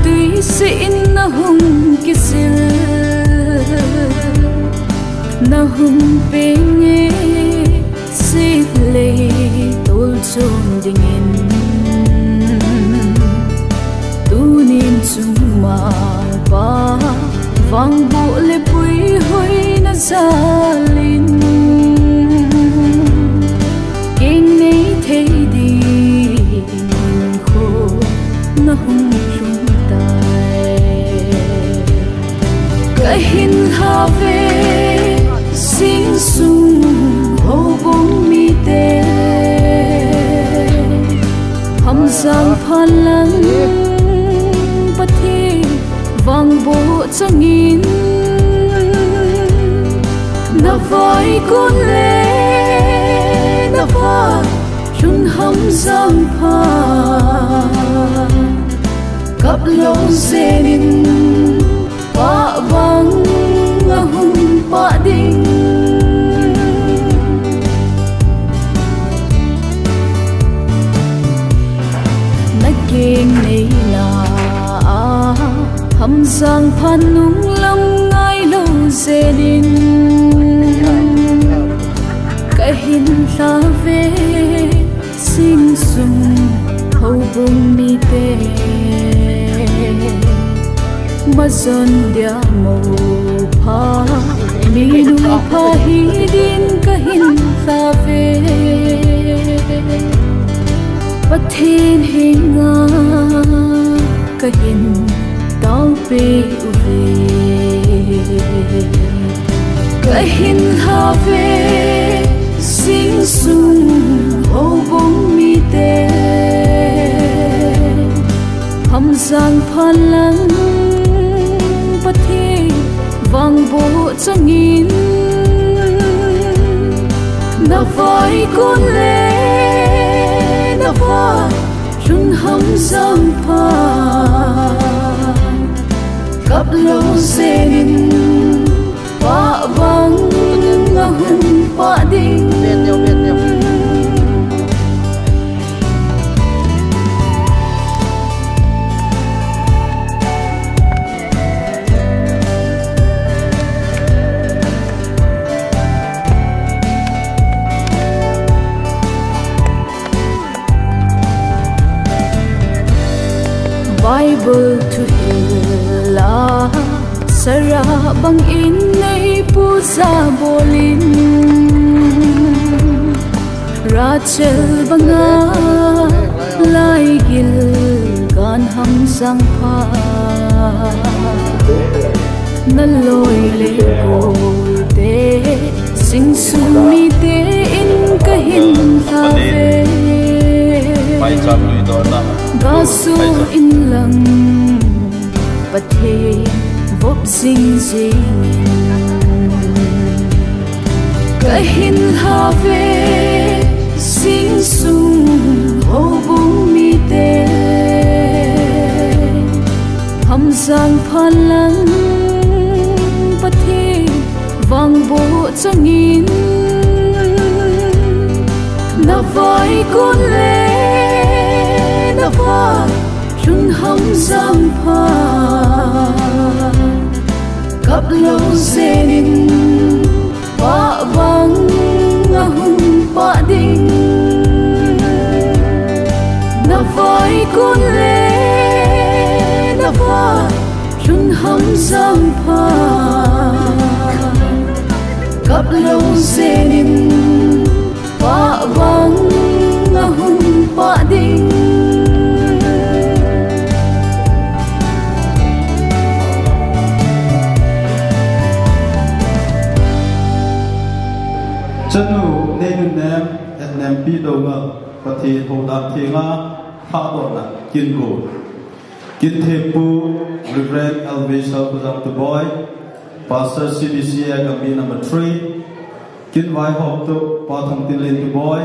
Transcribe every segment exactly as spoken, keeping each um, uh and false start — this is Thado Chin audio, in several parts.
Tuisih in nahung kisil, nahung penge, sitlei tolchon dingin. Tunin chungmang pa, vangboh le puihoi na jalin. Keng nei thei ding kho nahung lhung tai. Kahin lhave, sing sung houbung mite. Hamjang phan lang Pathen vangboh changin. Na vaikon le na va lhun Hamjang phan. Kap lou jenin pah bang ahung pah ding. Na keng neina a Hamjang phan nung lam ngai lou jenin. Kahin lhave, sing sung houbung mite. Majon dia mou pha, minu pha hidin kahin lhave. Pathen henga kahin taope uve. Kahin lhave, sing sung houbung mite. Hamjang phan lang Pathen vangboh changin. Na vaikon le na va lhun Hamjang phan. Kap lou jenin pah bang ahung pah ding. Bible thuhil a Sarah bangin nei puja bolin, Rachel banga laigil kan Hamjang pha. Na loi le golte, sing sung mite in kahin lhave. Gaso in lang Pathen vop jing jingin. Kahin lhave, sing sung houbung mite. Hamjang phan lang Pathen vangboh changin. Na vaikon le na va lhun Hamjang phan. Kap lou jenin pah bang ahung pah ding. Na vaikon le na va lhun Hamjang phan. Kap lou jenin pah bang ahung pah ding. Chanu Neinunnem Etnempi Doungel, Pathen houdan thenga thahdohna kin gon. Kin thempu Reverend Elvis Salpajang Tuboi, Pastor C B C A Gambih number three. Kin vaihomtu Pa Thangtinlen Tuboi,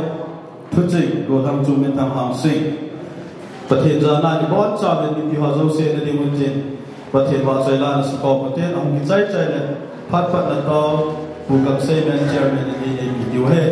thuching Gothangchu Minthang Hangsing. Pathen jana ibonchauvin mipi ho jouse na ding un tin, Pathen vahchoi la na sukhom ute, ahung kichai chai le phat phat na tao, Pu Kamseimen Chairman in eipe diu ahi.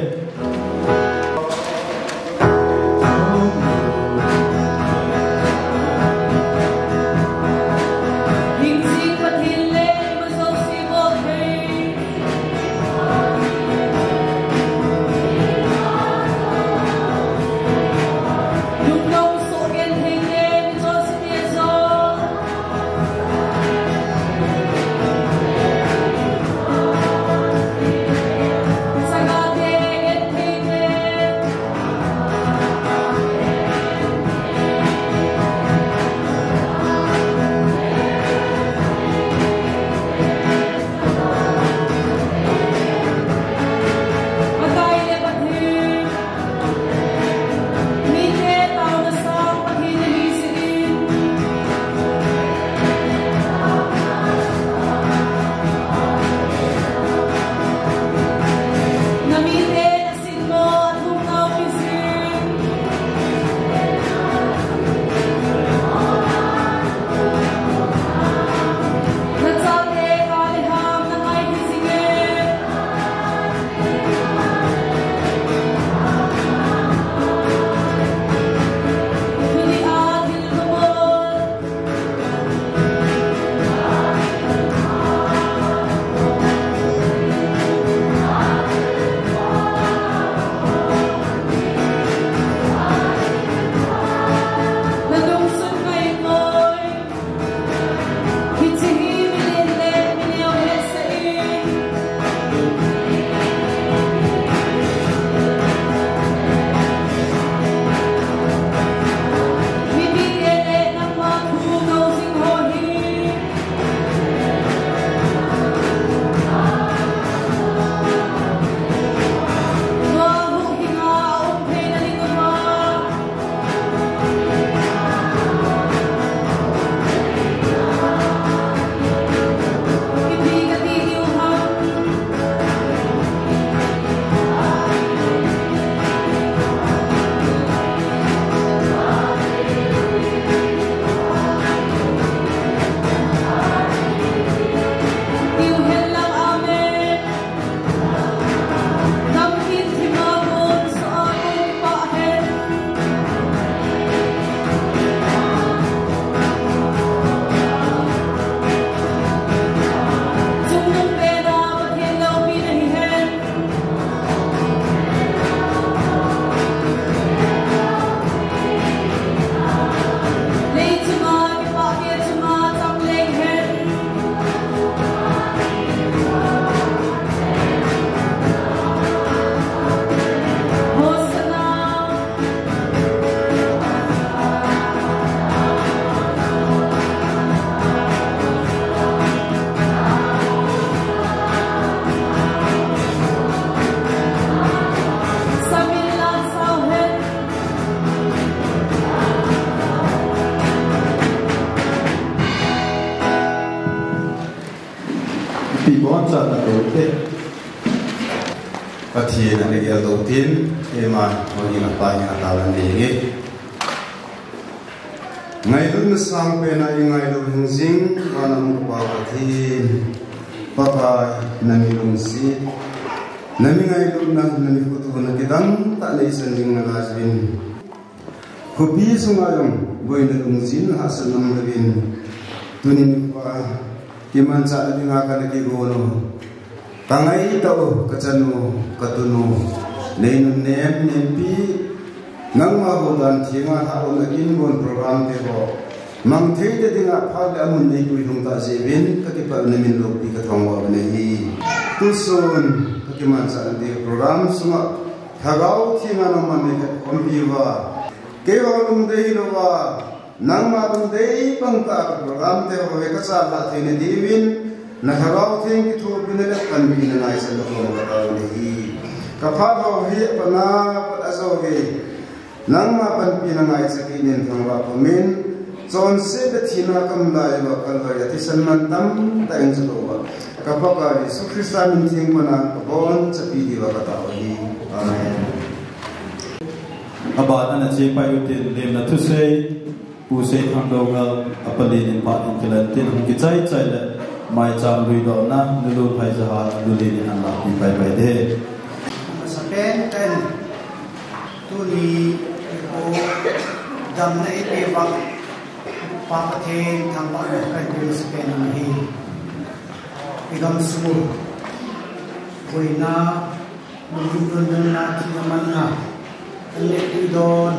Pathen ana gel doh tin, eima, hoi ina pa ina talan ding e. Ngailutna sangpen a i ngailu hing jing, vana um ka Pa Pathen. Pakai, na mi lungset, na mi ngailutna, na mi khutuhna kidang tah na isan jing nalai jin. Khopi sunga jong boina lungjin hahsatna um louvin, tuni nikho a kimanchahna dinga kana kigon u, ka ngaitah u, ka chanu, ka tunu, nei nunnem nempi, nangma houdan thenga lhahdohna kin gon program te ho mang thei te dinga phat le amun nei puilhung tah jeh uvin ka kipah in na min loupi ka thangvah u ahi. Tusun ka kimanchahna ding program sunga Lhagao Thenga nangman nei khat khompi uva, kei vang lungdei louva, nangma lungdei bang tah a ka program te ho hi ka chalhah theina diuvin, na Lhagao Theng kithopina le panpina ngaichatna kom ka tao u ahi. Ka phat ho hi apatna pat a jou hi nangma panpina ngaicha kit in thangvah pumin, chonset le thina ka um lai uva Calvary a thisan mantam tah in chu louva, ka Pakai Jesu Christa min theng pana ka bonchapi diuva ka tao u ahi. Amen. Aban ana chepai utin, lemna thusei, Pu Seithang Doungel, apalin in phat in kilan tin, hung kichai chai le, maicham luidohna, Nulu Phaijahan, Nulu lin in ana pi pai pai ding. Masapen ten, tuni, ko, damna eipeuva, Pa Pathen thangvahna kahin pe masapen ahi. I gamsung u, boina, lungdon donna, thina manna, an le tui don,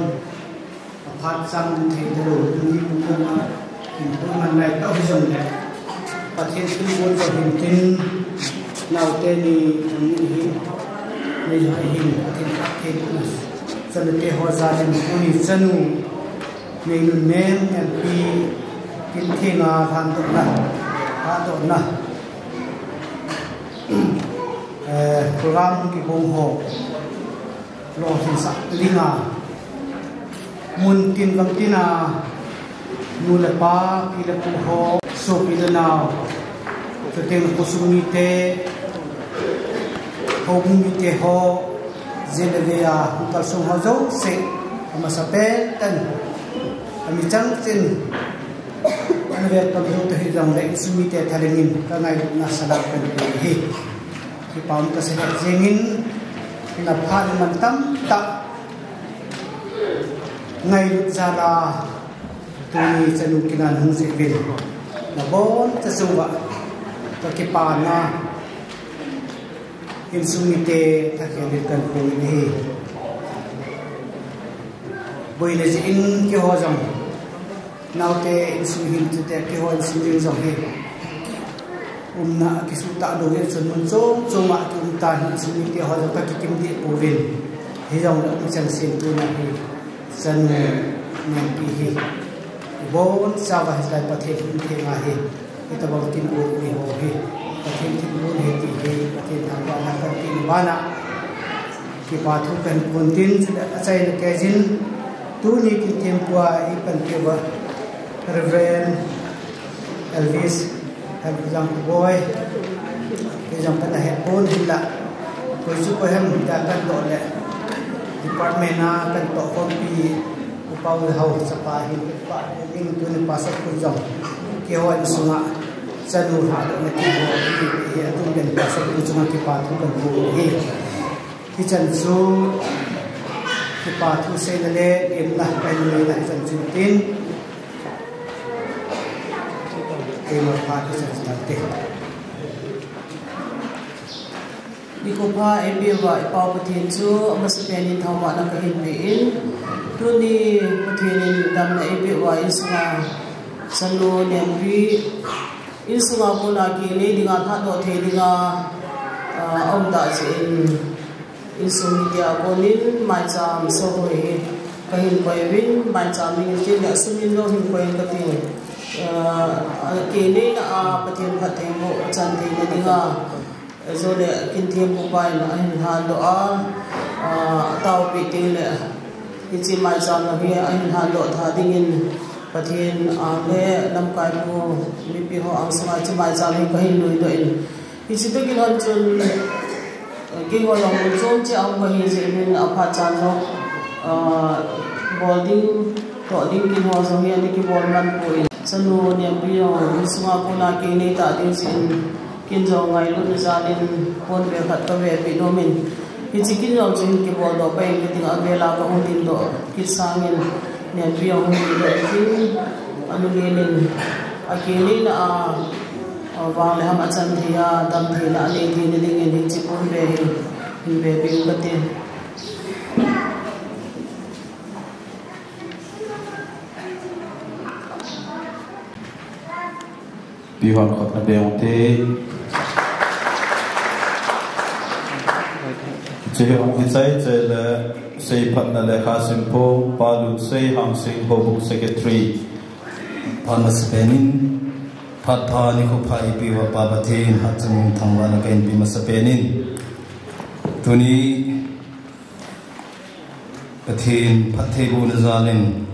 aphat chang um thei talou, tuni nikho a, hinkho man lai tah u hijongle, Pathen thilgon jong hin tin, naote ni, ni hin, ni hin, Pathen phatthei bohna, chanute ho jal in, tuni chanu, nei nunnem nempi, kin thenga lhandohna, lhandohna. Eh, program kibol ho, lolhinsah dinga, mun tin gam tina, nu le pa, pi le pu ho, sopi le nao, chuteng khosung mite, houbung mite ho, jeh le vei a hung kalsong ho jouse, amasapen ten, ami chanchin, ana vet pang jou ta hijongle, insung mite thalheng in, ka ngailutna salam kahin pe ahi. Kipa um kasei lheh jengin, na phat man tamtah ngailut jal a, tuni chanu kin a nahung jeh uvin, nabonchauva ka kipana, insung mite thakhel in kahin pui ahi. Boina jeh in keiho jong, naote insung hin chuteng keiho insung ding jong hi, umna akisuh talou jeh chun mun chom chom a kium tan, insung mite ho jong kakikim deh pouvin, hijongle um changseh tuna hi, chanu nempi hi, ibonchauva hitia Pathen in theng ahi. Hitabang kin got ni ho hi, Pathen thilgon ahi ti hi, Pathen thangvahna kahin pe na bana, kipa thu kahin pun tin, chule achaina keiyin, tuni kin thempu a eipanpi uva, Reverend Elvis, Elvis Jangkho Boi, kei jong kana hepon hinla, koi chu koi ham tia kahin doh le, department a kahin toh khompi, Upa Hau chapa hin, pa, Ning tuni pastor pu jong, keiho insunga, chanu lhadohna kibol, hi, atun pen pastor pu chunga kipa thu kahin pun ahi. Hichan chu, kipa thu seina le, lemna kahin neina hichan chu tin, keima phat hichan chu tante. Nikho pha eipeuva i Pa Pathen chu amasapen in thangvahna kahin pe in, tuni Pathen in damna eipeuva insunga chanu nempi, insunga kona kinei dinga lhadoh thei dinga, ah, aum tah jeh in, insung mite a konin maicham sohoi hi kahin koi uvin, maicham ding in tin le sum in jong hin koi in kati. Ah, kineina a Pathen phattheiboh achan theina dinga, Ajole kin thempu pa in ahin lhadoh a, ah, ataopi teng le, hiche maicham lang hi ahin lhadoh tha dingin Pathen ang le lamkai pu mipi ho ang sunga hiche maicham hi kahin luidoh in, Hiche toh kilhon chun, eh, keiho jong chom cheh a um kahi jeh in aphat chan jong, ah, bol ding, toh ding keiho jong hi ana kibol man poi. Chanu Nempi jong insung a kona kei nei ta ding jeh in, ken jong ngailutna jal in ponve khat kavepeh nom in. Hiche kin jong chu hin kibol doh pai in kati, avel a kahung ding doh kit sang in Nempi jong hung ding doh in, anu Len in akei neina a, a vang le ham achan thei a, dam theina anei theina ding in hiche ponve hi hin vepeh in kati. Pi hon khut na beng te. Hiche hi hung kichai chai le seiphatna lekha simpu, Pa Lunsei Hangsing, Houbung Secretary. Phat masapen in, phat pha nikho pha eipeuva Pa Pathen hatchungnung thangvahna kahin pe masapen in. Tuni Pathen phattheibohna jal in,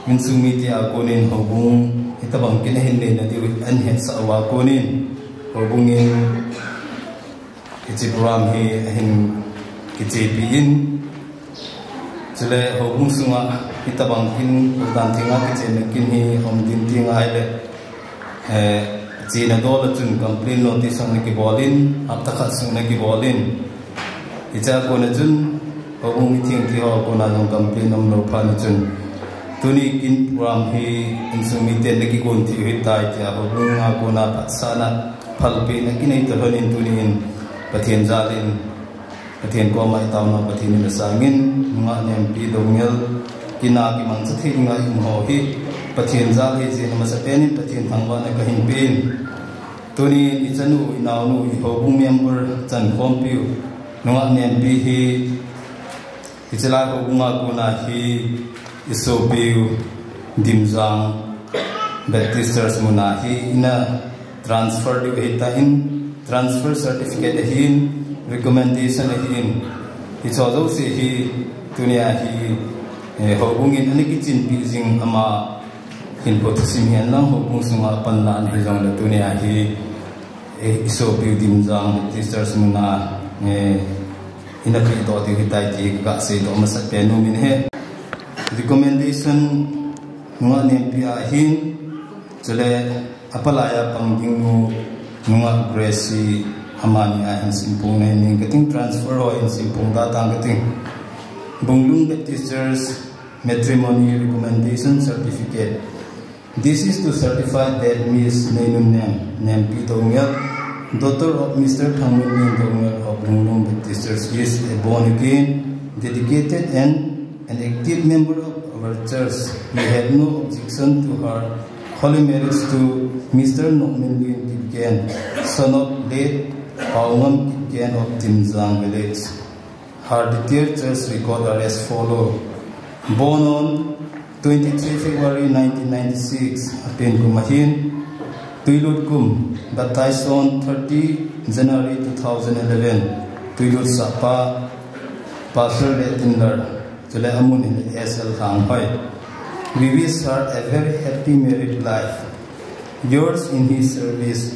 insung mite a kon in houbung hitobang kin ahin neina diu ahin hetsah uva kon in, houbung in hiche program hi ahin kichepi in, chule houbung sunga hitobang kin, dan thenga kichenna kin hi um ding ti ngai le, Eh, chena dol a chun complaint notice ana kibol in, hapta khat sung ana kibol in. Hichea kona chun, houbung mitheng tiho a kona jong complaint umlou phat na chun, tuni kin program hi insung miten ana kigon thei u ahitai tia houbung a kona phatsahna phalpehna kinei toh lhon in tuni in Pathen jal in Pathen koma itaona Pathen in asang in, nungah Nempi Doungel kin a kimangcha thei dinga ium ho hi Pathen jal ahi jeh in amasapen in Pathen thangvahna kahin pe in. Tuni in ichanu, inaonu, ihoubung member chankhompiu, nungah Nempi hi, hiche lai houbung a kona hi isopiu Dimjang Baptist Church muna hi ina transfer diu ahitan, transfer certificate ahin, recommendation ahin, hiche jouse hi tunia hi, eh, houbung in ana kichinpi jing ama hinkho thusim hihen lang houbung sunga panlahna hijongle tunia hi, eh, isopiu Dimjang Baptist Church muna, eh, ina pehdoh diu ahitai ti kaseidoh masapen nom in ahi. Recommendation nungah Nempi a ahin, chule apalai a pang ding nu, nungah Grace, amani a hin simpong nei ning kating, transfer ho hin simpong da tang kating. Bunglung Baptist Church, matrimony recommendation certificate. This is to certify that Miss Neinunnem Nempi Doungel, daughter of Mister Thangminlin Doungel of Bunglung Baptist Church, is a born again, dedicated and an active member of our church. We have no objection to her holy marriage to Mister Nokminlin Kipgen, son of late Paongam Kipgen of Dimjang village. Her detailed church record are as follow. Born on twenty-three February nineteen ninety-six, apen kum ahin, Tuilut kum, baptized on thirty January two thousand eleven, Tuilut sapa, Pastor Letinlar, chule amun in S L Thanghoi. We wish her a very happy married life. Yours in his service,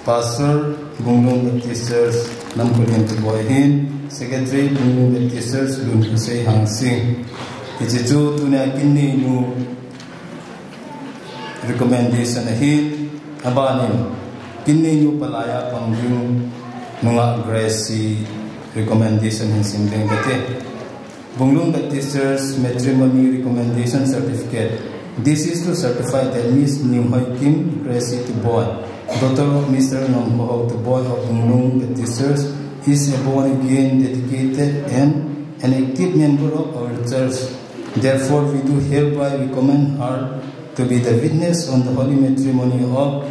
Pastor, Bunglung Baptist Church, Lamkhulen Tuboi hin, Secretary, Bunglung Baptist Church, Lunkhosei Hangsing. Hiche chu tunia kin neinu recommendation ahin, abanin kin neinu palai a pang ding nungah Grace recommendation hin sim ding kati. Bunglung Baptist Church matrimony recommendation certificate. This is to certify that Miss Niuhoi Kim Gracie Tuboi, daughter of Mister Nongkhohou Tuboi of Bunglung Baptist Church, is a born again, dedicated and an active member of our church. Therefore, we do hereby recommend her to be the witness on the holy matrimony of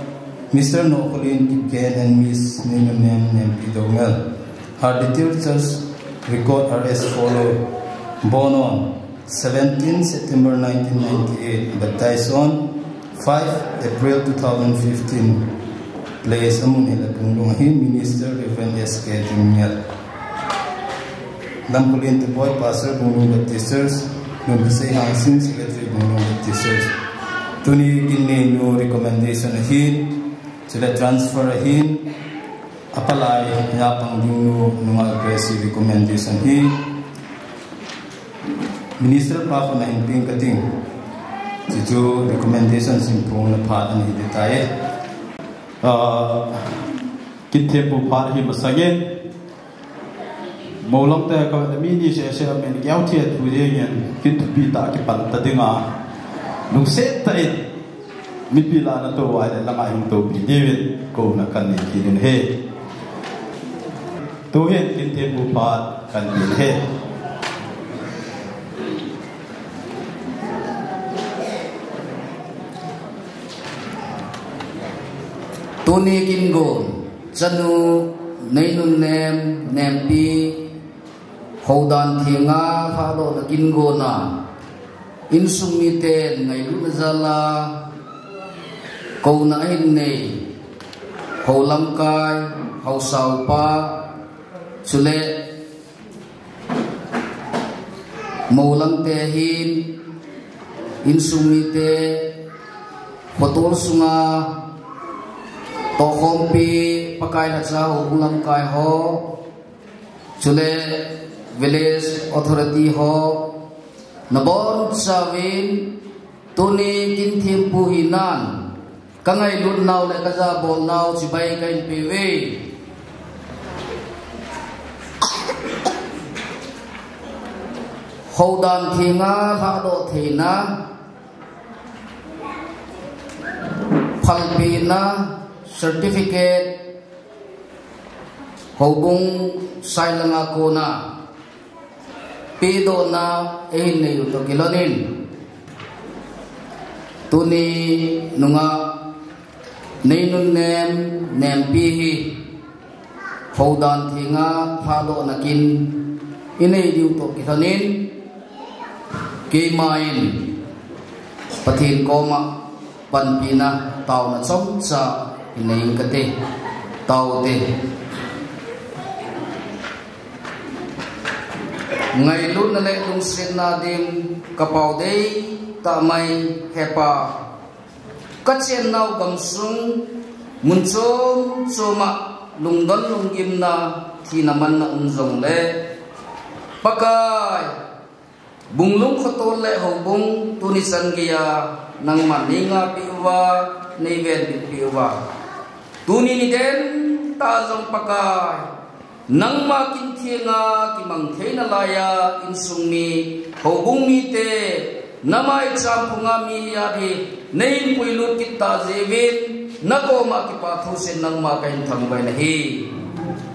Mister Nokholin Kipgen and Miss Ninunem Nempi Doungel. Her detailed church record are as follow. Born on seventeen September nineteen ninety-eight, baptized on five April two thousand fifteen. Place amun hile Bunglung ahin, Minister Reverend S K Dingmiat. Lamkhulen Tuboi, Pastor Bunglung Baptist Church, Lunkhosei Hangsing, Secretary Bunglung Baptist Church. Tuni kin neinu recommendation ahin, chule transfer ahin, Apalai, ya pang ding nu, nunga Gracie recommendation hi Minister pa khun ahin ping kating. Chuchu recommendation simphong na phat ahi ding tai. Ah, Kinthempu phat hi masangin. Molang te ka mi ni se se men kiau thia thu dingin kin thupi ta kipan ta dinga. Lungset tah in. Mipi lah a na tou vai le langa hing toupi diuvin, kouna kan nei kit in ahi. Tuhin Kinthempu phat kan nei ahi. Tuni kin gon, chanu, Neinunnem, Nempi, Houdan Thenga lhadohna kin gonna, insung miten ngailutna jal'a kouna ahin nei, hou lamkai, haosa upa, chule mou lamte hin, insung mite, khotol sunga tohkhompi, Pakai lhacha houbung lamkai ho, chule village authority ho, nabonchauvin tuni Kinthempu hinan, ka ngailut nau le ka jabol nau chibai kahin peuve. Houdan Thenga lhadoh theina, phalpina, certificate, houbung sailanga kona pedohna eihin nei u toh kilhonin, tuni nunga Neinunnem, Nempi hi Houdan Thenga lhadohna kin inei diu toh kilhonin, keiman Pathen koma panpina taona chomcha inei inge kati. Tao te. Ngailutna le lungsetna ding ka pao dei tah mai, Hepa. Ka chennau gamsung mun chom choma lungdon lunggimna thina manna um jongle, Pakai, Bunglung khotol le houbung tuni chan geiya nangman nei ngahpeh uva, nei venbitpeh uva. Tuni niden tah jong Pakai, nangma Kinthenga kimang theina laiya insung mi, houbung mite, na maicham phunga mi hi ahi, neihin puilut kit tah jeh uvin, na koma kipa thusen nangma kahin thangvah in ahi.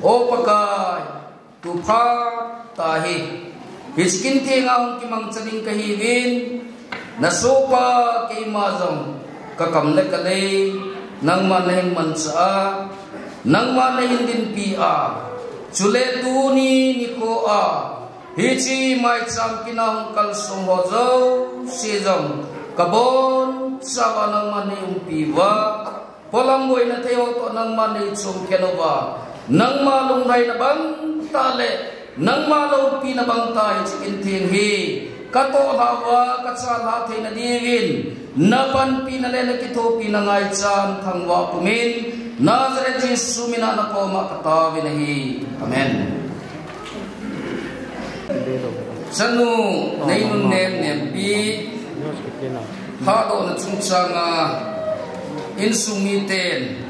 O Pakai, tu phat tah hi, hiche Kinthenga hung kimangcha ding kahiuvin, na sohpa keima jong ka kam le ka lei nangman nahin manchah a, nangman nahin dinpi a, chule tuni nikho a, hiche maicham kin a hung kalsong ho jouse jong ka bonchauva nangman nei umpi uva, polam boina thei ho toh nangman nei chom khen uva, nangma lunglhaina bang tah le nangma loupina bang tah hiche Kintheng hi ka tohlhah uva ka chalhah theina diuvin, na panpina le na kithopina ngaichan thangvah pumin, Nazareth Jesu mina na koma ka taovin ahi. Amen. Chanu Neinunnem Nempi lhadohna chungchanga insung miten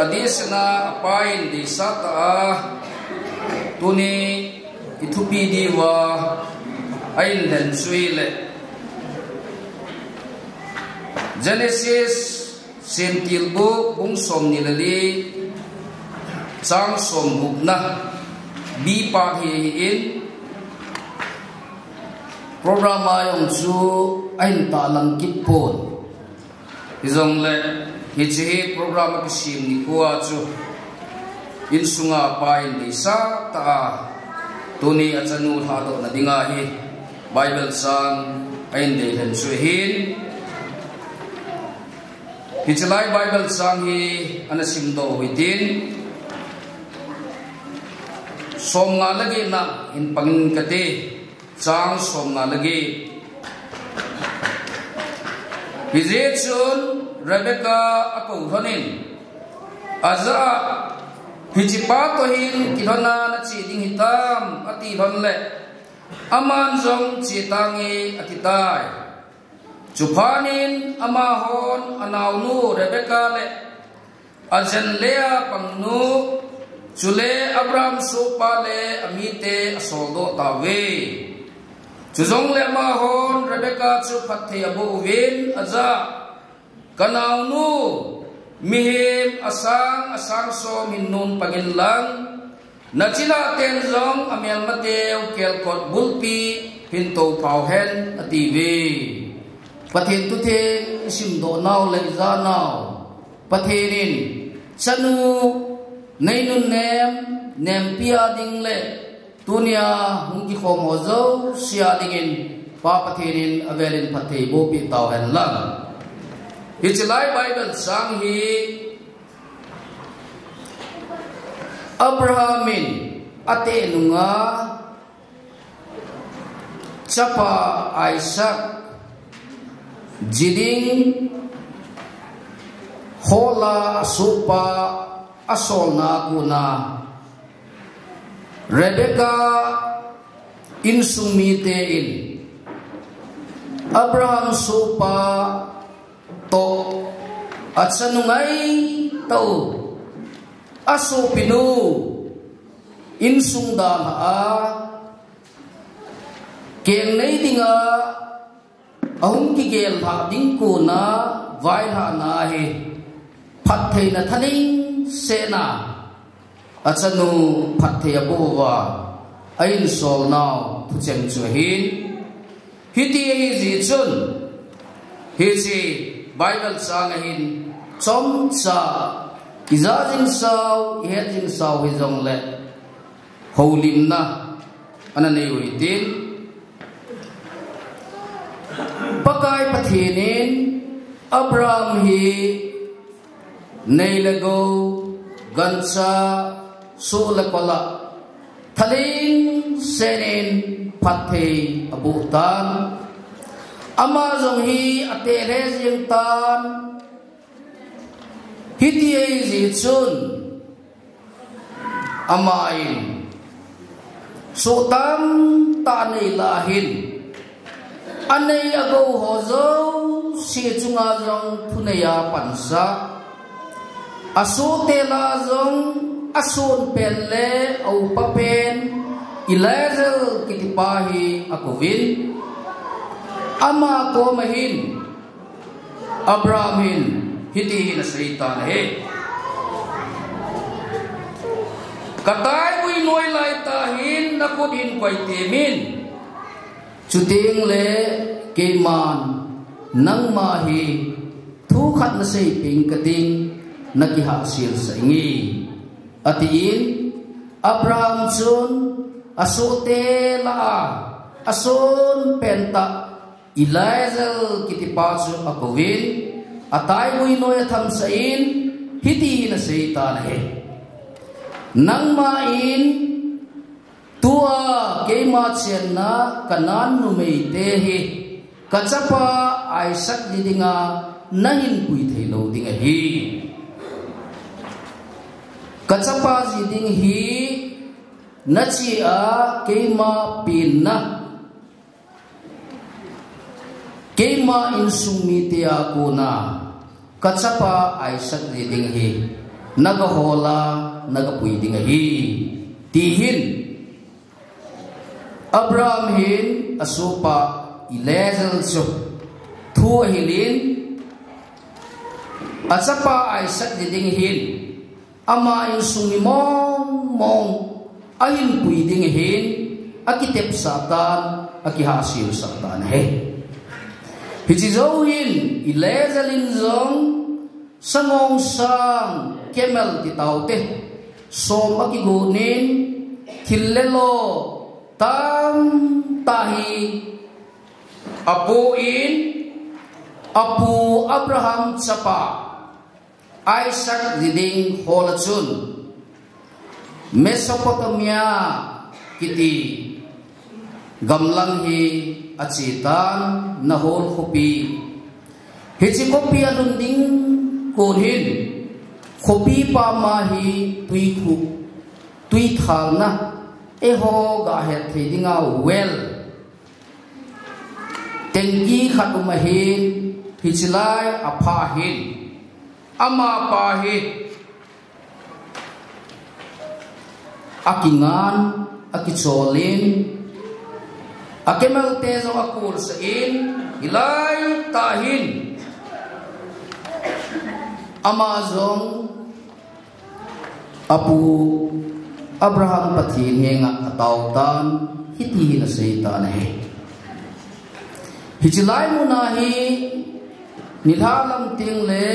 adehsetna apa in deisah tah a tuni ithupi diuva ahin lhen chu ahile Genesis Semtil bu bung somni le li chang somgupna B part hi ahin, program a jong chu ahin tahlang kit pon. Hijongle hiche hi program akisem nikho a chu insunga apa in deisah tah a tuni achanu lhadohna dinga hi Bible chang ahin deilhen chu ahin. Hiche lai Bible chang hi ana simdoh u hitin, somnga le getna hin pangin kati, chang somnga le get. Hijeh chun Rebekah akou lhonin, Ajah a, hichepa toh hin kilhona nache ding hitam, ati lhon le, aman jong, Che tange, ati tai. Chuphat in amahon anaonu Rebekah le ajen Leah pangnu, chule Abraham sohpa le amite asoldoh tauve. Chujongle amahon Rebekah chu phatthei aboh uvin, ajah a, Kanaonu, mihem asang asang som hin nun pangin lang, nachilah ten jong amelmateu kelkot bulpi hin tophau hen, atiuve. Pathen thutheng isimdoh nau le ijah nau, Pathen in chanu nei nunnem nempi a ding le tunia hung kikhom ho jouse a dingin Pa Pathen in avelin phatthei bohpeh tauhen lang. Hiche lai Bible chang hi Abraham in ateh nunga chapa Isaac ji ding hola asohpa asolna a kona Rebekah insung mite in Abraham sohpa toh achanu ngaitah asopinu insung dalha a keng nei dinga ahung kigel lhah ding kona vailhahna hi phattheina thaneisahna achanu phatthei aboh uva ahin solnau thucheng chu ahin. Hiti ahijeh chun hiche Bible chang ahin chomcha ija jingsau, ihet jingsau hijongle houlimna ana nei u hitin. Pakai Pathen in Abraham hi nei le gou, gancha, soh le kol a thaneisahna in phatthei aboh tan. Ama jong hi ateh lheh jeng tan. Hiti ahijeh chun ama in soh tamtah anei lah hin anei agou ho jouse chunga jong thunei a pansah, asohte lah a jong ason pen le aupa pen Eliezer kitipa hi akouvin. Ama koma hin Abraham hin hiti hin aseitan ahi. Kataigui noi laitah hin nakhut hin koitemin. Chutengle keiman nangma hi thu khat naseipeh inge katin, nakihahselsah inge, atin. Abraham chun asohte lah a ason pentah Eliezer kitipa chu akouvin, ataigui noi athamsah in, hiti hin aseitan ahi. Nangma in tua keima chenna Canaan numeite hi kachapa Isaac ji dinga nahin pui theilou ding ahi. Kachapa ji ding hi nache a keima penna, keima insung mite a kona kachapa Isaac ji ding hi nagahola, nagapui ding ahi, ti hin Abraham hin asohpa Eliezer chu thu ahilin, achapa Isaac ji ding hin ama insung mi mong mong ahin pui ding ahin, akitepsah tan, akihahselsah tan ahi. Hiche jou hin Eliezer in jong sangongsang camel titaute som akigonin, thil le lo tamtah hi apoh in, apu Abraham chapa Isaac ji ding hola chun Mesopotamia kiti gamlang hi achetan, Nahor khopi. Hiche khopi alhun ding kon hin Khopi pama hi tui khu, tui thalna, eiho gahet thei dinga well, tengki khat um ahin, hiche lai apha hin, amapa hi akingan, akicholin, a camel te jong akulsah in, hilai tah hin ama jong apu Abraham Pathen henga atao tan, hiti hin asei tan ahi. Hiche lai muna hi nilhah lam tengle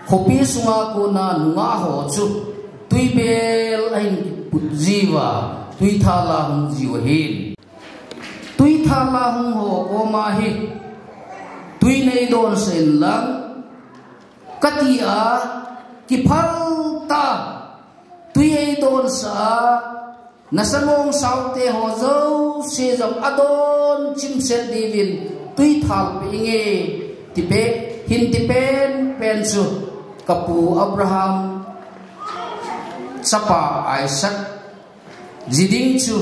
khopi sunga kona nungah ho chu tuibel ahin kiput jiuva, tuithal a hung jiu ahin. Tuithal a hung ho koma hi tui neidonsah inlang, kati a, kiphaltah a tui eidonsah a, nasangong saote ho jouse jong adon chimset diuvin tuithal peh inge, tipeh, hin tipen pen chu kapu Abraham chapa Isaac ji ding chu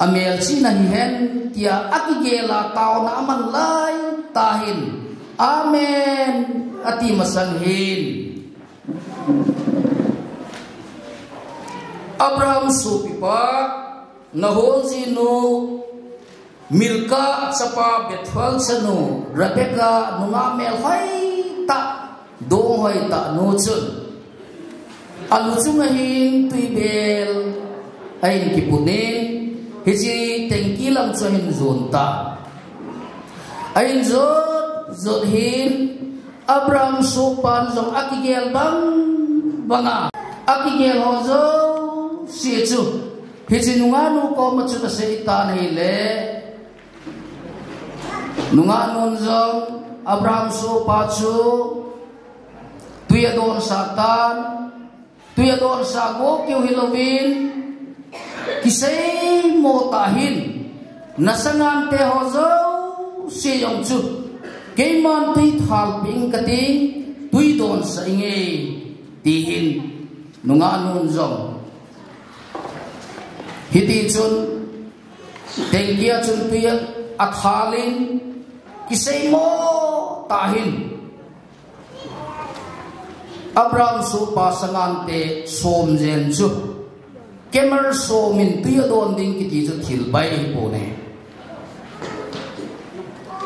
amelchihna hihen, tia akigel a taona aman laitah hin, Amen, ati masang hin. Abraham sopipa, Nahor jinu, Milcah chapa Bethuel chanu, Rebecca nungah melhoi tah, donghoitah nu chun alu chunga hin tuibel ahin kiput in, hiche tengki lam chu ahin jon tan. Ahin jot jot hin, Abraham sopan jong akigel bang banga, akigel ho jouse chu hiche nungah nu koma chun asei tan ahile, nungah nun jong Abraham sopa chu tui adonsah tan, tui adonsah go keu hilouvin, kiseimo tah hin, nasangante ho jouse jong chu keiman tuithal peh ing kating, tui donsah inge, ti hin nungah nun jong hiti chun tengki a chun tui athal in, kiseimo tah hin Abraham sopa sangante som jen chu camel som in tui adon ding kiti chu thil bai ahipon ahi.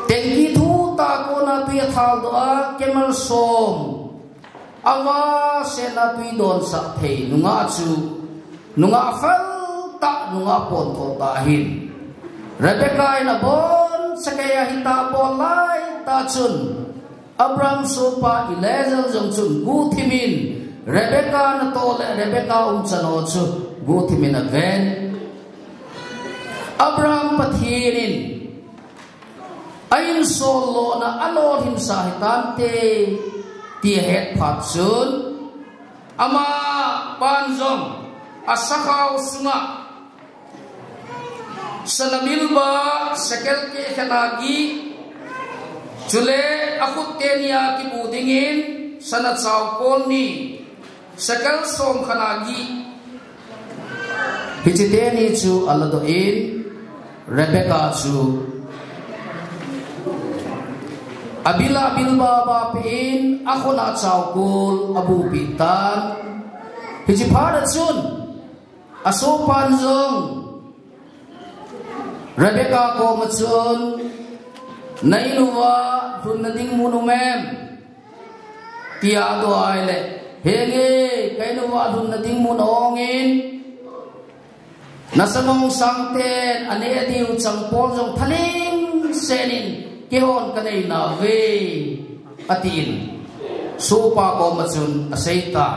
Tengki thutah a kona tui athal doh a camel som avahsetna tui donsah thei nungah chu, nungah feltah, nungah pontho tah ahin. Rebecca in abonchakei a hitia abol laitah chun, Abraham sopa Eliezer jong chun guhthimin, Rebecca natoh le Rebecca umchan ho chu guhthimin aven. Abraham Pathen in a-insol lona alolhinsah hitante, ti ahet phat chun, amapan jong asakhao sunga sana bilba sekel keh khat a gih, chule akhut teni a kibu dingin sana chaukol ni, sekel som khat a gih, hiche teni chu aladoh in, Rebecca chu abil a bilba abahpeh in, akhut a chaukol abuhpeh tan. Hiche phat a chun asopan jong Rebecca koma chun, "Na-in uva lhunna ding mun um em?" tia adoh ahile, "Henge, ka-in uva lhunna ding mun ahung in, nasangong sangten aneh diu changpol jong thalhingsen in keihon kanei nauve," atin, sopa koma chun aseitan.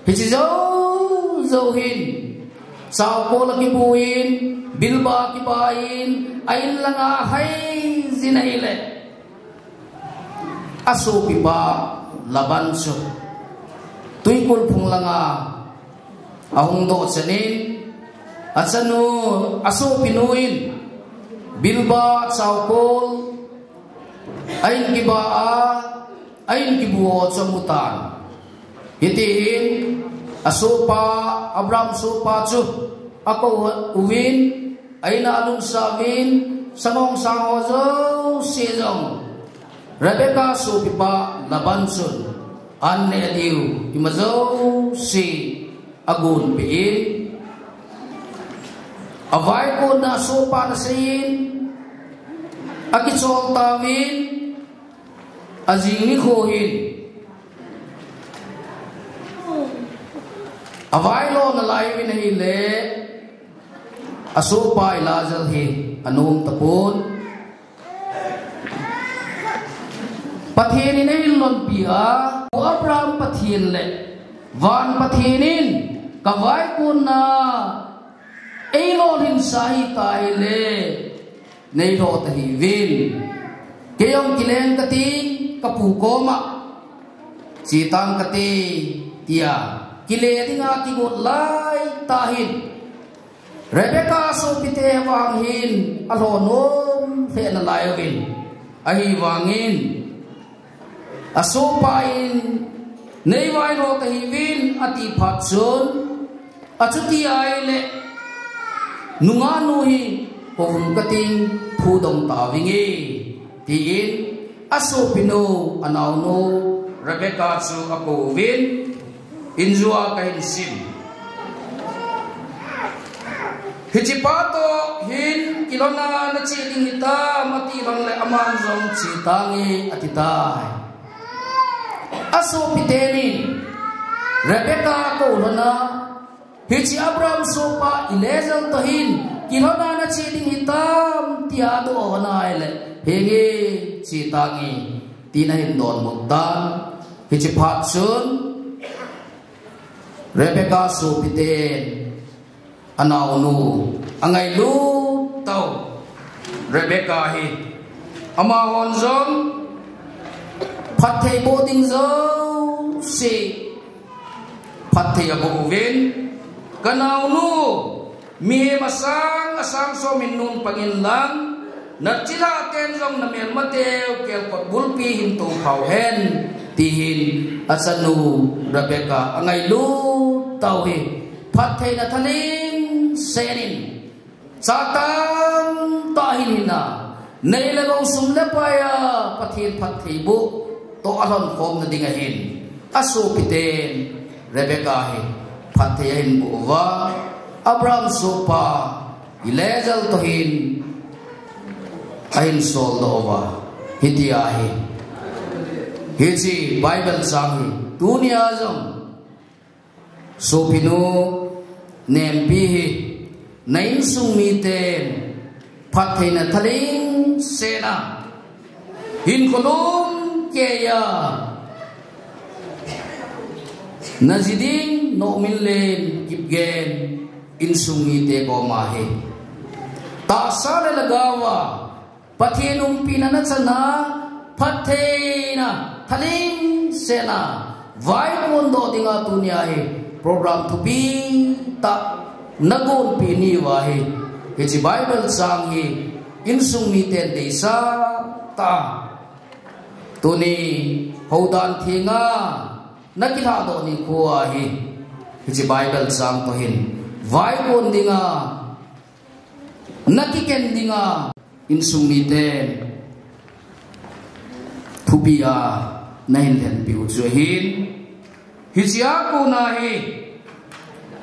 Hiche jou jou hin, chaukol akibu in, bilba akiba in, a-in langa ahai jin ahile, asopipa Laban chu twikul phung langa ahung doh chan in, achanu, asopinu in bilba, chaukol, a-in kiba a, a-in kibu ho chu amutan. Hitihin, asohpa, Abraham sohpa chu, akou uvin, a-in'a alungsauvin, sangong sang ho jouse jong, Rebecca sopipa Laban chun, an neh diu, ima jouse, agonpeh in, avaikonna asohpan aseiyin, akichol tauvin, ajing nikho hin, availona lai uvin ahile, asohpa Eliezer hi anom tapon. Pathen in eilhonpi a, Abraham Pathen le van Pathen in kavaikonna eilolhinsa hita ahile, neilhon tahiuvin. Kei jong kileng kati, kapu koma, chetang kati, tia kile dinga kigot laitah hin, Rebecca sopite vang hin alhonom lheh nalai uvin, ahivangin, asohpa in, neivaiho tahiuvin, ati phat chun, achuti ahile, nungahnu hi, houvum kating, phudong tauvinge, tin, asopinu, anaonu, Rebecca chu akouvin, injua kahin sim. Hichepa toh hin kilhona nache ding hitam, ati lhon le aman jong chetange, atitai. Asopiten, Rebecca kou lhona, hiche Abraham sohpa Eliezer toh hin, kilhona nache ding hitam, tia adoh lhon ahile, henge, chetange, tin ahin donbut tan, hiche phat chun, Rebecca sopiten, anaonu, angailut tau, Rebecca hi, amahon jong, phatthei boh ding jouse, phatthei aboh uvin, kanaonu, mihem asang, asang som hin nun pangin lang, nachilhah ten jong namelmateu kelkot bulpi hin tophau hen, tihin, achanu, Rebecca, angailut tau hi, phattheina thalheng sen in, cha tamtah hin hinna, nei le gou sum le pai a, Pathen phattheiboh, toh alhonkhomna ding ahin, asopiten, Rebecca hi, phatthei ahin boh uva, Abraham sohpa, Eliezer toh hin, ahin soldoh uva, hitia hi, hiche Bible chang hi, tunia jong, sopinu, nempi hi, na insung miten, phattheina thalheng sen a, hinkho lungkeiya, naji ding Nomin len Kipgen, insung mite koma hi, tahsa le lhagaova, Pathen umpina nachan a, phattheina thalheng sen a, vaikondoh dinga tunia hi, program thupi tah, nagonpeh nauva hi, hiche Bible chang hi, insung miten deisah tah a, tuni, houdan thenga, nakilhahdoh nikho a hi, hiche Bible chang toh hin, vaikon dinga, nakiken dinga, insung miten, thupi a, nahin lhenpeh u chu ahin, hichea kona hi,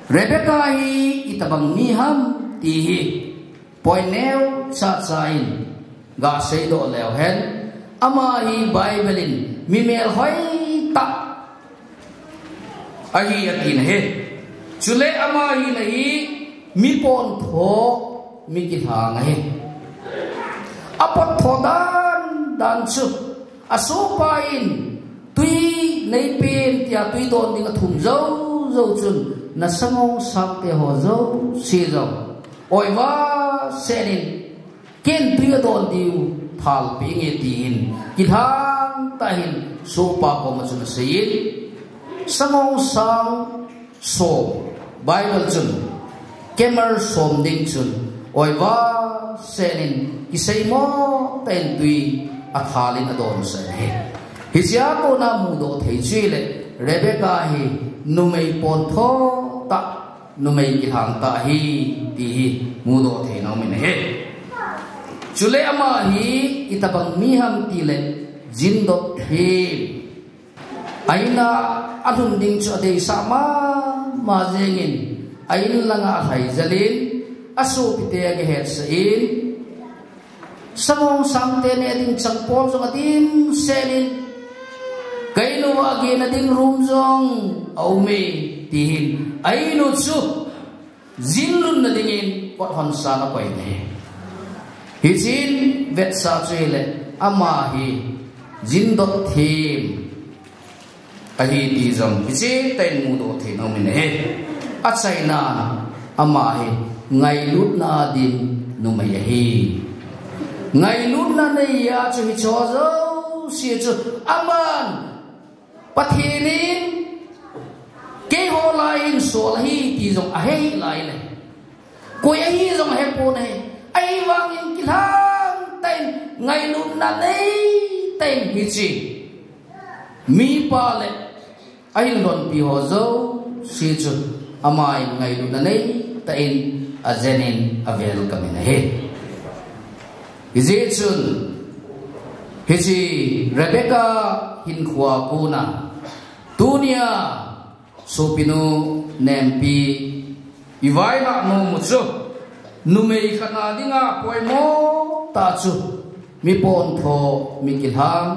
Rebecca hi itobang mi ham ti hi, point neocha cha in, gaseidoh leu hen, ama hi Bible in, mi melhoi tah, ahi atina ahi. Chule ama hina hi, mi pontho, mi kilhang ahi. Apontho dan dan chu, asohpa in, twi neipen tia twi don ding athum jou jou chun, nasangong sangte ho jouse jong, oiva sen in, ken twi adon diu, thalpeh inge tin, kilhang tah in, sohpa koma chun aseiyin, sangong sang som, Bible chun, camel som ding chun, oiva sen in, kiseimo tah in twi, athal in adonsah ahi. Hichea kona mudoh thei chu ahile, Rebecca hi numei pontho tah, numei kilhang tah ahi, ti hi mudoh thei nom in ahi. Chule ama hi itobang mi ham tile jindot them. A-in a alhun ding chu adeisah mama jengin, a-in langa alhai jelin, asopite agahetsah in, Samong sangte ne ding changpol jong adimset in, ka-in uva agena ding room jong aume, tihin a-in u chu jinlutna dingin kot hon sang akoiyin ahi. Hichun vetsah chu ahile, ama hi jindot them ahi ti jong hiche tah in mudoh thei nom in ahi. Achaina, ama hi ngailutna din numei ahi. Ngailutna neiya chu hicheho jouse chu aman Pathen in keiho lai in sol ahi ti jong ahei lai le, koi ahi jong ahepon ahi. Ahivangin kilhang tah in, ngailutna nei tah in hiche mipa le ahinlonpi ho jouse chu ama in ngailutna nei tah in ajen in a welcome in ahi. Hijeh chun hiche Rebecca hinkhoa kona tunia sopinu Nempi i vailhah nom u chu, numei khat a dinga poimo tah chu mi pontho, mi kilhang,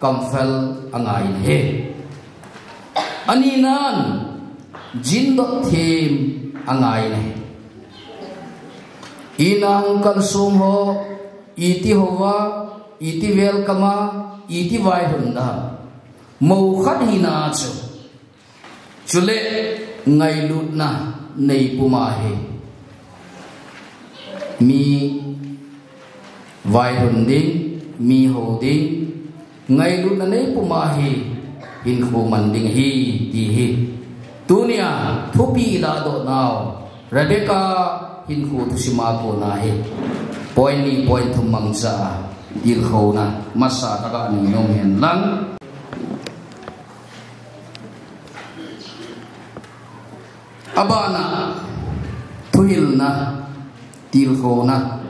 kamfel angai in ahi. Aninan jindot them angai in ahi. Inam kalsong ho iti houva, iti welcome a, iti vailhun da, mou khat hina chu, chule ngailutna nei puma hi mi vailhun ding, mi hou ding, ngailutna nei puma hi hinkho man ding ahi, ti hi tunia thupi ladoh nau Rebecca hinkho thusima kona hi point ni point thum mangcha a tilkhouna masa kaga nei nom hen lang. Abana thuhilna, tilkhouna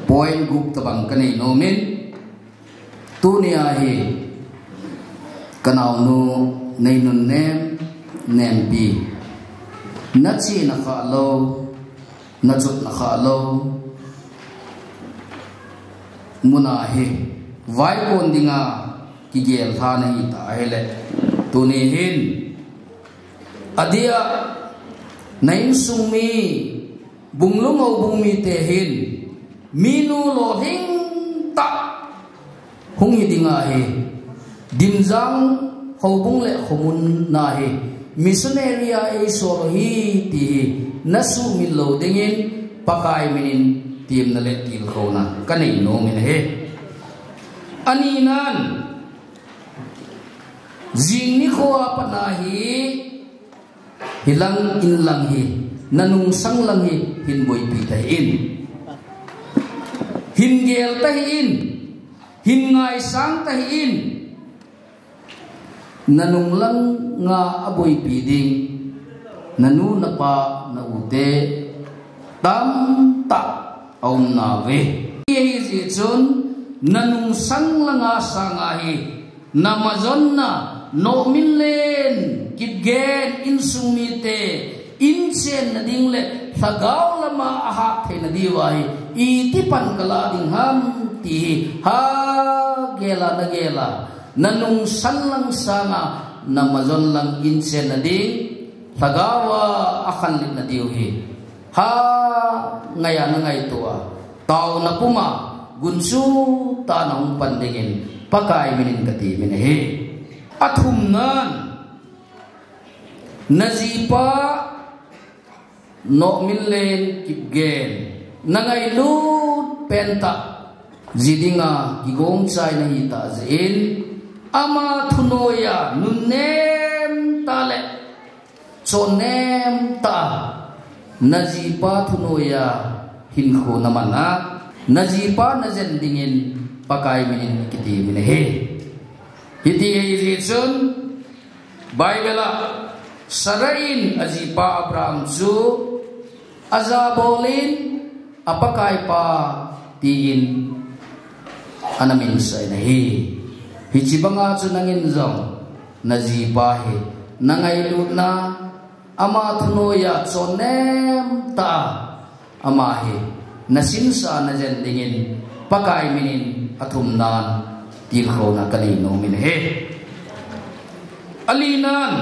point gup tobang kanei nom in, tunia hi kanaonu Neinunnem, Nempi, nachena khalou, nachotna khalou muna hi vaikon dinga kigel lha nahi ta ahile, tuni hin adia na insung mi, Bunglung houbung mite hin minu lolhing tah hung hi dinga hi, Dimjang houbung le khomun na hi missionary a eisol u hi ti hi nasuhmil lou dingin Pakai minin temna le tilkhouna kanei nom in ahi. Aninan, jing nikho a pat na hi, hilang inlang hi, nanungsang lang hi hin boipi tahih in, hin gel tahih in, hin ngaisang tahih in. Nanung langa aboipi ding nanu napa na u te tamtah aum nauve. Hijeh chun nanungsang langa sanga hi, namajonna, Nominlen, Kipgen, insung mite inchenna ding le lhagao lama ahat theina diuva hi iti pan kalah ding ham ti hi, ha gela na gela, nanungsang lang sanga namajon lang inchenna ding, lhagao a akhanlitna diu hi, ha ngai a na ngaito a, taona puma gunchu tah a nahung pan dingin Pakai minin kati min ahi. Athumnan, najipa Nominlen Kipgen, nangailut pentah, ji dinga kigong chai nahi tah jeh in, ama thunoiya nunnem tah le chonnem tah a, najipa thunoiya hinkho naman a, najipa najen dingin Pakai minin kati min ahi. Hiti ahijeh chun, Bible a Sarah in ajipa Abraham chu ajabol in, a Pakaipa, tin ana minsah in ahi. Hiche banga chu nangin jong najipa hi nangailutna, ama thunoiya chon nemtah a ama hi nasinsah najen dingin Pakai minin athumnan tilkhouna kanei nom in ahi. Alinan,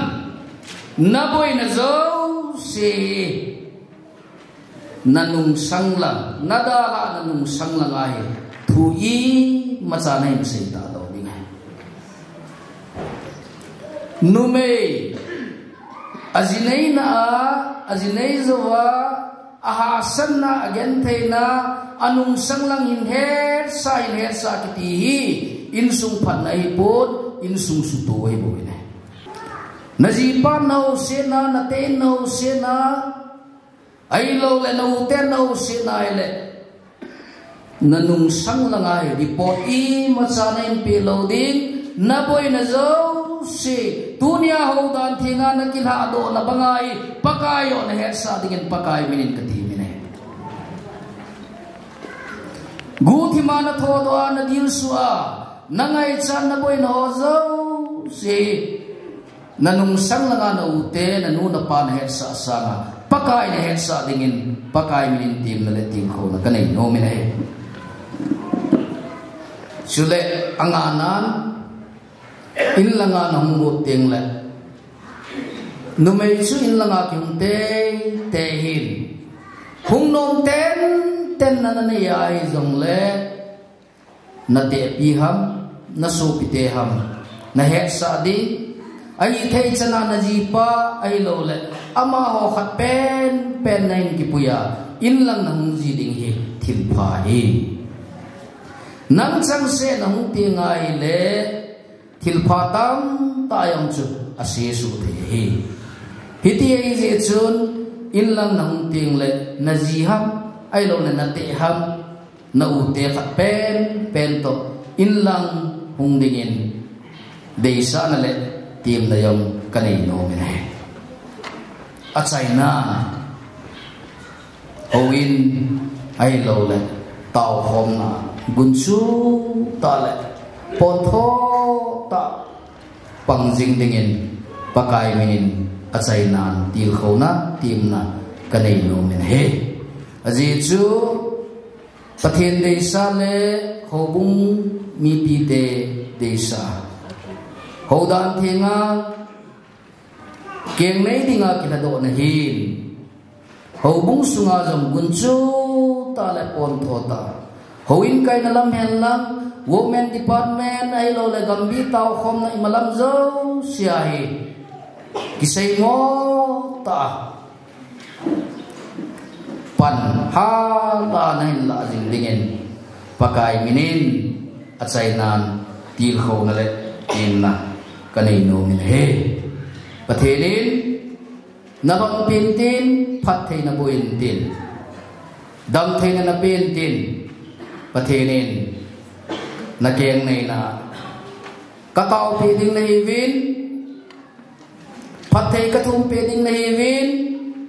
naboina jouse hi nanungsang lang, nadalhah nanungsang lang ahi, thu imacha nahin seita lou ding ahi. Numei, ajineina a, ajinei jouva, ahahsatna, agentheina, anungsang lang hin hetsah, hin hetsah kiti hi insung phatna ahipon, insung sutoh ahibou ahi. Najipa nahousena, nateh nahousena, ahilouleh naute nahousena ahileh, nanungsang lang ahi, report imacha nahin peh lou ding, naboina jouse, tunia houdan thenga nakilhahdohna banga hi, Pakai joh nahetsah dingin Pakai minin kati in ahi. Guhthima nathodoh a, nadilsuh a, nangaichat naboina ho jouse, nanungsang langa naute, nanu napa nahetsah sanga Pakai nahetsah dingin Pakai minin temna le tilkhouna kanei nom in ahi. Chule anganan, inlanga nahung lut tengleh, numei chu inlanga kihung teitei hin, hung nom tenten nanei ahijongleh, natehpi ham, nasopite ham nahetsah ding, ahithei chana najipa ahilouleh amaho khat penpen nahin kipuiya, inlang nahung ji ding hi thilpha ahi. Nang changseh nahung teng ahileh, thilpha tamtah jong chu asesuh thei ahi. Hiti ahijeh chun, inlang nahung tengleh, naji ham, ahilouleh nateh ham, naute khat penpen toh inlang hung dingin deisahna le temna jong kanei nom in ahi. Achaina, houin ahilouleh taokhomna, gunchu tah le pontho tah pang jing dingin Pakai minin achainan tilkhouna, temna kanei nom in ahi. Ajeh chu Pathen deisah le houbung mipite deisah, houdan thenga kengnei dinga kilhadohna hin, houbung sunga jong gunchu tah le pontho tah, houin kaina lam henlang, women department ahilouleh gambi taokhomna imalam jousea hi kiseimo tah a pan hala nahin lah jing dingin Pakai minin achainan tilkhouna le temna kanei nom in ahi. Pathen in nabang pen tin, phattheina boh in tin, damtheina napen tin, Pathen in nakengneina kataopeh ding nahiuvin, phatthei kathum peh ding nahiuvin,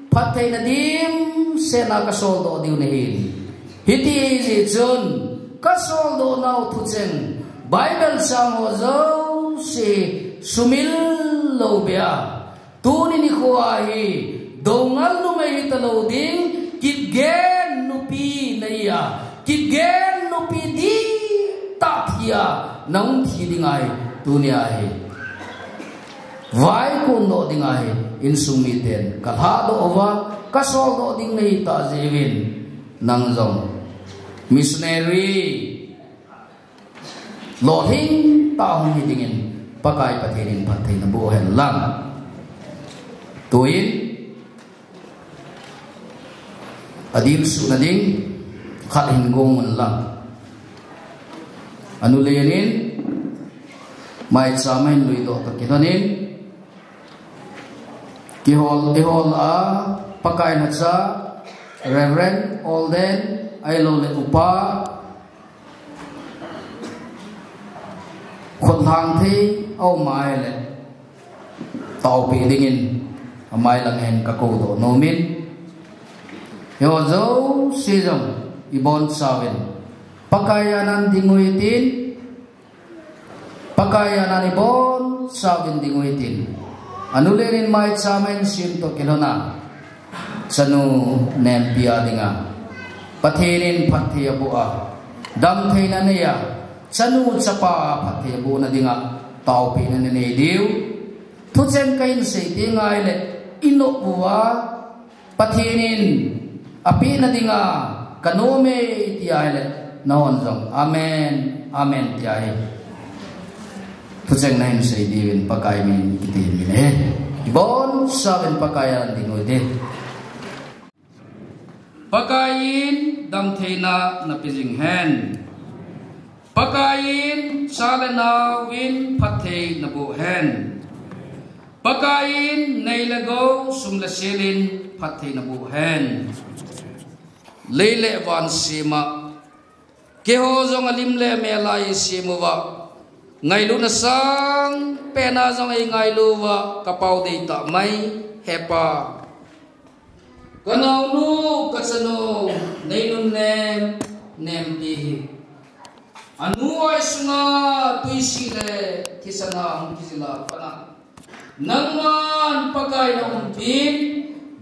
phattheina dimsetna kasoldoh diu nahin. Hiti ahijeh chun, kasoldohnau thucheng, Bible chang ho jouse sumil lou beh a, tuni nikho a hi, Doungel numei hita lou ding, Kipgen nupi nahi a, Kipgen nupi dihtah thi a nahung thi ding ahi, tunia hi vaikon doh ding ahi, insung miten kalhadoh uva, kasoldoh ding nahi tah jeh uvin, nang jong missionary lolhing tah hung hi dingin Pakai Pathen in phattheina boh hen lang. Tuin adilsuhna ding khat hin gong un lang. Anu Len in maicham a hin luidoh toh kilhon in, kihol, ihol a, Pakai lhacha, Reverend Olden, ahilouleh Upa, Khotlhangthei, aum ahileh, Taopi dingin amai lang hen ka koudoh nomin. Hiho jouse jong ibonchauvin Pakai anan ding uhitin. Pakai anan ibonchauvin ding uhitin. Anu Lenin maicham a insem toh kilhona chanu Nempi a dinga Pathen in phatthei aboh a, damtheina anei a, chanu chapa phatthei abohna dinga taopina nanei diu. Thucheng kahin sei teng ahile, inop uva Pathen in apehna dinga kanom e iti ahile, nahon jong amen, amen ti ahi. Thucheng nahin sei diuvin Pakai min kiti min ahi. Ibonchauvin Pakai anan ding uhite. Pakai in damtheina napeh jing hen. Pakai in cha le nao in phatthei naboh hen. Pakai in nei le gou, sum le sil in phatthei naboh hen. Lei le van sema keiho jong alim le amel a eisem uva, ngailutna sangpen a jong eingailu uva, kapao deitah mai, Hepa. Kanaonu, kachanu, Neinunnem, Nempi hi anu oi sunga twisih le thisan a hung kijil a pat a, nangman Pakai naumpi in,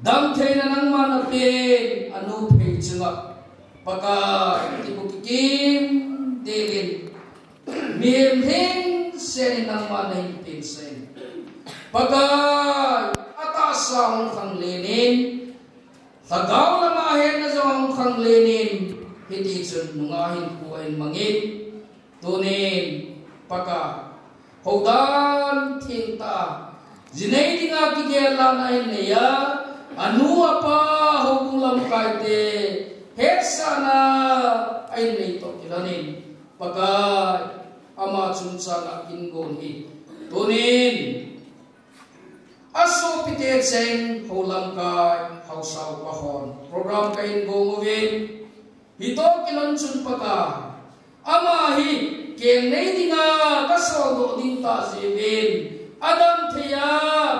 damtheina nangman napen, anu phei chunga Pakai, kibu kikim delin, mihem lhingsen in nangman nahin pengsahin. Pakai, atahsa hung khanglen in, lhagao lama hetna jong hung khanglen in, hitichun nungah hinkho ahin mangin, tunin, Pakai, houdan thengtah a, jinei dinga kigel lhahna ahin nei a, anu apa, houbung lamkaite hetsahna ahin nei toh kilhonin, Pakai, ama chungchang a kin gon hi, tunin, asopite cheng, hou lamkai, haosa upa hon program kahin gong uvin, hitoh kilhon chun Pakai, ama hi keng nei dinga kasoldoh ding tah jeh uvin, adam thei a,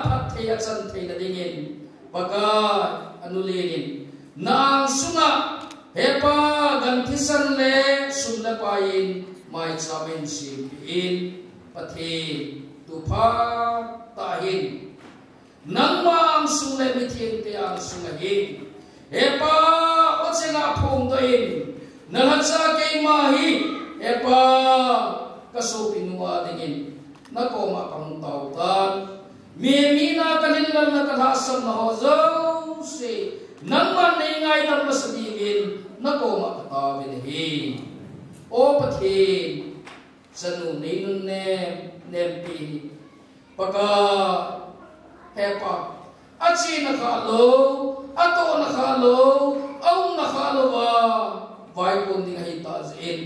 phatthei a chan theina dingin, Pakai, anu Lenin na angsunga, Hepa, gan thisan le sum le pai in maicham a eisempeh in, Pathen, tu phat tah hin nangma angsung le mithengte angsunga hin, Hepa, o chenga phongdoh in, nalhacha keima hi, Hepa, kasopinu a dingin nakoma kahung tao tan. Mihem hina kalhinlelna kalhahsamna ho jouse nangman neingaidam masa diuvin nakoma kataovin ahi. O Pathen, chanu Neinunnem, Nempi hi, Pakai, Hepa, achena khalou, atohna khalou, aumna khalouva vaikon ding ahitah jeh in,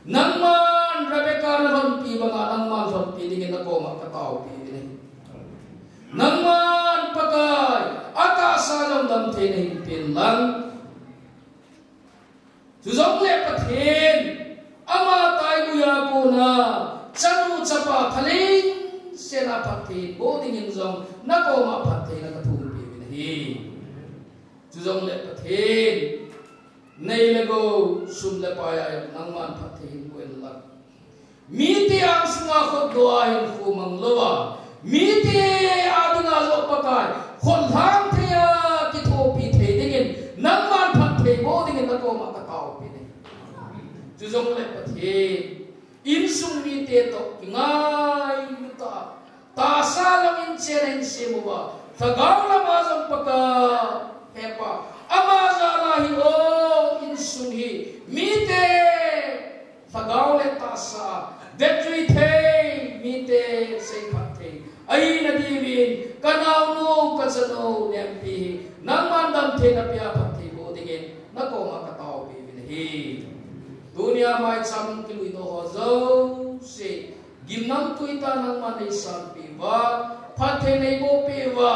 nangman Rebecca nalhonpi banga nangman lhonpi dingin nakoma kataopi uvin ahi. Nangman Pakai, atahsa jong damtheina hinpen lang. Chujongle Pathen, ama taigui a kona chanu chapa thalhingsen a phatthei boh dingin jong nakoma phattheina kathumpi uvin ahi. Chujongle Pathen, nei le gou, sum le pai a jong nangman phatthei hinboh in lang. Mite angsunga khutdoh a hinkho mang louva, mite a dinga joh Pakai, khotlhang thei a kithopi thei dingin, nangman phatthei boh dingin nakoma kataopi ahi. Chujongle Pathen, insung mite toh kingailu tah a, tahsa lam in chen a insem uva, lhagao lama jong Pakai, Hepa, ama jal a hi o insung hi, mite lhagao le tahsa, vetjui thei, mite seiphat thei ahina diuvin, kanaonu, kachanu Nempi hi, nangman damtheina pea phatthei boh dingin nakoma kataopi uvin ahi. Tunia maicham kiluidoh ho jouse, gimnamtui tah a nangman neisanpeh uva, phatthei neibohpeh uva,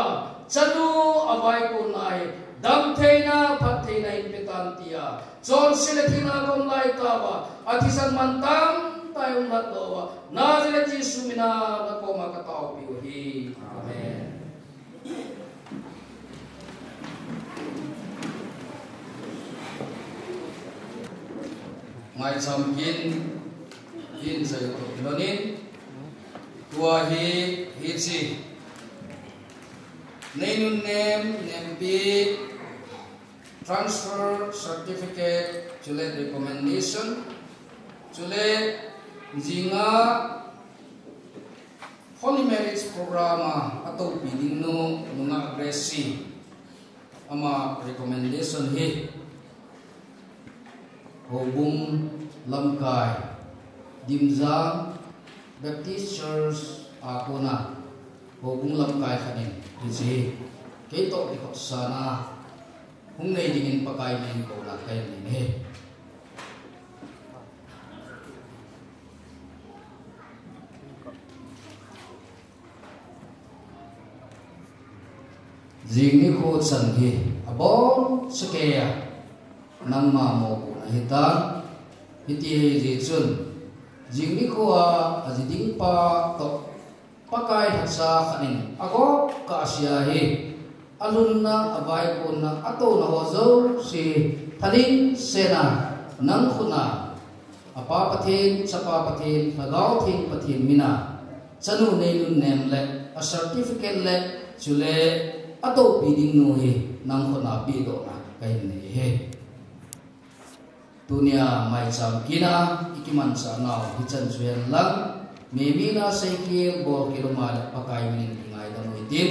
chanu avaikonna hi damtheina, phattheina hinpe tan tia, chonse le thina kom lai tah uva, athisan mantam tah a umlhatdoh uva, Nazareth Jesu mina nakoma kataopiu ahi. Amen. Maicham kin, kin sa yu to kilonin. Tua hi, hichi. Nei nunnem, nempi, transfer certificate, chule recommendation, chule jinga Holy Marriage Program a, atopi ding nu, nungah Gracie, ama recommendation hi. Houbung lamkai, Dimjang Baptist Church a kona, Houbung lamkai khat in, hichi, kei toh kikhop sana, hung nei dingin Pakai min in kona kahin nei e. Jing nikho chan hi, abon sake a, nangma mopohna hitan, hiti hi jeh chun, jing nikho a, aji ding pa toh, Pakai lhacha khat in agop kahsea hi, alhunna, avaikonna, atouna ho jouse, thalheng sena, nang khut a, Apa Pathen, Chapa Pathen, Lhagao Theng Pathen mina, chanu nei nunnem le, a certificate le, chule, atopi ding nu hi, nang khut a pehdohna, kahin nei e. Tunia maicham kin a, ikimanchah nau, hichan chu hen lang, Memina Seikhel, Bolkhel um a le Pakai min in kingaidam u hitin,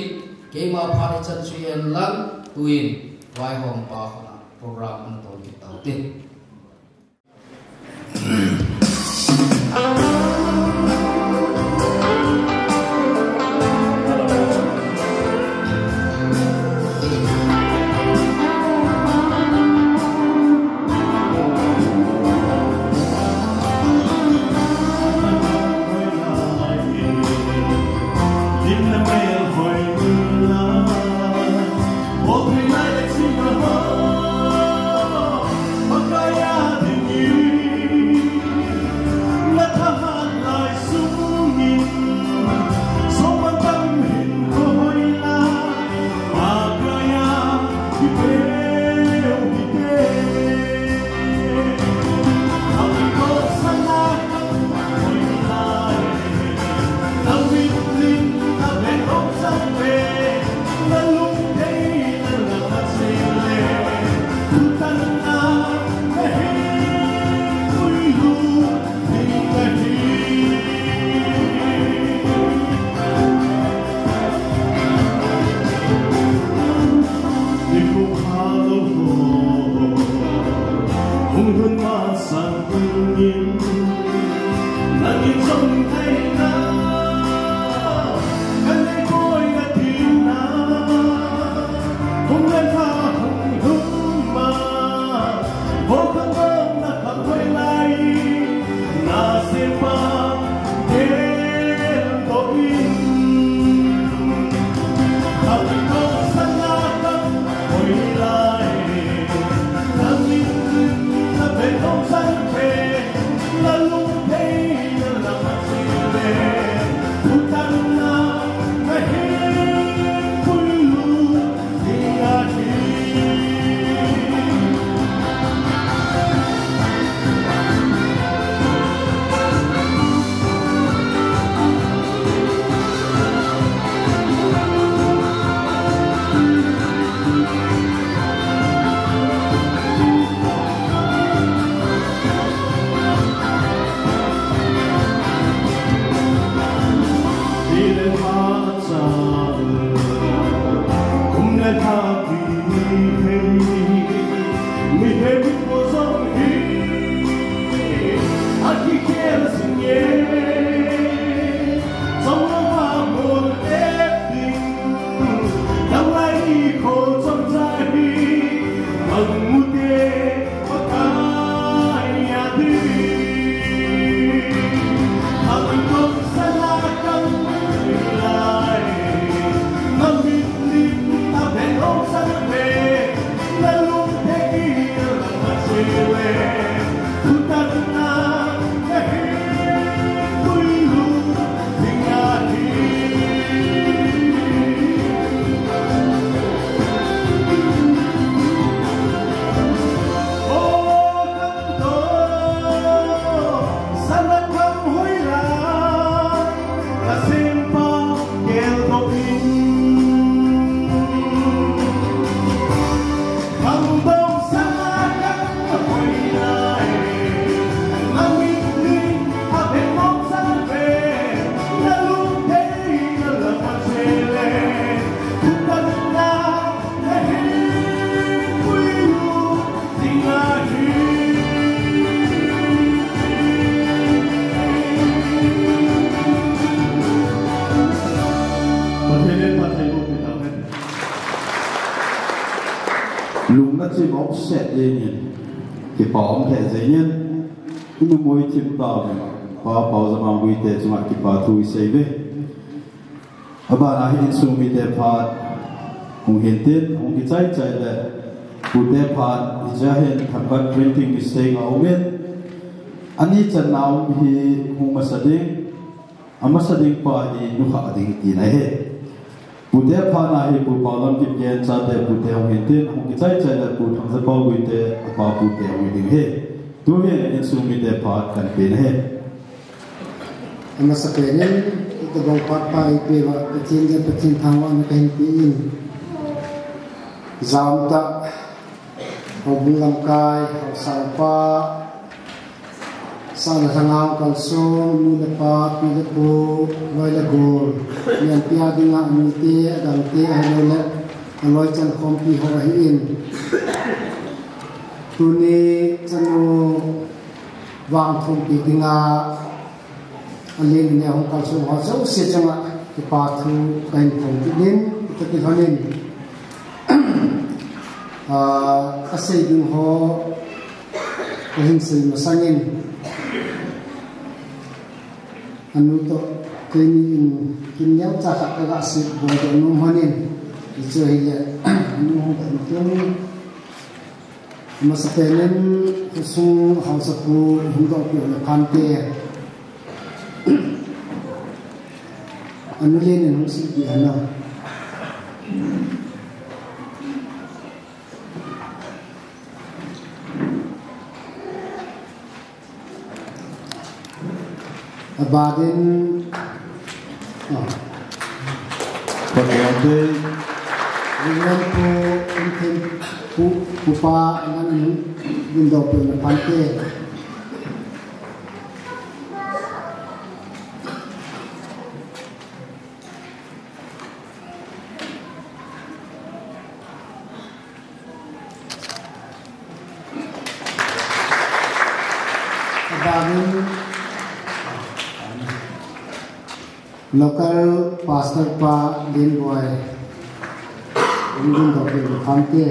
keima phat hichan chu hen lang, tuin, vaihom pa khut a, program ana tol kit tau hite. Lungna chim a um set jengin, kipa um lheh jengin, i numei thim tauvin, Pa Paojamang Guite chunga kipa thu i sei uve. Abana hi insung mite phat hung hintin, hung kichai chai le, pute phat hichea hin themkhat printing mistake a um in, ani channa um hi hung masa ding, amasa ding pa hi nukhah ding tina ahi. Pute phat na hi Pu Paolamkip Gen chate pute hung hintin, hung kichai chai le Pu Thangzapao Guite apa pute hung ding ahi. Tuhin insung mite phat kan pen ahi. Amasapen in, itobang phat pa ipeuva, Pathen le Pathen thangvahna kahin pe in. Jamtah, houbung lamkai, haosa upa, sahna lhangao kalsong, nu le pa, pi le pu, loi le gol, mianpi a dinga amite, adangte, ahilouleh, aloi chankhompi ho ahin. Tuni chanu vangthumpi dinga, alen aneo hung kalsong ho jouse chunga kipa thu kahin phong kit in, kita kilhonin, ah, asei ding ho kahin sei masangin, anu toh keini in kin neocha khat kaga sei bol nom honin, hichu hile, anu hung kan tung. Amasapen in, khosung haosapu hung dohpeh u le phante. Anu Len in hung silpeh u hina. Abadin, ah. Pathen te. Reverend Pu Umthem, Pu, Pu Pa, nangin hung dohpeh u le phante. Abadin, local pastor pa Lenboi, hung dohpeh u le phante.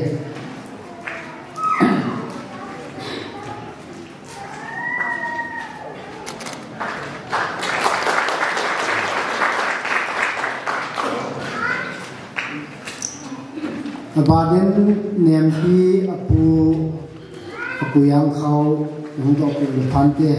Abadin Nempi apu, Apu Jangkhao, hung dohpeh u le phante.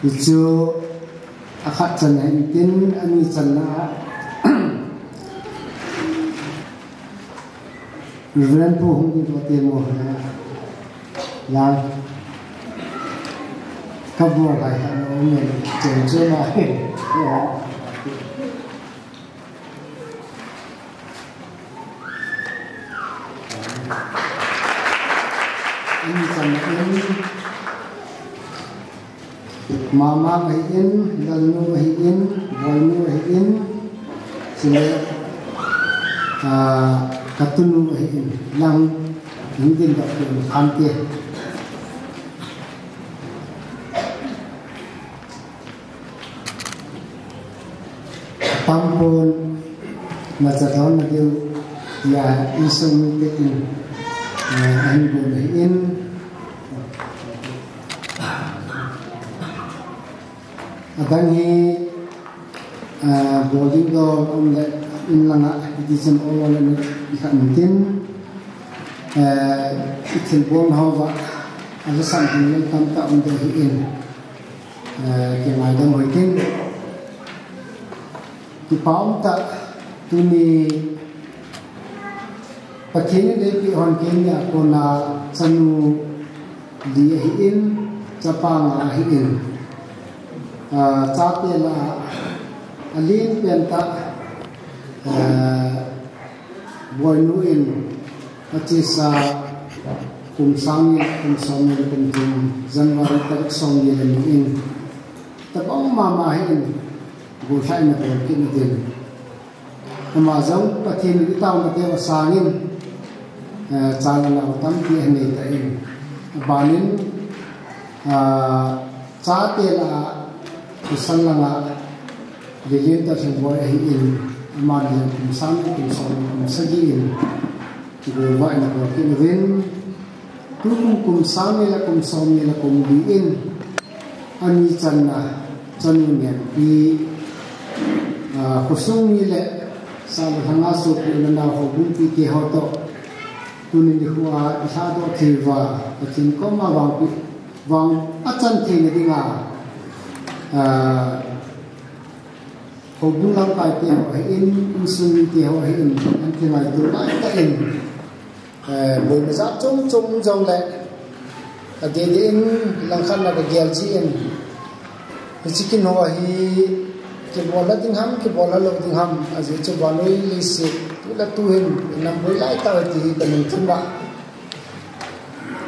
Hichu akhat channa hintin, ani channa a Reverend Pu hung ding toh temo na lang. Kabol lai ha no men chen chen lai. Ani channa in, mama ahin, lalnu ahin, boinu ahin, chule, ah, katunu ahin, lang hung ding dohpeh u le phante. Tampon, na chatna diu, tia insung mite in, eh, ahin bol ahin. Adang hi, eh, bol ding dol um le in langa, iti chen ol ol le ni khat um tin, eh, ithilbol hou va, alhasam ding le tamtah um ding ahin. Eh, kingaidam u hitin. Kipa umtah tuni Pathen in eipeh hon keini a kona chanu li ahin, chapa nga ahin. Ah, chate lah a alen pen tah, ah, boinu in achesa kum sang ni, kum som ni, kum thum, January tarik som ni le ni in, tabang mama ahin, golhai na bol kit na din. Ama jong Pathen in itaona teu asangin, eh, cha le nao tampi anei tan. Banin, ah, chate lah a, Kusan langa, Lilin Tathing Boi ahin, amani kum sang, kum som, kum sagi in, Jehovah in abol kit uvin, tukum kum sang ni le kum som ni le kum li in, ani channa, chanu Nempi, ah, khosung mi le, sahlang a sopi u le nao houbung pite ho toh, tuni nikho a i lhadoh thei uva, Pathen koma vangpi, vang achan theina dinga, ah, houbung lamkai te ho ahin, insung mite ho ahin, an kingaito laitah in, eh, boina jat chom chom jongle, adeh deh in langkhat na kagel jin, hiche kin ho hi, kibol a ding ham, kibol a lou ding ham, ajeh chu vannoi leiset, tu le tu hin, inam boi laitah u ti hi kalungthim a,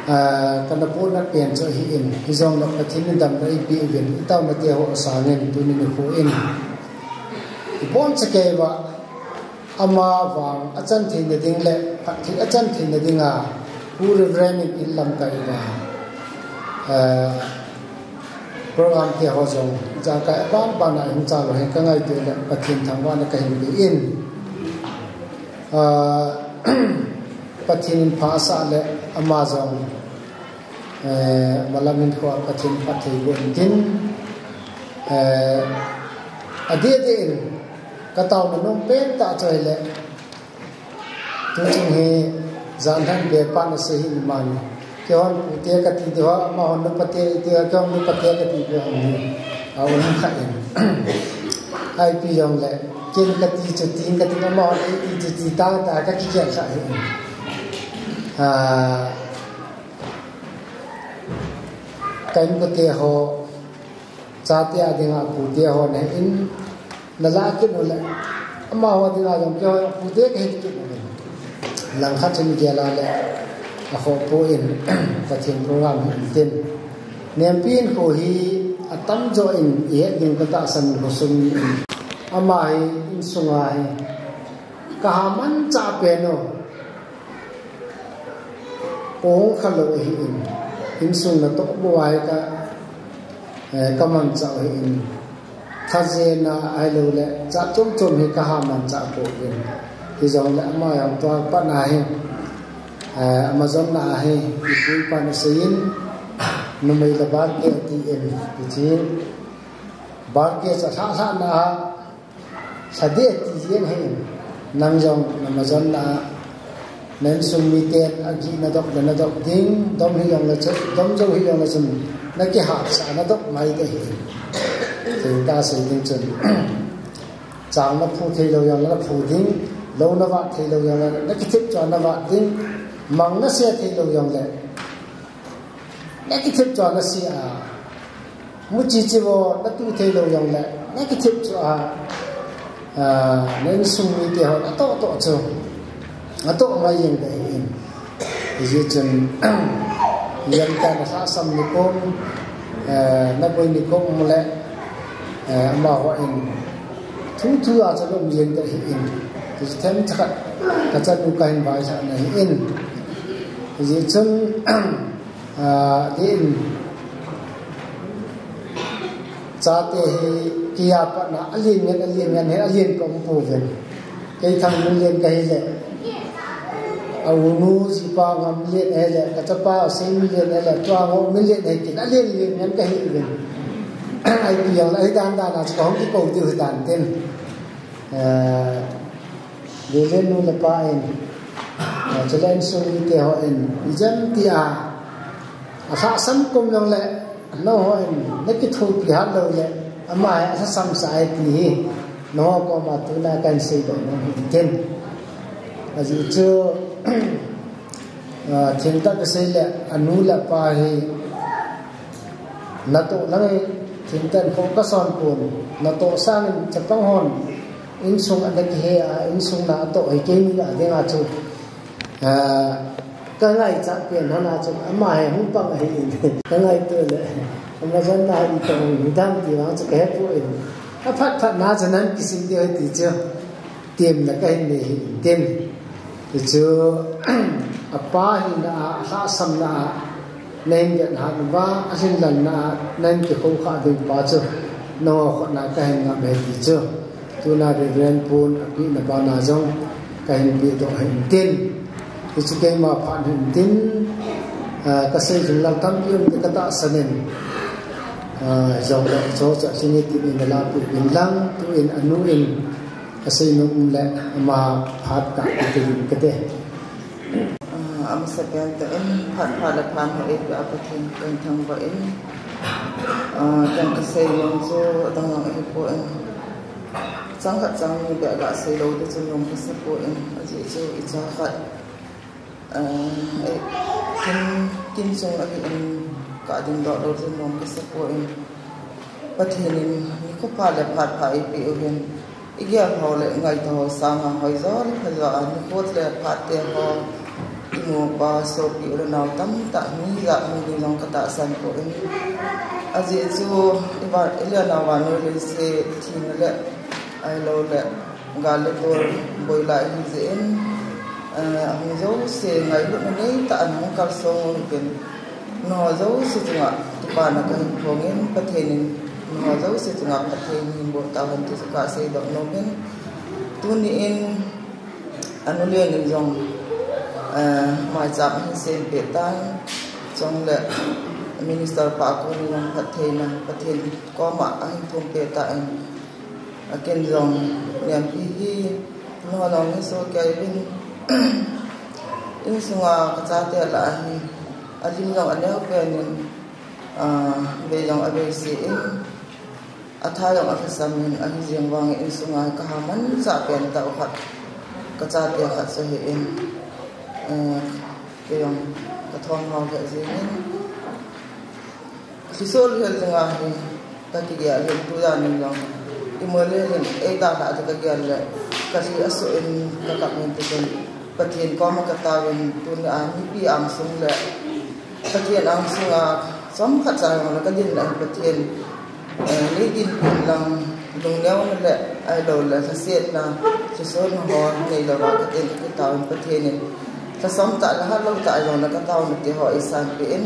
ah, kana pohna pen chu ahin, hijongle Pathen in damna eipeh uvin, itaona te ho asangin, tuni nikho in, iboncha kei uva, ama vang achan theina ding le, phatthei achan theina dinga, Pu Reverend in lamkai uva, ah, program te ho jong, jakai aban ban a hung chal u hi kangaito le, Pathen thangvahna kahin pe in, ah, Pathen in pha asah le, ama jong, eh, malam hinkho a Pathen phatthei boh in tin, eh, adeh deh in, kataona nom pen tah chu ahile, tuchung hi, janhi be pan asei hi man. Keihon pute kati diu ham, amahon nupate ti diu ham, keihon nupate kati diu ham hi, aum kha in. Ipi jongle, ken kati chu tin kati, amahon eiti chu ti tang ta, kakikhel kha hi. Ah, ka inkote ho, chate a dinga pute ho nahin, nalah kit u le, amaho dinga jong keiho pute kahi kit u le, langkhat chun gel a le, akhoh poi, Pathen program hi intin. Nempi in kho hi atamjo in ihet ding katahsan khosung in, ama hi insunga hi kaha manchah pen u, ahung khalou ahin, insung natoh bou a hi ka, eh, kamanchah u ahin, thajena ahilou le, jat chom chom hi kaha manchah pouvin. Hijongle ama jong tua pat na hi, eh, ama jonna a hi, ipu ipan asei in, numei le barke atin, iti, barke chu alhah lhah na a, lha ding ti jeng ahin, nang jong nama jonna a, na insung miten agih nadop le nadop ding, dom hijongle chu, dom jou hijongle chun, nakihahsah nadop mai ding ahin. Thei tah sei ding chun, chang naphu thei lou jongle naphu ding, lou navat thei lou jongle nakithip chu a navat ding, mang nase thei lou jongle nakithip chu a nase a, muchi chi vo natu thei lou jongle nakithip chu a, ah, na insung mite ho natoh toh chu, natoh mai jeng ding ahin. Hijeh chun, ijemtia nalhahsam nikom, eh, naboi nikom um le, eh, amaho in thu thu a chu aum jeng ding ahin. Hichu themcha khat kachanu kahin vaisah na ahin. Hijeh chun, ah, din, chate hi kei a pat na alen ngen, alen ngen hi alen kaum pouvin. Kei Thangminlen kahi le, a unu jipa Ngamlen ahi le, kachapa Seiminlen ahi le, tua Ngouminlen ahi tin, alen alen ngen kahi uvin. Ipi jongle ahi dan dan a chu kahung kikou diu ahi tan tin. Eh, Lelen nu le pa in, eh, chule insung mite ho in, ijemtia alhahsam kom jongle, nangho in nakithopi hat lou le, ama hi alhahsam sah ahi ti hi, nangho koma tuna kahin seidoh nom ahi tin. Ajeh chu, ah, thengtah kasei le, anu le apa hi, natoh lang hi, thengtah in kho kason pon, natoh sangin chapang hon, insung a nakihe a, insung na atoh hi keini a dinga chu, ah, kangaichat pen hon a chu, ama hi hung pang ahin, kangaito le, ama jonna hi itoh hung hidam ti vang chu kahepoi. Aphat phat na chu nan kisim diu ahi ti chu, temna kahin nei ahin tin. Hichu, apa hina a, alhahsamna a, Nahin vet hat uva, ahin lalna, nahin kikhoukhah ding pa chu, nangho khut na kahin ngap e ti chu. Tuna Reverend Pun apehna bana jong kahin pedoh ahin tin. Hichu keima phat ahin tin, ah, kasei jing lang tampi um ti katahsan in. Ah, jong le cho cha chini tin in la pu bin lang, tu in anu in, kasei nom le ama phat ka ti din kate. Ah, amasapen tah in phat pha le phan ho eipeh a Pathen kahin thangvah in, ah, ken kasei nom chu adang dang ahipoi. Chang khat chang ni beh gasei lou ding chun nom kasa poi. Ajeh chu icha khat, ah, eh, kin, kin chung ahin kadingdoh lou ding chun nom kasa poi. Pathen in nikho pha le phat pha eipeh uvin, igel ho le ngaito ho sanga hoijo le phajo a nikho le phat te ho imu pa sopi u le nao tamtah mi jat hung ding jong katahsan poi. Ajeh chu iva, ile nao vannoi leiset thina le ahilou le gal le tol boi lai ahi jeh in, eh, ahung jouse ngailutna neitah in hung kalsong un pen. Nangho jouse chunga kipana kahin phong in, Pathen in nangho jouse chunga phatthei nahin boh tahen ti chu kasei doh nom in. Tuni in anu len in jong, eh, maicham ahin sempeh tan, chule Minister pa kon in jong phattheina Pathen koma ahin thumpeh tan. Aken jong Nempi hi nangho jong nahin sohkei uvin. Insunga kachate lah a hi alim jong aneo pen in, ah, vei jong aveise in, atha jong alhasam in, ahi jeng vang insunga kaha manchah pen tah u khat, kachate khat chu ahi in, eh, kei jong kathom hao lheh jeng in. Lhisol hel dinga hi kakigel in, tujan in jong imol le hin eidalhah ding kagel le, kalhi asoh in kakap in tichun Pathen koma kataovin, tunia mipi angsung le Pathen angsunga chomkhat cha jong le kadin le Pathen, eh, neidinpi in lang, lungneona le ahilou le lhasetna, lhisolna ho neilouva katin kakitaovin Pathen in lhasam tah le hatlou tah jong le kataona te ho eisanpeh in,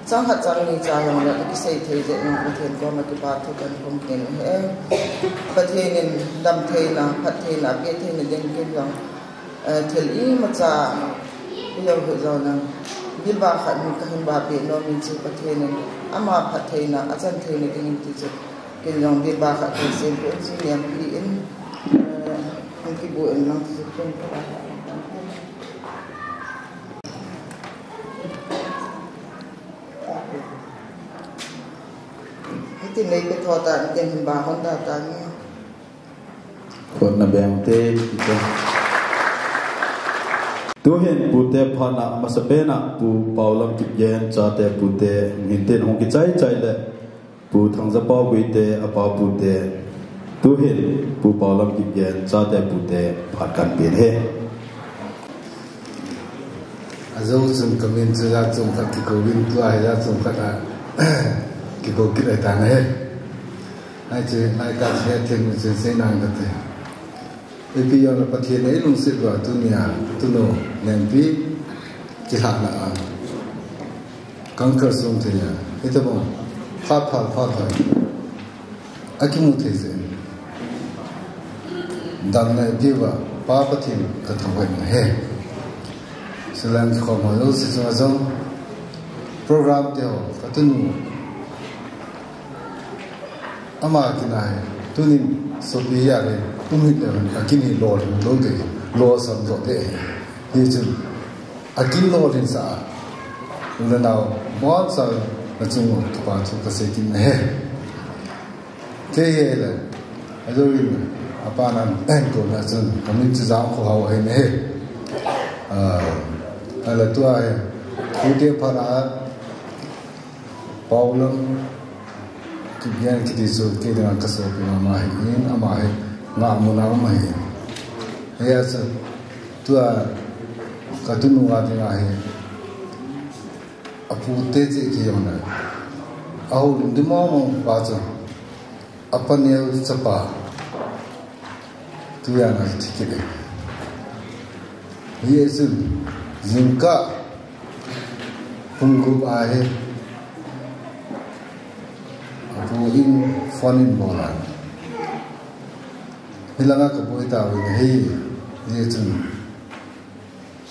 chang khat chang ni cha jong le kakisei thei jeh in Pathen koma kipa thu kahin phong kit in ahi. Pathen in damtheina, phattheina apeh theina ding kin jong, eh, thil imacha ilou hih jongle, bilba khat hi kahin vahpeh nom in chu Pathen in ama phattheina achan theina dingin ti chu ken jong bilba khat kahin sempeh in, chu Nempi in, eh, hung kibu in lang ti chu ken ka Hitin neipe tho tan, ken hin ba hon ta tan. Khut na beng te, ti te. Tuhin pute phatna amasapen a Pu Paolam Kipgen chate pute, hintin hung kichai chai le Pu Thangjapaogui te, apa pute. Tuhin Pu Paolam Kipgen chate pute phat kahin pe ahi. Ajou chun kamin chu jat chom khat kikouvin, tua hi jat chom khat a kikou kit ahitan ahi. Hiche, hiche ka hethem chun seinang kate. Ipi jongle Pathen in eilungset uva tunia, tunu Nempi kilhahna a, kang kalsong thei a, hitobang phat phat phat phat akimu thei jeh in, damna eipeuva Pa Pathen kathangvah in ahi. Sulang kikhom ho jouse chunga jong, program te ho, katunu ama kin ahi, tunin sopi hi ahi, tum hih le akin hi lolhing lou ding, lolsam joh ding ahi. Hichun akin lolhinsah a, u le nao boncha nachung uva kipa thu kasei kit in ahi. Kei hile, ajou in, apa nan enkol na chun kamin chu Jangkhohao ahi ne. Ah, ahile tua hi, pute phat a, Paolam Kipgen kiti chu kei dinga kasopi mama ahin, ama hi ngahmun a um ahi. Hijeh chun tua katunu a dinga hi apute cheh kei jongle, ahoulim ding mong mong pa chu apa neo chapa tujan a thi kit e. Hijeh chun jingkah Pung gup ahi. Apu in phone in bol a. Hilanga kaboi tauvin ahi. Hichun.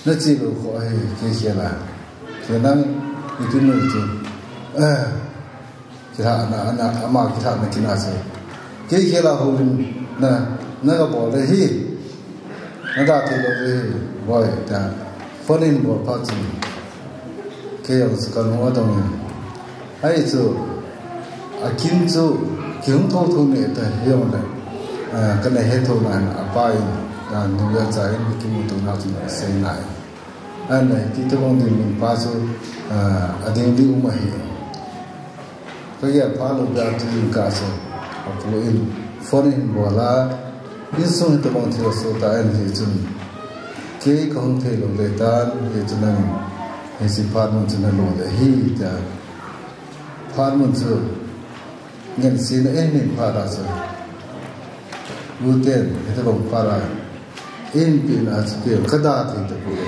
Nache lou kho ahi, kei khel a. Kei nang, ipi mu chu. Ah. Kilhahna, ana, ama kilhahna kina chu. Kei khel a houvin na, na kabol le hi. Nada thei lou le hi, boi, ta. Phone in bol phat chun. Kei jong chu kanung adong in. Ahi chu, akin chu, kihung thotho ne ta, hijongle. Ah, kana hetho nan, apa in, nan, nuiya cha in, kimuto na chu, sei nai. Ana, hiti tobang dinmun pa chu, ah, ading ding um ahi. Kagel phat lou beh a tu jing kah chu, apu in phone in bol a, insung hitobang thil asot a, ahin hichun, kei kahung thei lou ding tan, hichun nang, hiche phat mun chu nalo ding ahi, tia. Phat mun chu, ngensen a eihin phat a chu. Uten, hitobang phat a, Inpi na chu tia, kada thei tapoi.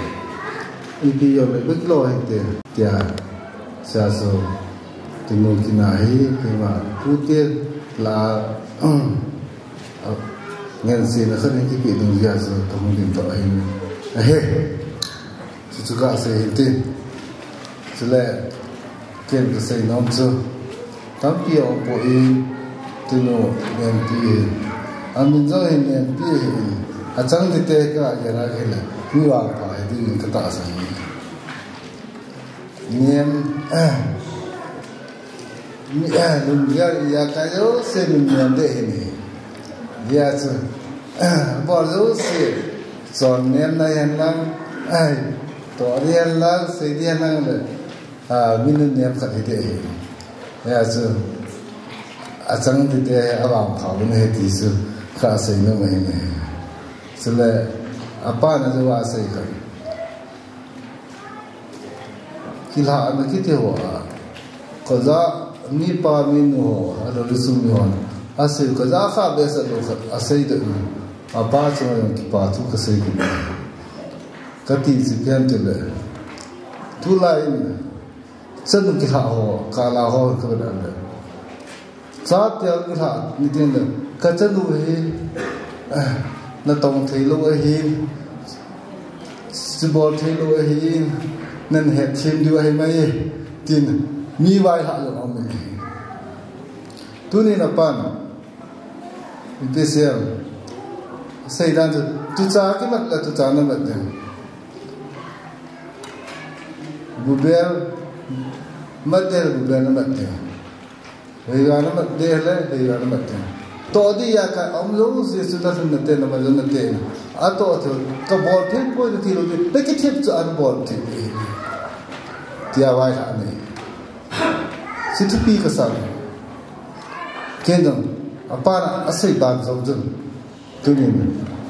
Inpi jong le, bek lo hinte, tia. Sia so, tinu kina hi, keima, pute, la, ngensen a khat in kipe dung jeh a chu, kahung ding toh ahin. Ahe. Chuchu kasei hinte. Chule, ken kasei nom chu. Tampi aum poi, tinu Nenpi hi. Amin jong hi Nenpi hi. Achang tite kagel a hile, mi vangpha hi ding katahsan e. Nen, eh, mi, eh, lunggel a ijakai jouse min nen ding ahi. Hijeh chun, eh, bol jouse, chon nenna hihen lang, eh, toh ding hihen lang, sei ding hihen lang le. Ah, mi nunnem khat hiding ahi. Hijeh chun, achang tite avangpha u ahi ti chu, kasei nom ahi. Chule, apan ajou a asei khat. Kilhahna kiti ho a. Kaja, mipa minu ho, alou le sum mi ho. Asei, kaja kha behseh lou khat, asei de. Apa chunga jong kipa thu kasei kit. Kati chu ipi ham tile. Tulai in, chanu kilhah ho, kala ho, kabol le. Chate kilhah, nitin le. Kachanu hi, eh, natong thei lou ahi, chibol thei lou ahi, nahet them diu ahi mai, tin, mi vaihah lou aum in ahi. Tunin apan, Ipi seiyem. Seidan chu, tucha kimat le tucha namat ding. Bubel, mat ding le bubel namat ding. Heiga namat ding le, heiga namat ding. Toh ding ijakai aum jouse chu nalhun nate, namat jouse nate. Atoh thei, kabol thei poi nati lou ding. Nakithem chu anabol thei. Tia vaihah nei. Chu thupi kasah. Ken jong, apan asei ban jong chun. Tunin,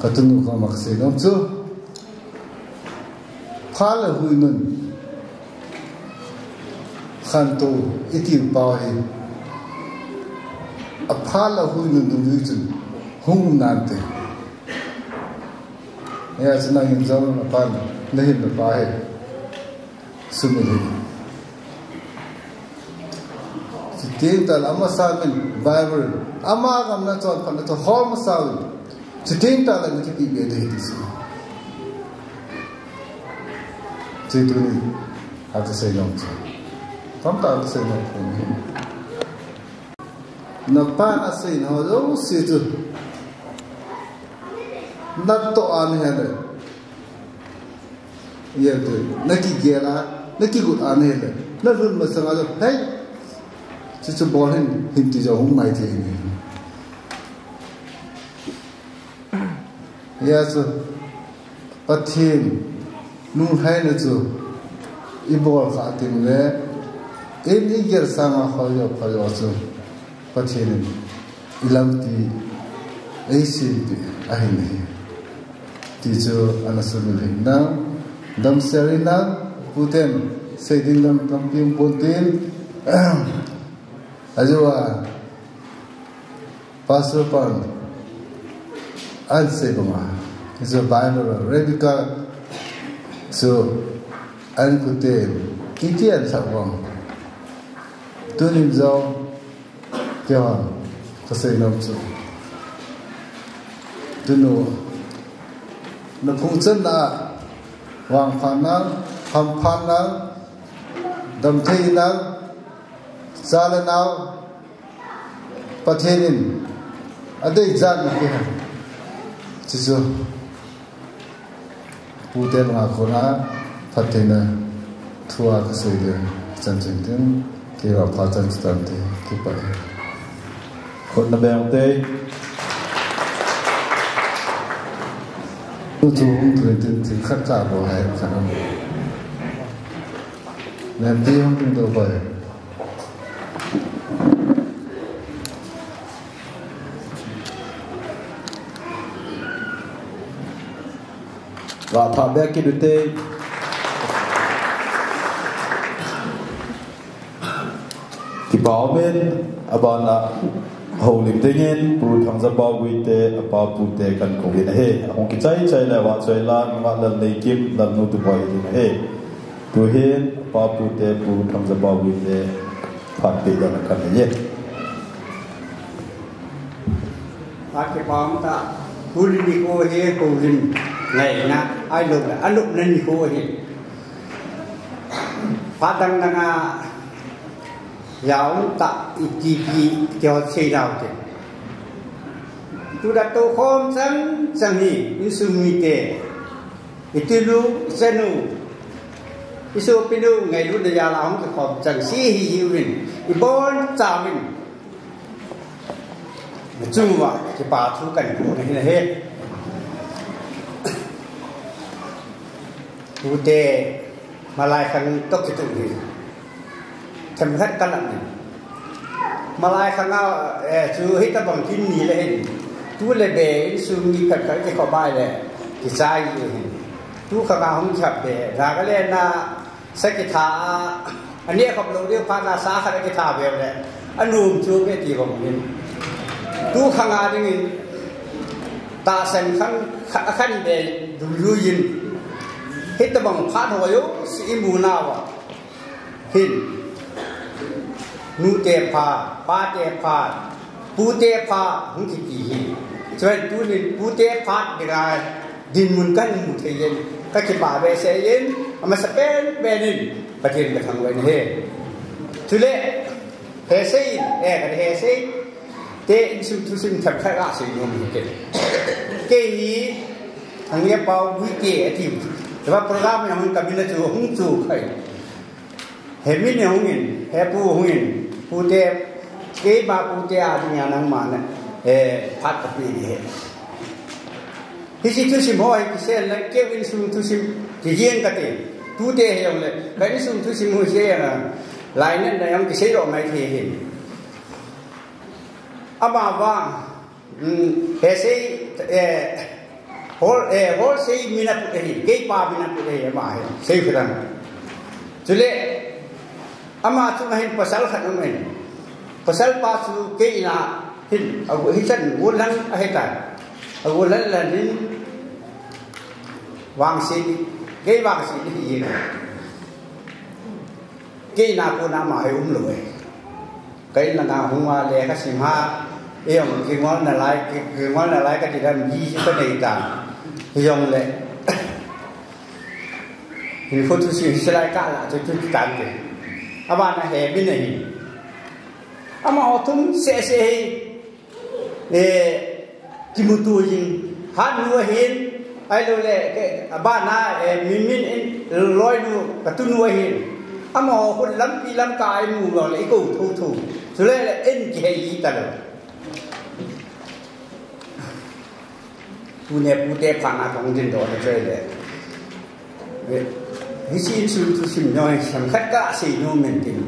katunu koma kasei nom chu. Phat le huinun. Khantou, itiu pau hi. Aphat le huinun dungjuiya chun. Hung um nante. Hijeh chun nangin jong apan, nahin napa hi. Sumil hih. Chuteng tahle amasauvin Bible, ama gamna chonphatna chu hol masauvin. Chuteng tahle nakipe be ding ahi ti chu. Chuti tuni, kasei nom chu. Tamtah kasei nom chu. Napan asei nau jouse chu. Natoh a nahi le. Ijeh inem, nakigel a, nakigot a nahi le. Nalhun masang a jong, hei. Chuchu bol hih in, hiti jong hung mai thei ahi. Hijeh chun, Pathen lunglhaina chu ibol khah teng le, in igel sanga khoh jo, khoh jo chu Pathen in ilampi eisempeh ahi nahi. Ti chu ana sumil hih in, damsel in, puten seiding lam tampi um ponte. Ajeh a, Pastor pan asei banga, hiche Bible a Rebecca chu ankute Kiti an sa vang. Tunin jong, keiho, kasei nom chu. Tunu, na phuchanna, vangphatna, hamphatna, damtheina, cha le nao, Pathen in adeichatna kihe. Chuchu. Pute banga kona phattheina thua kasei ding. Chanchin tin, keiho phat chan chu tante, kipah e. Khut na beng te. Tu chu hung tu tin, thil khat kabol hai khat am. Lempi hung tin do bai. Latha bek kidute. Kipa umin, abana houlim dingin, Pu Thangjapao Guite, apa pute kan kou in ahi. Ahung kichai chai le, vahchoi la, nunga Lalneikim, Lalnutuboi ding ahi. Tuhin, apa pute, Pu Thangjapao Guite, phat peh dan kan ahi. Akipa um ta, tuni nikho hi houlim ngaina, ahilou le, anopna nikho ahi. Phat dang dang a, jaum ta iti pi keiho sei nau te. Tuda toukhom chang chang hi, insung mite. Itinu, ichanu, isopinu, ngailutna jal a hung kikhom chang se hi hiuvin, ibonchauvin. Nachung uva, kipa thu kahin peh na ahi. Pute, malai khang toh kituh hi. Themkhat kalah in. Malai khang a, eh, chu hitabang kin ni le hin. Tu le be, insung mi khat khat kikhop a le, kichai hi hin. Tu khang a hung khop be, Nagaland a, sa kitha a, aneh khop lou ding phat na sa khat akitha be le, anom chu be ti bang hin. Tu khang a dingin, tahsan khang, kha-, khan be, dungjui in. Hitabang phat ho jouse imu nauva. Hin, nute phat, pate phat, pute phat, hung kiti hi. Chuin tunin pute phat dinga dinmun kahin mu thei in, kakipa behseh in, amasapen pen in, Pathen kathangvah in ahi. Chule, hesei in, eh, kahe sei, te insung thusim themkhat kasei nom ahi kei. Kei hi, Thangjapao Guite ati. Tua program a hung kamin a chu hung chu khai. He min hung in, he pu hung in, pute, keima pute a ding a nangma na, eh, phat kapeh ding ahi. Hiche thusim ho hi kisei le, kei insung thusim, kijeng kate, tute hi jong le, ka insung thusim ho sei a, lainatna jong kisei lou mai thei hi. Ama vang, Hmm, he sei, eh, hol, eh, hol sei mina put ahi, keipa mina put ahi, ama hi, sei khidang. Chule, ama chunga hin pasal khat um in. Pasal pa chu kei in a hin, agu hi chan, gu lang ahi ta. Agu lang lang hin, vangse, kei vangse hi. Kei in a kona ama hi umlou e. Ka in langa hung a lekha sim a, ijong kingol nalai, ki-, kingol nalai kati dan ji chu kanei ta. Ijong le. Hinkho thusim hiche lai kalah chu chu tan ke. Abana he min ahi. Amaho thum seh seh hi. Eh, kimuto jing, hatnu ahin, ahilou le, ke, abana, eh, min min in, loinu, katunu ahin. Amaho khut lampi lamkai imu lou le, ikou thotho. Chule le, in kihei talou. Tune pute phat na kahung dingdoh na chule. Eh, hiche insung thusim jong hi themkhat kasei nom in tin.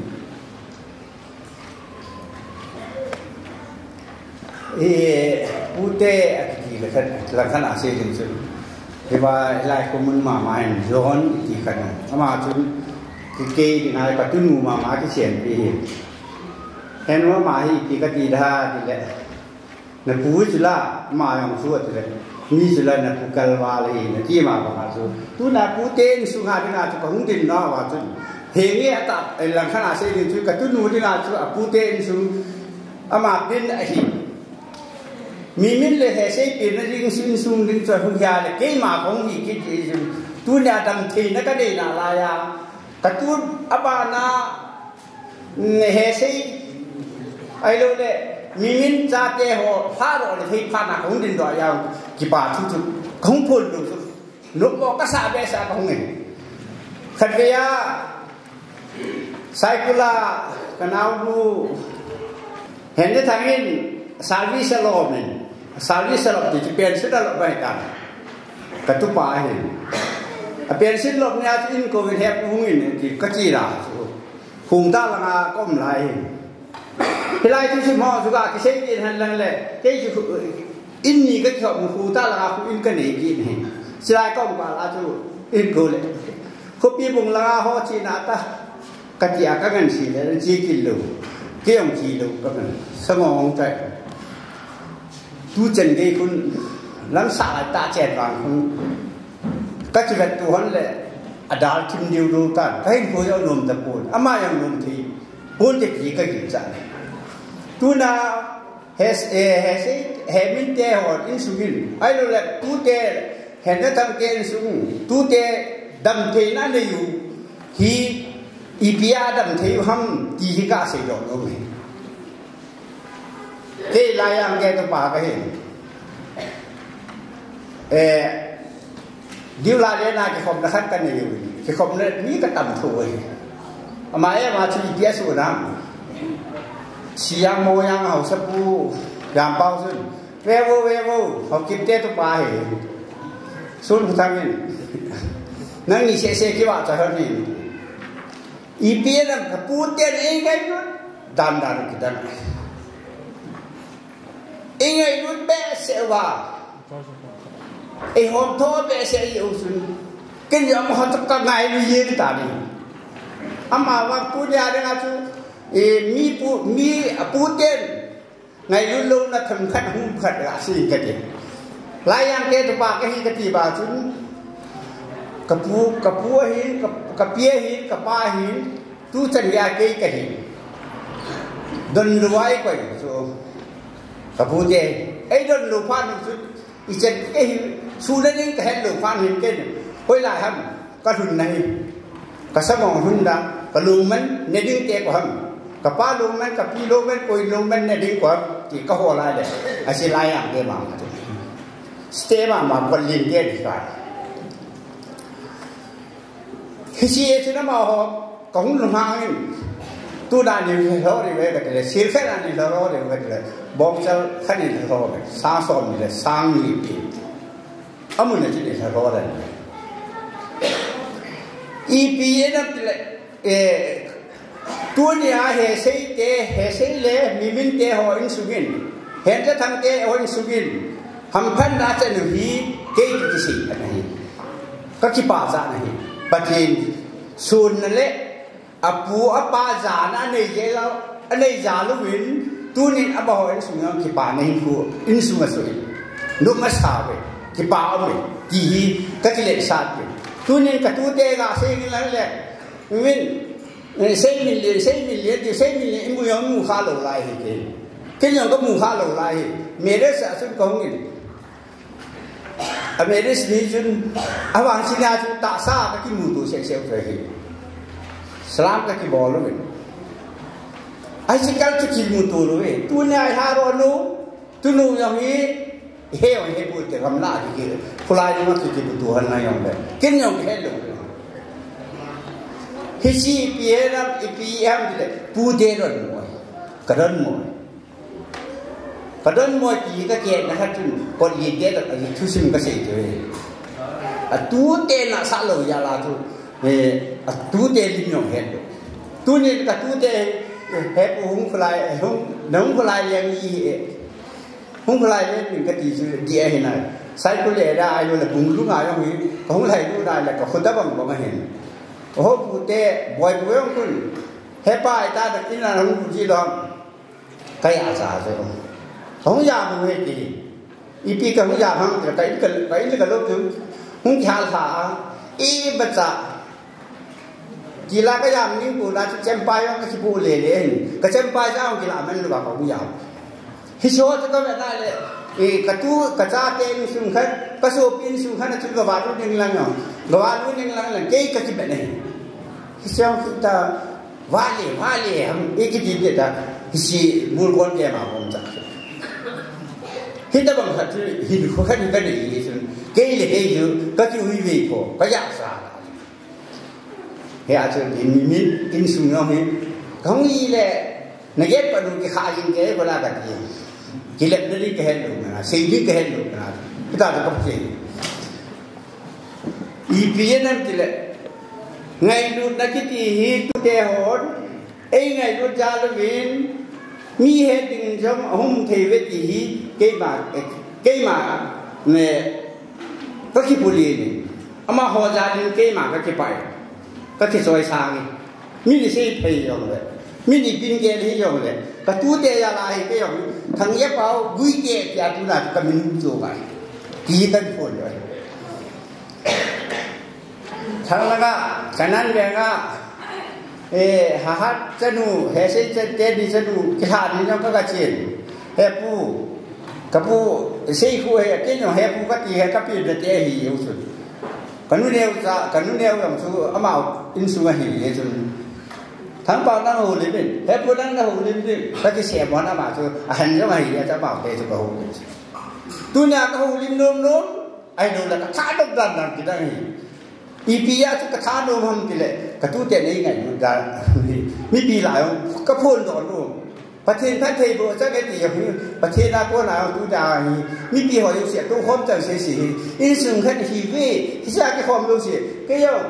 Eh, pute akiti le khat, lang khat a sei ding chu. Hiva hilai khomun mama in John iti khat na. Ama chun kikei ding a katunu mama kichen pi hi. Hen ama hi ipi kati da tile. Napu chu la, ama jong chu tile. Mi chu la napu kalval hi, nati ma banga chu. Tuna pute insung a dinga chu kahung ding nauva chun. Henge ata, eh, langkhat a sei ding chu, ka tunu dinga chu, a pute insung, ama pen ahi. Mimin le Hesei pen na ding sun sung ding chu, hung hia le, keima kong hi kit ding chu. Tunia damtheina ka nei nalai a. Ka tu abana, mm, Hesei, ahilou le, Mimin chate ho, pha ro le, hei pha na kong din do ya, kipa thu chu, kong phul lu chu. Nopmo kasa behseh a kahung in. Khatvei a, Saikul a, kanaonu, Hende Thang in, service alom in, service alom ti chu pension alom bai ta. Katupa ahi. A pension lom nia chu in kou in hep hung in, ti kati la chu. Hung ta langa kom lai. Hilai thusim ho chu ka kisei kit hen lang le, kei chu khu, in ni ka kikhop khu ta langa khu in ka nei kit hi. Silai kom pa la chu in ko le. Khopi bung langa ho chi na ta. Ka ti a ka ngan si le, chi kit lou. Kei jong chi lou ka ngan. Sangong tai. Tu chen gei khun lam sa lai ta chen vang khun. Ka chi vet tu hon le, a dal thim diu diu tan. Ka hin khu jong nom ta pon. Ama jong nom thei. Pon te ti ka gin cha. Tuna Hes-, eh, Hesei, Hemin te ho insung in. Ahilou le, tute, Hende Thang te insung. Tute, damtheina nei u. Hi, ipi a damthei u ham, ti hi ka sei doh nom e. Kei Laijang kei tupa ka hi. Eh, Diu la le na kikhopna khat ka nei u. Kikhopna mi ka tam tho u. Ama e ma chu ipi a su na. Siang mo yang hausa pu, yang pau sun. Ve vo, ve vo, ho kip te tupa hi. Sun khu thang in. Nang ni se se ki wa cha hon ni. Ipi a nam ka pu te nei ngai lut. Dan dan ki dan. Ei ngailut behseh uva. Ei hom tho behseh u sun. Ken jong amaho toh ka ngailu jeng ta ni. Ama vang tunia dinga chu, eh, mi pu, mi, a pu ten ngailut louna themkhat hung khat la si kati. Laijang te tupa ka hi kati ba chun. Ka pu, ka pu ahin, ka, ka pi ahin, ka pa ahin. Tu chan gei a kei ka hi. Donlou a i koi chu. Ka pu te. Ei donlou phat u chu. I chan ka hi. Suna ding ka het lou phat hin ken. Hoilai ham. Ka lhun na hi. Ka samong lhun na. Ka lungman ne ding te ko ham. Ka pa lungman, ka pi lungman, koi lungman ne ding ko ham. Ti ka ho lai le. A si lai ang te ma. Ste ma ma ko lin te di ka. Hiche a chun amaho, kahung lunghang in, tuna ni lhalo diu ve katile, silkhat a ni lhalo diu ve katile, bongchal khat ni lhalo ve, sang som ni le, sang ni pi. Amun a chun ni lhalo le. Ipi e nam tile, eh, tunia Hesei te, Hesei le, Mimin te ho insung in, Hende Thang te ho insung in, hamphatna chanu hi, kei kisei ana hi. Ka kipah jat ahi. Pathen sunna le apu apa jana anei jeh lou, anei jal uvin, tunin amaho insung jong kipana hinkho, insung asoh in. Nung asa uve, kipah uve, ti hi ka kiletsah uve. Tunin ka tute ga sei ngen lang le, min, eh, sei min le, sei min le, ti sei min le, imu jong imu kha lou lai hi ke. Ken jong ka mu kha lou lai hi. Marriage a chun ka hung in. A marriage ni chun, avang china chu tahsa ka kimuto seh seh u chu ahi. Salam ka kibol uve. Ai, sikal chu kimuto lou ve. Tunia i ha ro nu, tunu jong hi, he jong he pu te gamla ki ki. Khulai ni ma ki kimuto han na jong ve. Ken jong he lou. Hiche ipi he lam, ipi ham le, pu te ron mo. Ka ron mo. Ka donbut ti ka kihetna khat chun, kot lit te toh, thusim ka sei chu. A tute na sa lou jal a chu, eh, a tute lim jong het. Tunin ka tute, eh, he pu hung kholai, eh, hung, na hung kholai leng i, eh, hung kholai leng min ka ti chu, di a hi na. Saikul le da ai lo le bung lu nga jong hi, ka hung lai lu na le ka khu da bang bang a hin. Ho pu te, boi pu jong kun, he pa i ta da kin na hung ku ji lo. Ka ja cha chu. Hung ja mu he ti. Ipi ka hung ja hang ti ka in ka, ka in ka lo tu. Hung ja lha. I ba cha. Kila ka jam ning ko la chu chempai jong ka kipu le le hin. Ka chempai jong kila man lou va ka u jam. Hiche ho chu ka ve na le, eh, ka tu, ka chate insung khat, ka sopi insung khat chu ka va lu ning lang jong. Ka va lu ning lang lang, kei ka kibe ne. Hiche jong kita, va le, va le, ham, eh, kiti te ta. Hiche mul kon ke ma kon cha. Hita bang khat chu, hin ko khat ka ni, kei le kei chu, ka chu hi ve ko, ka ja sa. Hia chu mi, mi, insung jong hi. Ka hung i le, na get pa du ki kha jing ke, ko la ka ti. Ki lep na li ka het lou na, sei li ka het lou na. Kita ta ka pi. Ipi jeh ham ti le. Ngailutna kiti hi tute hon. Ei ngailut jal uvin. Mi het ding jong ahung thei ve ti hi. Keima, eh, keima, ne, ka kipuli ni. Amaho jal in keima ka kipai. Ka kichoi sang. Mi ni sei phei jong le. Mi ni pin gel hi jong le. Ka tute jal a hi kei jong. Thangyeipao Guite tia tuna ka min chu vai. Ti kan phon le. Thang langa, Kanan venga, eh, Hahat chanu, Hesei chate ni chanu, kilha ni jong ka ka chen. Hepu, ka pu, sei khu he, kei jong hepu ka ti he, ka pi na te hi u chu. Ka nu neo cha, ka nu neo jong chu, amau insung ahi, he chu. Thangpao nang houlim in, hepu nang na houlim in, ka ti se mo na ma chu, ahan jong ahi, a cha pao te chu ka houlim. Tunia ka houlim nom nom, ahilou le ka tha nom dan dan ti dang hi. Ipi a chu ka tha nom ham ti le, ka tute nei ngailut dan. Mipi la jong, ka phon don nom. Pathen phattheiboh chang e ti jong hi, Pathen a kona jong tu da hi, mipi ho jouse, tou khom chang sese hi, insung khat hi ve, hisa kikhom jouse, kei jong,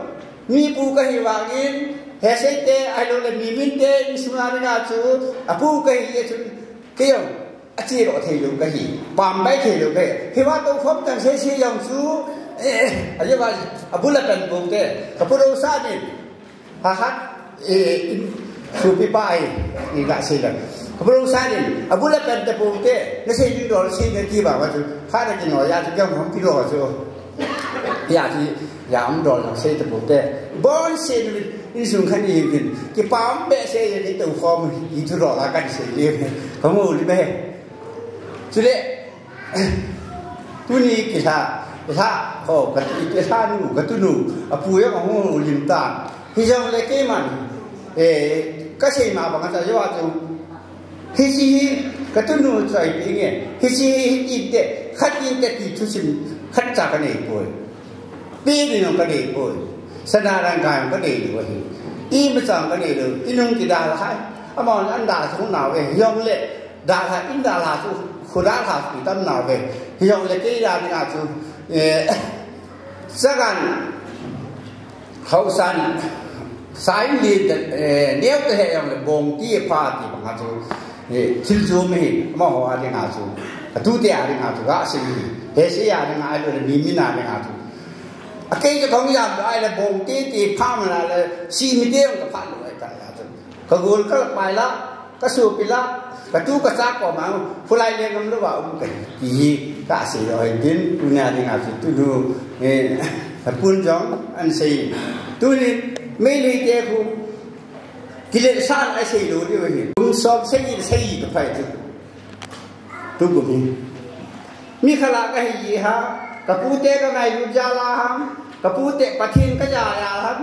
mi pu ka hi vangin, Hesei te, ahilou le Mimin te, insung a dinga chu, apu ka hi e chun, kei jong, ache lou thei lou ka hi, pambai thei lou ka hi, hiva tou khom chang sese jong chu, eh, ajo va, abul a pan bou te, ka pu Rosa ni, Hahat, eh, in, supi pa ai, i ga sei la. Ka pu Rosa ni, abul a pan te pou te, na sei ding dol sei na ti ba va chu, ha na ki no ya chu, kiang hom pi lo chu. Ya ti, ya am dol na sei te pou te. Bon sei ni, insung khat ni hin, kipam be sei ni tou khom, i tu ro la kan sei ni. Ka mu li be. Chule, Tuni kilha, kilha, ho, ka ti, kilha nu, ka tunu, apu jong ahung lim tan. Hijong le keiman, eh, ka sei ma bang a cha jo a chu. Hiche hi, ka tunu choi pi nge. Hiche hi, hi ti te, khat in te ti thusim, khat cha ka nei poi. Pi ni jong ka nei poi. Sana rang ka jong ka nei lou hi. Imacha jong ka nei lou, inung kidalha. Amahon an dalha nau ve, hijong le, Dalha, in dalha chu, khu dalha chu tam nau ve. Hijong le kei la dinga chu, eh, chagan, hausan, sai li, eh, neo te he jong le bong ti pha ti bang a chu, eh, thil chu mi hi, amaho a dinga chu, ka tute a dinga chu, ga sei hi, Hesei a dinga, ahilou le Mimin a dinga chu. A kei chu kong jam, ahile bong ti ti pha ma la le, si mi te jong ka pha lou ai ta ya chu. Ka gol ka la pai la, Ka sopi la, ka tu ka cha koma, khulai le ngam lou va um ka hi, ti hi, ka sei lou hin tin, tunia dinga chu tunu, eh, ka pun jong, an sei. Tuni, Meitei te khu, kile san a sei lou diu hi. Kum som sei, sei ka phai tu. Tu kum hi. Mi khala ka hi ha, ka pute ka ngailut jal a ham, ka pute Pathen ka ja ja ham,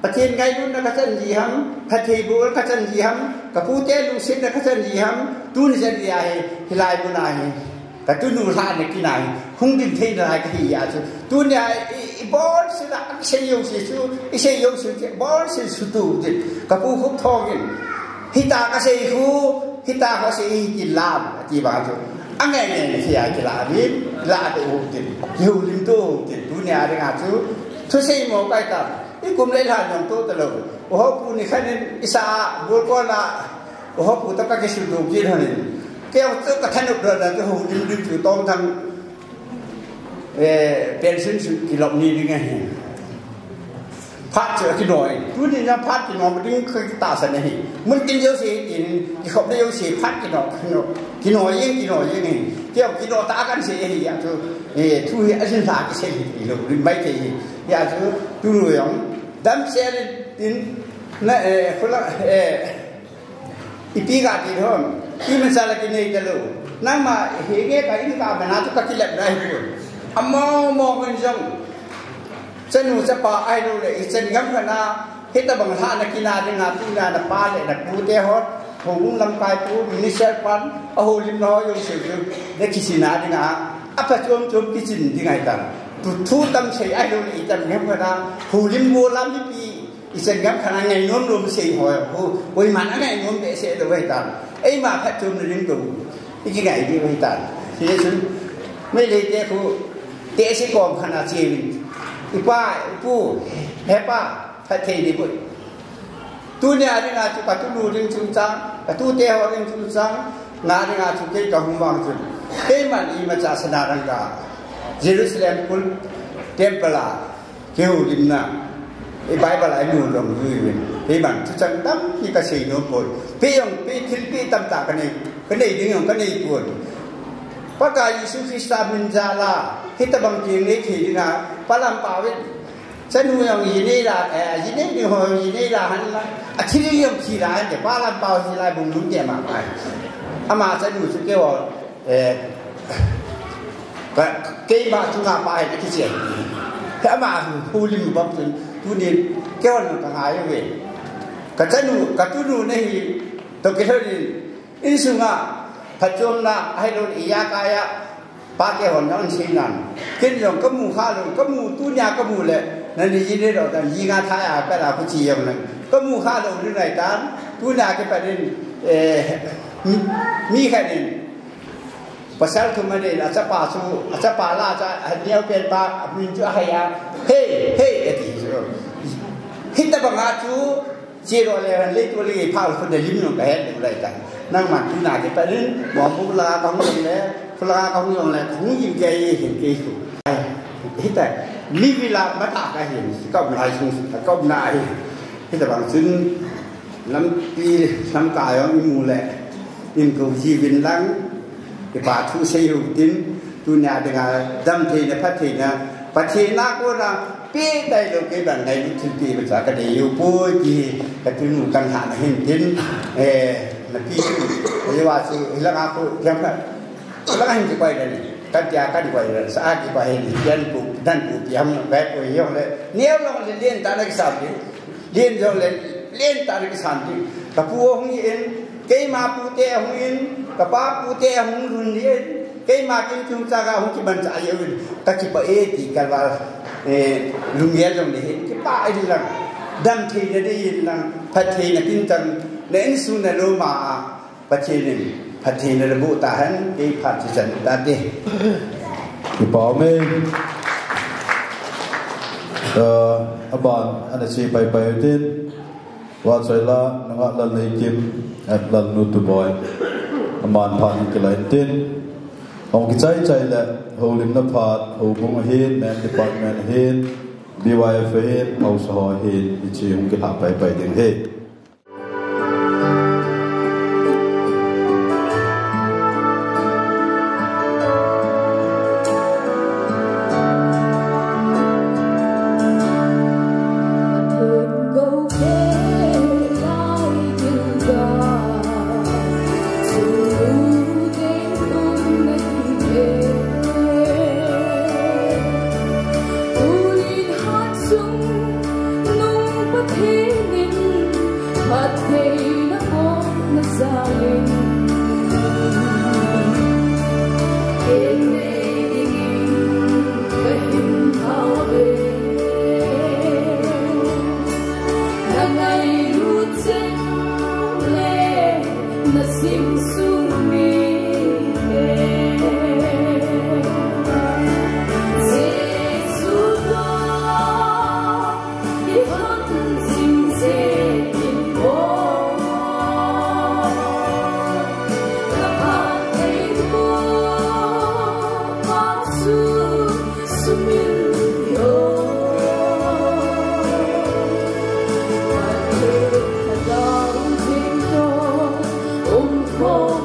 Pathen ngailutna ka chan ji ham, phattheiboh ka chan ji ham, ka pute lungsetna ka chan ji ham, tuni chan ji ahi, hilai mun ahi. Ka tunu lhahna kin ahi, hung ding thei nalai ka hi a chu. Tunia i, i, i bol sila, i sei jouse chu, i sei jouse chu, bol sil sutu din. Ka pu Khupthong in. Hita ka sei khu, hita ka sei hi ti lam, ti ba chu. Angai ngai ni sia ki la din, la te u din. Ki hu lim tu din. Tunia dinga chu. Thusei mo kai ta. I kum lei lhan jong to ta lou. O ho pu ni khan in i sa a, bul ko na. O ho pu ta ka ki su du ki han in. Ke o to ka than up da da ke ho lim lim chu tong thang. Eh, pension su ki lop ni ding ahi. Phat chu ki noi. Tuni na phat ki noi ding ka ta sa ne hi. Mun tin jouse tin ki khop le jouse phat ki noi. Ki noi jeng, ki noi jeng hi. Ki, ki noi ta kan sei hi ya chu. Eh, thu hi a sin sa ki sei hi lou. Lim bai te hi. Ya chu tunu jong. Damsel in Na, eh, khula, eh, ipi kati hon, imacha la kinei talou. Nangma hinge ka in ka mana tu ka kilep dai pon. Amau mo ngan jong. Chanu chapa ahilouleh, ichan gam khat a, hitabang lhahna kinah dinga, tuna napa le napu te hon, houbung lamkai pu, minister pan, ahoulimna ho jong seiyu, na kisina dinga, apha chom chom kichin ding ahitan. Tu thu tam sei ahilouleh, ichan gam khat a, houlim mo lam mipi, ichan gam khat a ngai nom nom sei ho, ho, koiman angai nom behseh lou ahitan. Eima phat chomna ding tou. Ikingai diu ahitan. Hichun, Meitei te khu, tehse kom khat a cheuvin. Ipa, ipu, hepa, phatthei ni boi. Tunia dinga chu katunu ding chungchang, katute ho ding chungchang, nga dinga chu kei kahung vang chun. Keiman imacha sana rangka. Jerusalem kul, temple a. Kihoulimna, i Bible a imu jong juiyin. Keiman thuchang tampi kasei nom pon. Pe jong, pe thilpeh tamtah kanei, kanei ding jong kanei pon. Pakai Jesu Christa min jal a, hitabang thil nei thei dinga, Palampa vin. Chanu jong jinei la, eh, jinei ding ho jinei la han la. Athil jong thi la han de, Palampa jilai bung lum de ma pai. Ama chanu chu keiho Eh, ka, keima chunga pa hi kichen. He ama houlim bang chun, tuni keiho nang kangai uve. Kachanu, katunu nahi, toh kilhonin, insunga, phachomna, ahilouleh ijakai a, pa keiho nang seinan. Ken jong kamu khalou, kamu tunia kamu le, nani jile lou dan, jinga thai a, pela kuchi jong nang. Kamu khalou ni nai tan, tunia kipatin, eh, mi, mi khatin, Pasal thum anei, achapa chu, achapa la cha, aneopen pa, amin chu ahei a, "Hey, hey," ati chu. Hitabanga chu, chiro le, han le tu le, pha khu de lim nung kahet nung lai ta. Nangman tuna kipatin, mo bu la kahung le, khu la kahung le, kahung jing kei, hin kei khu. Ai, hita, mi vila mata kahin, kaum lai sung, kaum nai. Hitabang chun, Lampi, lamkai jong imu le, inkou jiuvin lang, kipa thu sei u tin, tunia dinga damtheina, phattheina, Pathen a kona, pe tailou kei bang ngailut thilpeh imacha kanei u poi ti, katunu kanlhahna hin tin, eh, napi chu, eiva chu, hilanga khu, hiam kha, hilanga hin kikoi le ni, katia kankoi le, sa a kikoi le ni, dan pu, dan pu, pi ham, bai pu, hiam le, neo long le, len tah na kisam le, Len jong le, len tah na kisan ding. Kapu ahung in, keima pute ahung in, kapa pute ahung lhun in, keima kin chungchang a hung kimanchah jeng in, kakipah e ti kalval, eh, lunggel jong le hin, kipah in lang, damtheina dei in lang, phattheina kin chang, na insung na lom a, Pathen in phattheina naboh tahen, kei phat chu chan tate. Kipa ume. Ah, aban, ana che paipai utin. Vahchoila, nungah Lalneikim, eh, Lalnutuboi. Aman phat in kilah intin. Hung kichai chai le, houlimna phat, houbung ahin, men department ahin, B Y F ahin, haosa ho ahin, hiche hung kilhah paipai ding ahi. Tunin hansung nung Pathen in phattheina bohna jal in, kei nei dingin kahin hao ve. Na ngailut cheng le na sim sung mi te. Jesu toh i hon jing jing in mo. Na phattheiboh pa chu sumil o. Pathen thadou ding toh umkhom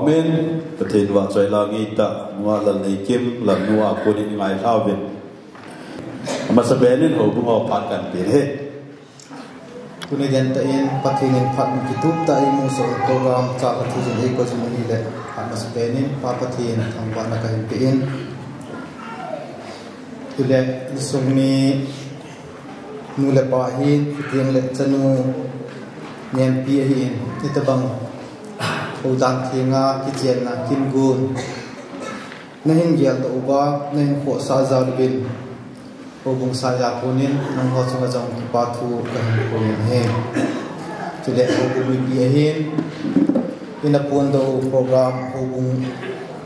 Amen. Pathen vahchoi la ngeitah, nua Lalneikim, Lalnu a konin ngai thauvin. Amasapen in houbung ho phat kahin pe ahi. Tuni gentah in Pathen in phat kituptah a eimusah program chah Pathen in eikoi jing ahile, amasapen in Pa Pathen thangvahna kahin pe in. Chule insung mi nu le pa ahin, chuteng le chanu nempi ahin, hitabang houdan thenga kichenna kingun nahin geldoh uva, nahin khohsah jal uvin, houbung saiya konin nangho chunga jong kipa thu kahin phong in ahi. Chule houbung mipi ahin, ina phondoh u program houbung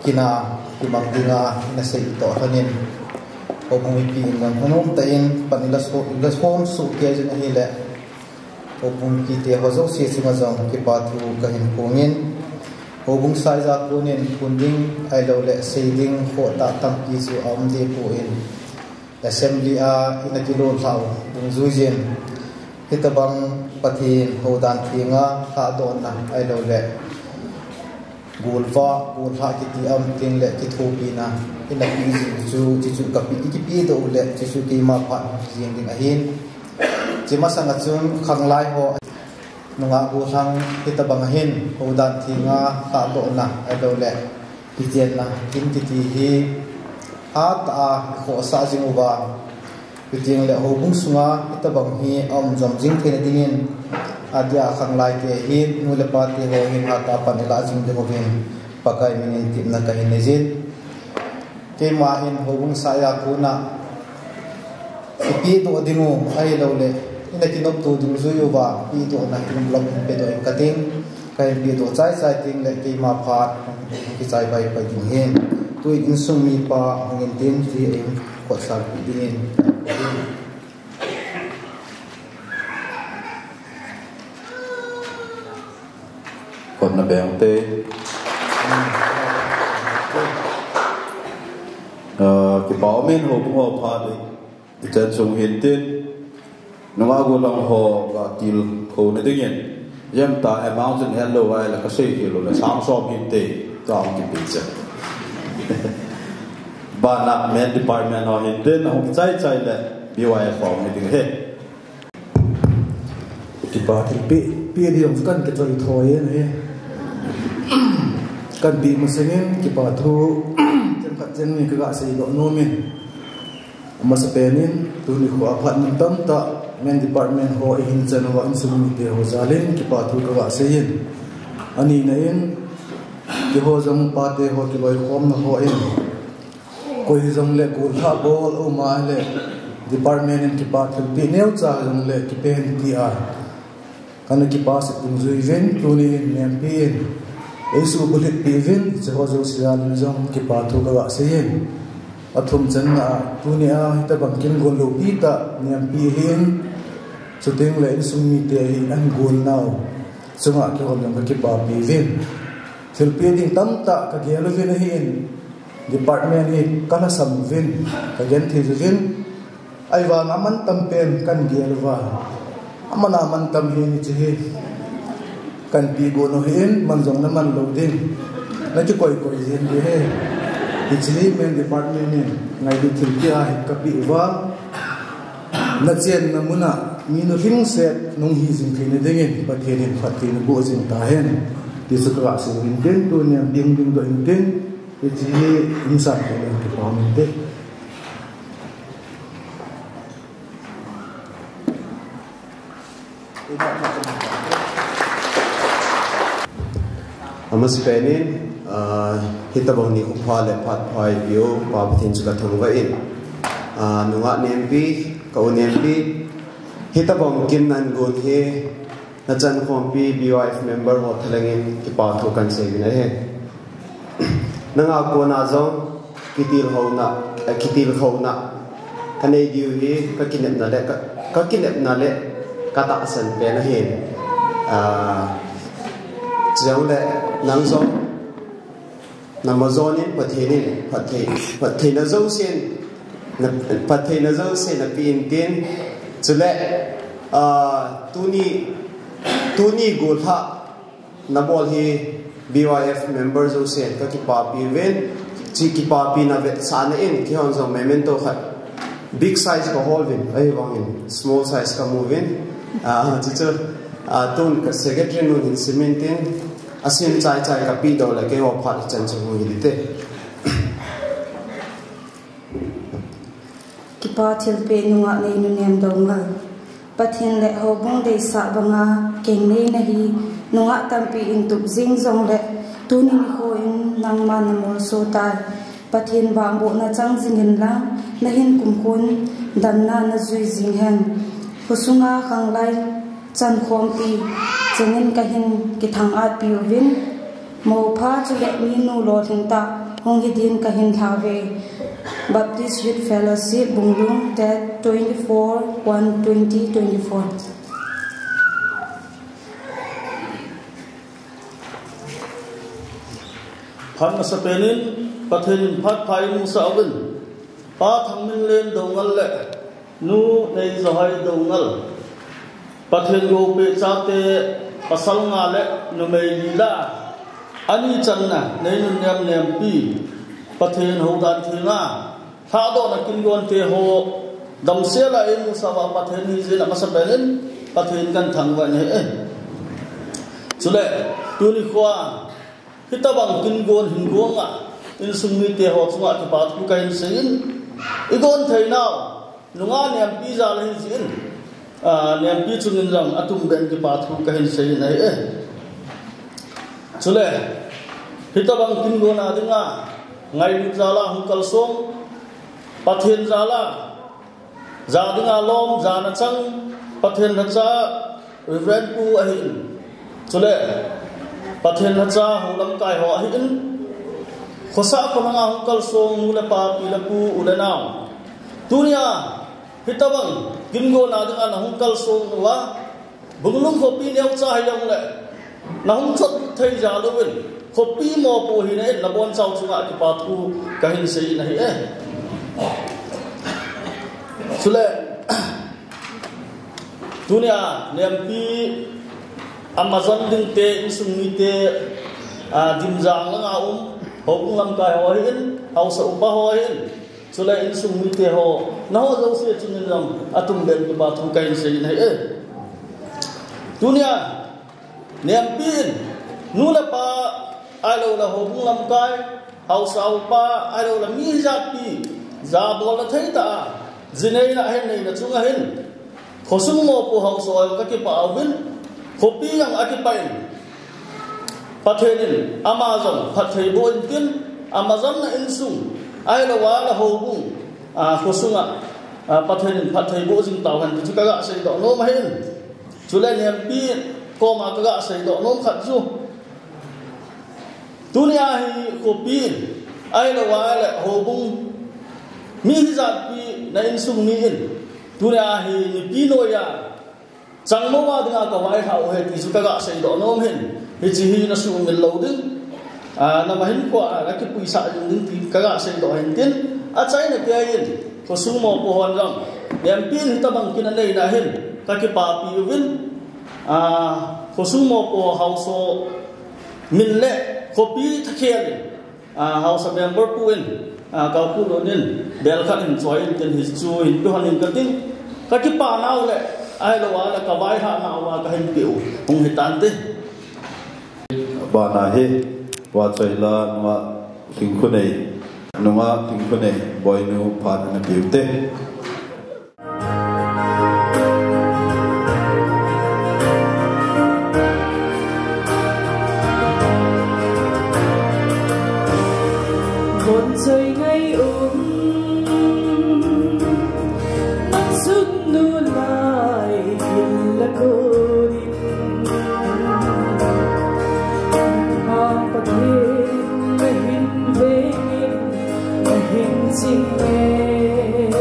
kin a kimang dinga ina sei toh lhonin, houbung mipi in jong thanom tah in pan ila so, ila som soh kei jin ahile, houbung mipite ho jouse chunga jong kipa thu kahin phong in, houbung saiya konin phon ding ahilouleh sei ding khohtah tampi chu aum deh poi. Assembly a ina kilolhah u dungjuiyin, hitabang Pathen houdan thenga lhahdohna ahilouleh golvah, golhah kiti a um teng le kithopina ina pe jing chu, chuchu kape, ikipedoh u le chuchu keima phat jeng ding ahin. Hiche masanga chun khanglai ho, nungah gollhang hitabang ahin houdan thenga lhahdohna ahilouleh kichenna kin kiti hi hatah a ikhohsah jing uva, chuteng le houbung sunga hitabang hi aum jom jing theina dingin, adia khanglai te hin nu le pa te ho hin hatah a pan ilah jing diuvin Pakai minin tepna kahin neijin. Keima hin houbung saiya kona ipedoh ding u ahilouleh ina kinopto dungjui uva pedohna hi umlou in pedoh in kating, kahin pedoh chaichai teng le keima phat kichai paipai ding ahin. Tuin insung mipa hung intin, ti in khotsalpeh dingin. Khotna beng te. Ah, kipa umin houbung ho phat ichan sung hintin, nungah gollhang ho gatilkhouna dingin, ijemtia amount chun hetlou ahile kasei khel u le sang som hinte, tua hung kipe cheh. Bana men department ho hintin, ahung kichaichai le B Y F ho hung hi ding ahi. Kipa thilpeh, peh ding jong chu kahin kichoi thoi in ahi. Kahin peh masangin kipa thu chemkhat chemni kaga seidoh nomin. Amasapen in, tuni khoa phat mun tamtah, men department ho eihin chan uva insung mite ho jalin kipa thu kaga sei in. Anina in, keiho jong pate ho kiloikhomna ho in, koi hijongle gollhah bol aum a ahile, department in kipa thilpeh neocha hijongle kipen tia kana kipah sah dungjui uvin, tuni in nempi in eisuhbulhit peh uvin, hiche ho jouse jalin jong kipa thu kaga sei in. Athum channa a, tunia hitabang kin gon loupi tah nempi ahin, chuteng le insung mite ahin, ahin gonnau chunga keiho jong kakipapi uvin. Thilpeh ding tamtah kagel uvin ahin, department hi kalhasam uvin, kagenthei uvin. Ahivanga amantam pen kahin gel uva, aman amantam hi hiche hi kahin peh gon u ahin, man jong naman lou ding, nakikoikoi jeng ding ahi. Hiche hi men department in ngailut thilpeh a hin kapeh uva, nachenna muna mi nulhingset nahung hi jing theina dingin Pathen in phatthei naboh jing tahen, ti chu kaga sei u hintin, tunia ding dingdoh intin, hiche hi hung san theina kipa umin te. Amasapen in, ah, hitabang nikho pha le phat pha eipeu Pa Pathen chu kathangvah in, ah, nungah nempi, ka u nempi, hitabang kin nahin gon hi nachankhompi B Y F member ho thalheng in kipa thu kahin sei uvin ahi. Nanga kona jong kitilkhouna, eh, kitilkhouna kanei diu hi kakinepna le, ka, kakinepna le katahsan pen ahin. Ah, chujongle nang jong namajon in Pathen in phatthei, phattheina jousen, na, phattheina jouse napeh intin, chule, ah, tuni, tuni gollhah nabol hi B Y F member jousen kakipapi uvin, hiche kipapina vetsahna in keihon jong memento khat big size kahol uvin, ahivangin small size kamu uvin. Ah, chuchu, ah, tun ka secretary nun hin simin tin, asim chaichai kapedoh le keiho phat ichan chu hung hi ding te. Kipa thilpeh nungah Neinunnem Doungel. Pathen le houbung deisah banga keng neina hi nungah tampi in tup jing jongle, tuni nikho in nangma namolso tai. Pathen vangbohna chang jingin lang, nahin kumkhon damna najui jing hen. Khosunga khanglai chankhompi chengin kahin kithang-atpi uvin, moupha chule minu lolhing tah hung hi din kahin lhave. Baptist Youth Fellowship, Bunglung, date twenty-four one twenty twenty-four. Phat masapen in Pathen in phat pha eimusah uvin, Pa Thangminlen Doungel le Nu Neijohoi Doungel, Pathen goupeh chate pasal nga le numei li lah a ani channa Neinunnem Nempi, Pathen houdan thenga lhahdohna kingon teho damsel a eimusah uva Pathen hijeh in amasapen in Pathen kahin thangvah in ahi. Chule tuni nikho a hitobang kingon hin gonga insung miteho chunga kipa thu kahin seiyin, igon theinau nungah Nempi jal ahijeh in, ah, Nempi chungin jong atumbeh in kipa thu kahin seiyin ahi. Chule hitobang kingonna dinga ngailut jal a hung kalsong, Pathen jal a ja dinga lom, jana chang, Pathen lhacha Reverend Pu ahin, chule Pathen lhacha hou lamkai ho ahin, khosah khonunga hung kalsong nu le pa, pi le pu, u le nao, tunia hitobang kingonna dinga nahung kalsong uva, Bunglung khopi neocha hijongle nahung chot thei jal uvin, khopi mopo hina in nabonchau chunga kipa thu kahin seiyin ahi. Chule tunia Nempi amajon dingte, insung mite, ah, Dimjang langa um, houbung lamkai ho ahin, haosa upa ho ahin, chule insung miteho, nangho jouse chungin jong atumbeh in kipa thu kahin seiyin ahi. Tunia Nempi in nu le pa, ahilouleh houbung lamkai, haosa upa, ahilouleh mi hijatpi jabolna theitah a, jineina ahin neina chunga hin, khosung mopo haosa ho kakipah uvin, khopi jong akipah in, Pathen in ama jong phattheiboh intin, amajonna insung, ahilouleh houbung, ah, khosunga, ah, Pathen in phattheiboh jing tauhen ti chu kaga seidoh nom ahin. Chule Nempi koma kaga seidoh nom khat chu, tunia hi khopi in, ahilouleh houbung, mi hijatpi na insung mi in, tunia hi nipi noiya chang mouva dinga kavailhah u ahi ti chu kaga seidoh nom ahin. Hiche hi nasuhmil lou ding, ah, namahinkho a nakipuisah jing ding ti kaga seidoh ahin tin, achaina keiyin khosung mopo hon jong Nempi in hitobang kin aneina hin kakipapi uvin, ah, khosung mopo haosa min le khopi thakhel in, ah, haosa member pu in, ah, Kaopu Lun in bel khat hin choi intin hichu hin pehon inge kating, kakipa nau le, ahilouleh kavailhah nauva kahin peh u hung hitante. Bana hi, vachoila nungah Lhingkhonei, nungah Lhingkhonei, Boinu phat ana peuvinte. Bonchoi ngai um, nang sutnu lai gil la konin, Pathen nahin vengin, nahin chingin.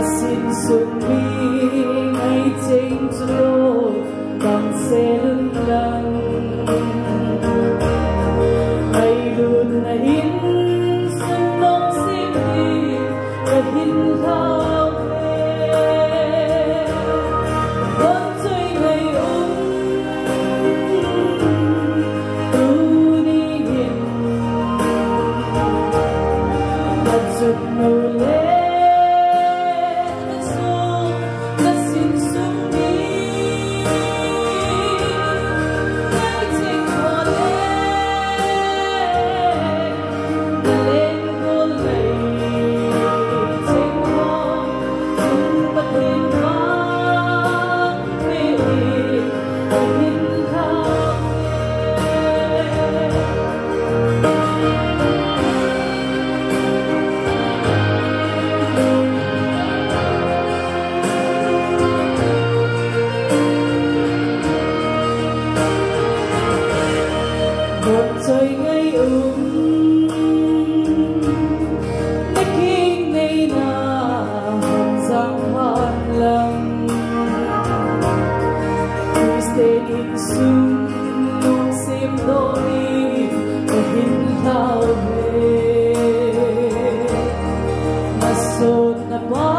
Sin sung mi ngai cheng chu lo bang se lun lang. Ngai lun na in sun nong sing ni ka hin hlau ve. Bon choi ngai um tu ni hin. Na chun nu le Choi ngai um na king nei na hon sang han lang. Christian in sung nong sim do ni ka hin hlau ve. Na sot na pa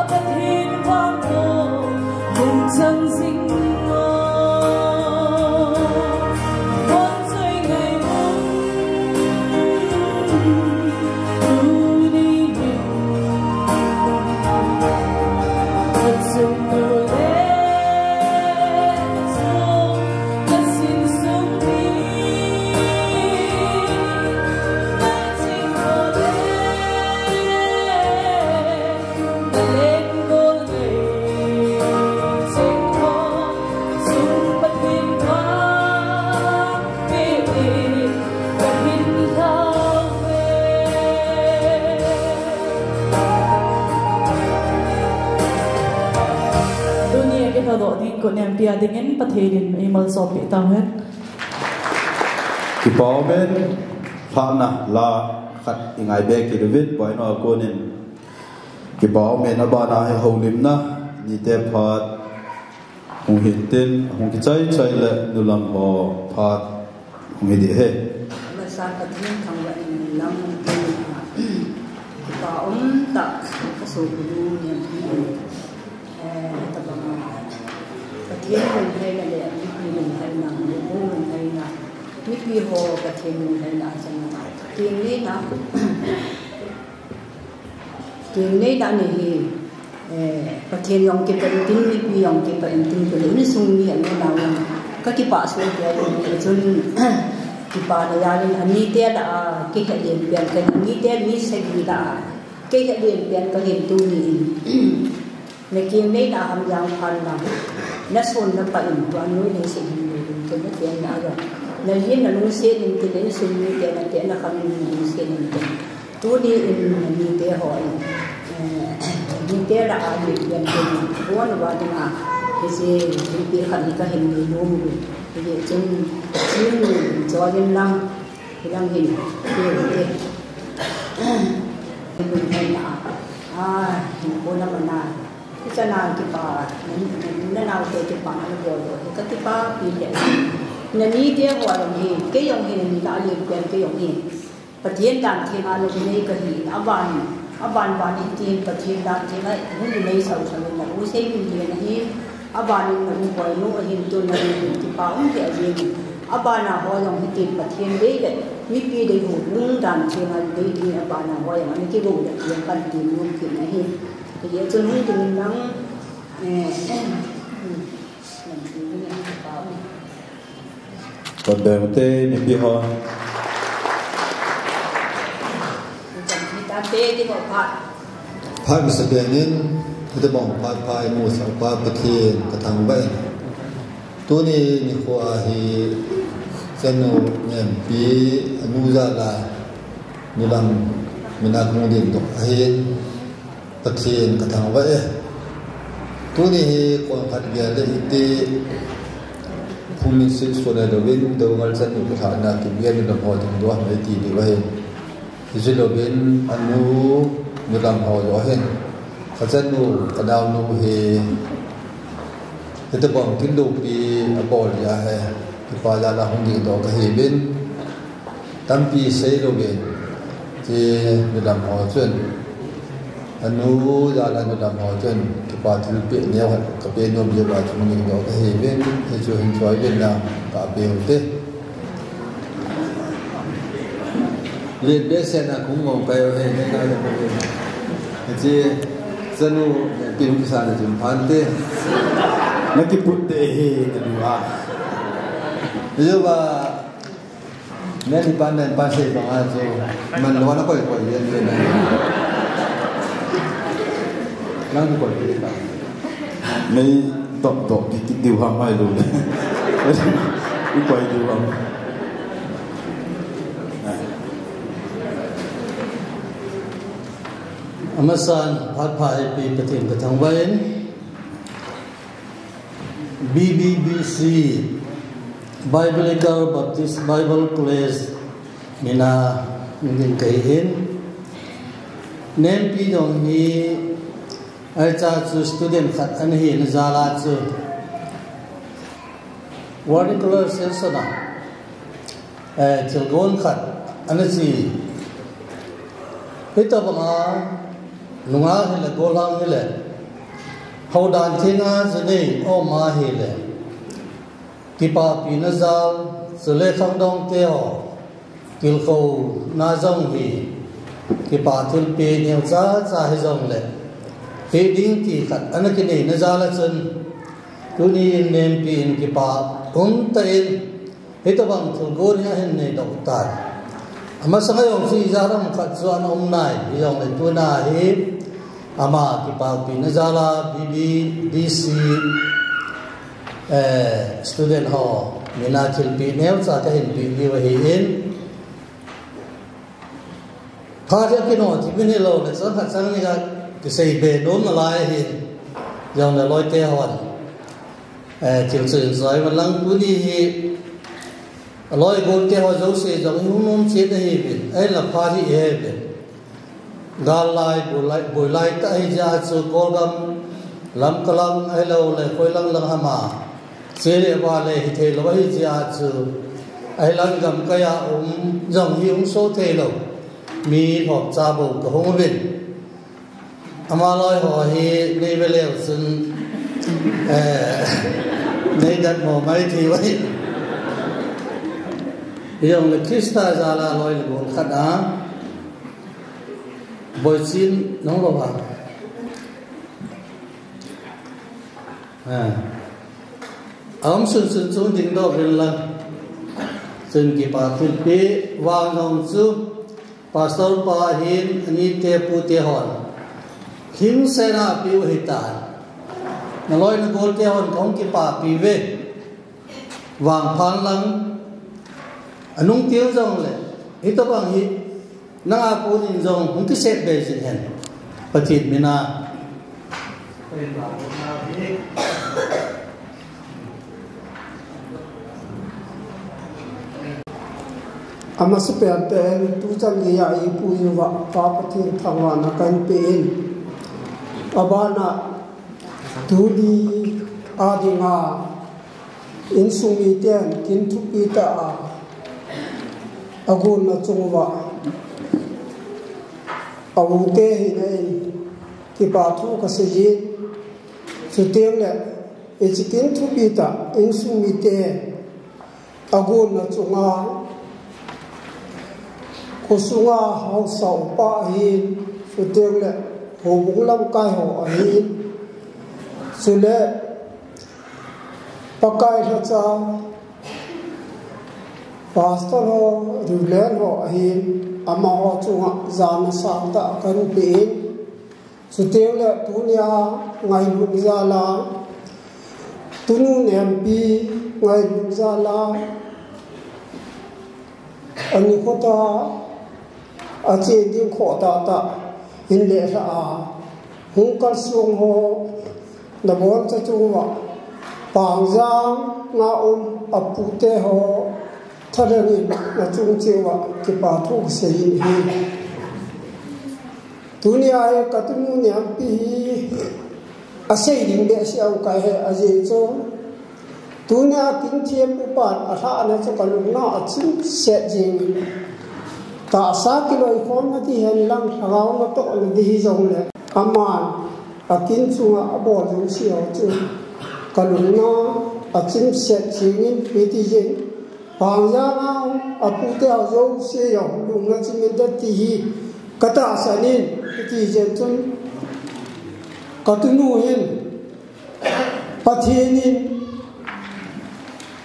a Pathen vang ko hung chang sing mo. Hon choi ngai mo. Tu ni hin. Hon choi mo le. Tuni a kithadoh ding ko nempi a dingin Pathen in eimalsompeh tauhen. Kipa umin, lhahna la khat i ngai be kit uvin, boina a konin. Kipa umin, abana hi houlimna, nite phat, hung hitin, hung kichai chai le, nulam ho phat, hung hi ding ahi. Masa Pathen thangvah in nulam, kipa um tah, ka sopi nu ni. Eh, tabang a, Pathen lunglhaina le mipi lunglhaina, mipi lunglhaina, mipi ho Pathen lunglhaina a chang a. Keng neina, keng neina ni hi, eh, Pathen jong kipah intin, mipi jong kipah intin, tule insung mi anu nao jong ka kipah soh tia, tuni chun kipana jal in anite lah a, kei helen pian ka, anite mi sagi lah a, kei helen pian ka hin tuni in. Na keng neina ham jang phan lang. Na son na pah in, tua nui nei se hin nei hin, tua na keng na jong. Na jin na lungset in tin, insung mite na te na khang in lungset in tin. Tuni in na mite ho in. Eh, mite lah a hin pian tin. Bon va ding a. Hiche, hiche pi khat hi ka hin nei nom. Hiche chun, chun, chua din lang. Hilang hin, hilang hin. Hilang hin, ah, ah, hinkho na mana. Hiche na kipa, na, na, na naote kipa na bol bol. Hi ka kipapi le. Na nite ho jong hi, kei jong hi, na ni na le pian kei jong hi. Pathen dan theng a lou nei ka hi, aban, aban ban in tin Pathen dan theng a, hun nei sau sau na, u sei min le na hi. Abanin na um boi nu ahin tun na um kipa um te ajin. Abana ho jong hitin Pathen dei le mipi dei ho lungdan theng a dei ding abana ho jong ana kigou le kiang kan tin nom kit na hi. Hijeh chun hung ding nang, eh, Kon beng te, mipi ho. Phat masa bengin, hitobang phat pha imu sah pa Pathen kathangvah in. Tuni nikho a hi, chanu nempi, anu jal a, nulam, mina kung din dok ahin. Pathen kathangvah e. Tuni hi kon khat gel le iti phungmin sik sone louvin, Doungel chanu kathahna kigel ni lam ho ding dua mai ti diu ahi. Hijeh louvin anu nulam ho jo ahin. Kachanu, kanaonu hi, hitobang thil loupi abol jeh a hi, kipa jal a hung dingdoh kahiuvin, tampi seilouvin, hiche nudam ho chun, anu jal a nudam ho chun, kipa thilpeh neo khat kapeh nom jeh uva chu hung dingdoh kahiuvin, hichu hin choiuvin lang kapeh ute. Len behseh na kung ngong kai o he, ne na le ko. Hiche, chanu, ne pi hung kisa na jum phante. Na kiput te he, na du a. Hiche ba, ne ni pan, ne pan sei bang a chu. Man lo na koi koi yen te na. Nang koi koi ta. Nei dok dok ki ki diu ham mai lu. Ki koi diu ham. Amasan, phat pha eipeh Pathen kathangvah in, B B B C, Biblical Baptist Bible College, mina, min ding kahi in. Nempi jong hi, ahi cha chu student khat ana hina jal a chu. Vernacular session a, eh, thilgon khat ana chi. Hitobang a, nungah hile, gollhang hile, houdan theng a chu nei, aum a hile, kipapina jal, chule khangdong te ho, kilkhouna jong hi, kipa thilpeh neocha cha hijongle, peh ding ti khat ana kinei na jal a chun, tuni in nempi in kipa umtah in, hitobang thilgon hi ahin neidoh tan. Amasang a jong chu ijat ham khat chu ana um nai, hijongle tuna hi, ama kipapina jal a B B B C, eh, student ho, mina thilpeh neocha kahin peh diu ahi in, phat hi akinoh thei min hilou le, chang khat chang ni a kisei be nom nalai ahin, jongle loite hon, eh, thil chu enjoy uvin lang tuni hi, aloi golte ho jouse jong hi hung nom chet ahiuvin, ahinla phat hi iheuvin. Gal lai, boi lai, boi lai tah ahi jeh a chu Kolgam, Lamka lang ahilou le, khoi lang lang ham a, che le va le hithei lou ahi jeh a chu, ahilang gamkai a um jong hi hung so thei lou, mi lhomcha bou kahung uvin. Ama loi ho hi nei ve leu chun, eh, nei datmo mai thei uve. Hijongle Christa jal a loi le gol khat a, boichen nung lou a. Ah. Aum sunsun chung dingdoh uvin lang. Chun kipa thilpeh vang jong chu Pastor pa ahin, anite pute hon. Himsel a apeh u ahitan. Naloi nagolte hon kahung kipapi uve. Vangphat lang, anung tiu jongle, hitobang hi, nanga konin jong hung kisep be jing hen. Pathen mina. Amasapen in tuchan geiya eipui uva Pa Pathen thangvahna kahin pe in. Abana tuni a dinga insung miten kin thupi tah a, agonna chung uva, a u te hina in kipa thu kasei in, chuteng le, hiche kin thupi tah, insung mite, agonna chunga, khosunga haosa upa ahin, chuteng le, houbung lamkai ho ahin, chule, Pakai lhacha, Pastor ho, Reverend ho ahin, amaho chunga jana sangtah kahin pe in, chuteng le tunia ngailut jal a, tunu Nempi ngailut jal a, anikho tah, ache ding khoh tahtah, in le lha a, hung kalsong ho, naboncha chung uva, Pangjang a um apute ho, thalheng in nachung cheh uva, kipa thu kasei in ahi. Tunia hi ka tunu Nempi hi asei ding behseh a um kahi, ajeh chu tunia kin thempu pan alhahna chu ka lungna a chimset jeng in. Tahsa kiloikhomna ti hen lang, lhagao natohna ti hijongle, aman akin chunga abol jouse ho chu ka lungna a chimset jeng in, hiti jeh in Pangjang a um apute ho jouse jong lungna chim inte ti hi ka tahsan in, hiti jeh chun ka tunu hin Pathen in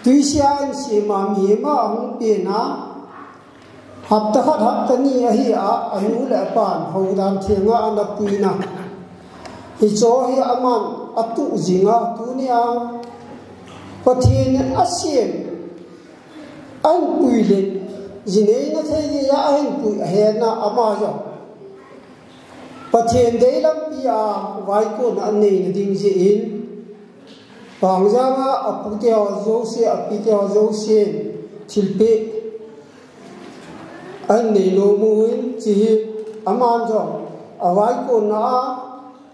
tuisia in sema mihem a ahung pen a, hapta khat hapta ni ahi a, anu le apan houdan thenga ana puina, hicho hi aman atuh jing a, tunia Pathen in asem, ahin pui le, ji neina thei geiya ahin pui ahetna, ama jong Pathen deilampi a vaikon a neina ding jeh in, Pangjang a apute ho jouse, apite ho jouse in thilpeh ahin nei nom u hin, hiche hi aman jong avaikonna a,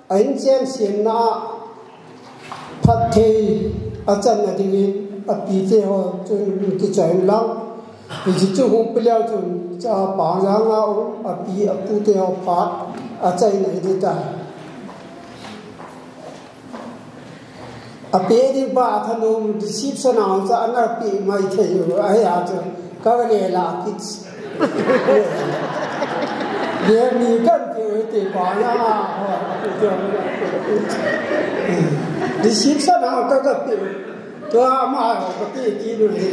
a inchen semna a phatthei achanna dingin apite ho chun kichoi in lang. Hiche chu hung pe leu chun, cha Pangjang a um api apute ho phat achaina hiti tai. Apeh ding pa thanom, reception a cha ana peh mai thei u ahi a chu. Ka le la kit. Ye mi kan ti u ti pa na. Reception a ka ka peh. Tua ama ka peh kit u hi.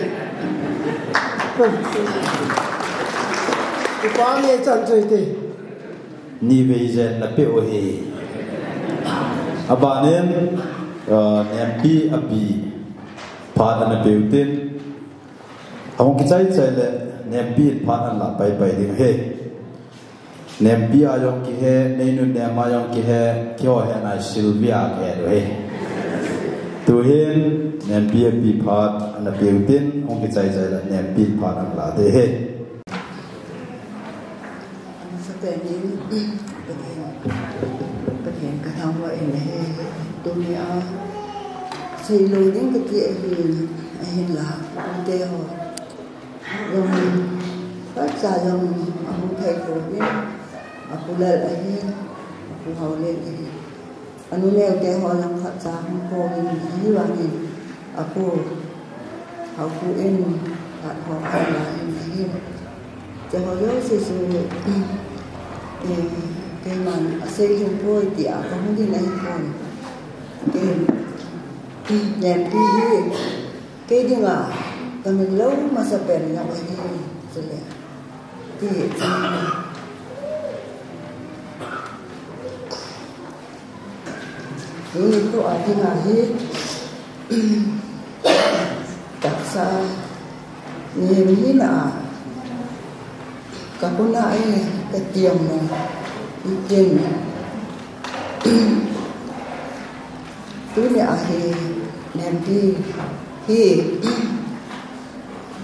Ti pa ne chan chu ti. Ni vei jen na pe u hi. Abanin, uh, Nempi api phat ana peu tin. Ahung kichai chai le Nempi in phat ana la pai pai ding hi. Nempi a jong kihe, Neinunnem a jong kihe, keiho hi ana Sylvia kihe u hi. Tuhin Nempi api phat ana peu tin, ahung kichai chai le Nempi in phat ana la ding hi. Amasa pen in, Pathen, Pathen ka thangvah in ahi, tunia seilou ding kati ahin, ahinla, apute ho jong, phatcha jong ahung thei pouvin, apu Lal ahin, apu Haolel ahin. Anu neo te ho jong phatcha hung pouvin ahivangin, apu Haopu in phat ho ahin la in ahi. Hiche ho jouse chu, eh, keiman asei lhing poi tia kahung ding ahipon. Kei, Nempi hi kei dinga kamin lou masa pen jong ahi, chule ti, Tuni thu a dinga hi, tahsa mihem hina a ka puna e, ka tiam nung itin. Tuni a hi, Nempi hi,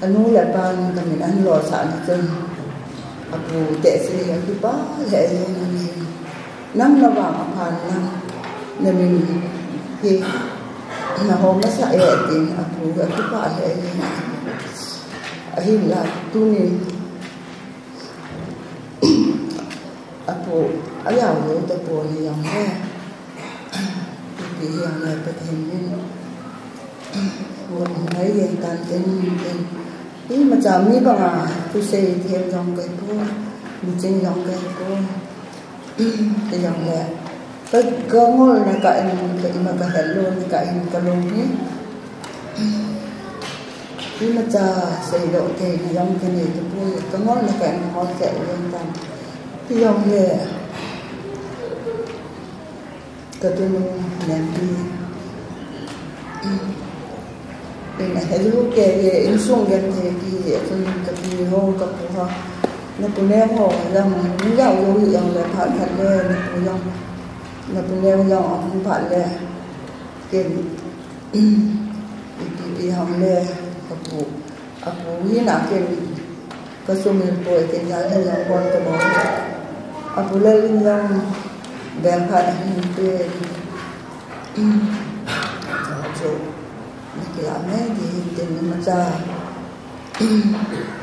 anu le apan kamin ahin losah na chun, apu tehse hi akipah lheh jeng in, nang na vang aphan nang, namin hi nahom masa e, tin apu hi akipah lheh jeng in. Ahinla tunin apu ajao lou tapon hijongle, ipi hijongle Pathen in ngai jeng tan tin, tin. Imacha mi banga thusei them jong kahipoi, miching jong kahipoi. Hijongle ka, kangolna kah in, ka ima kahel louna kah in kalung hi, imacha seidoh theina jong kanei tapoi, kangolna kah in kangol cheh jeng tan. Hijongle katunu Nempi in ahe lou kei, insung genthei kiti chun kapi ho, kapu ho, napu neo ho jong, neo jong hijongle phat khat le napu jong, napu neo jong ahung phat le, ken ipi ipi hijongle kapu, apu hina ken kasumil poi, ken jal he jong kon kabol. Abulal in jong bel khat ahin pe. Chu, na kilah mai di hin tin na macha.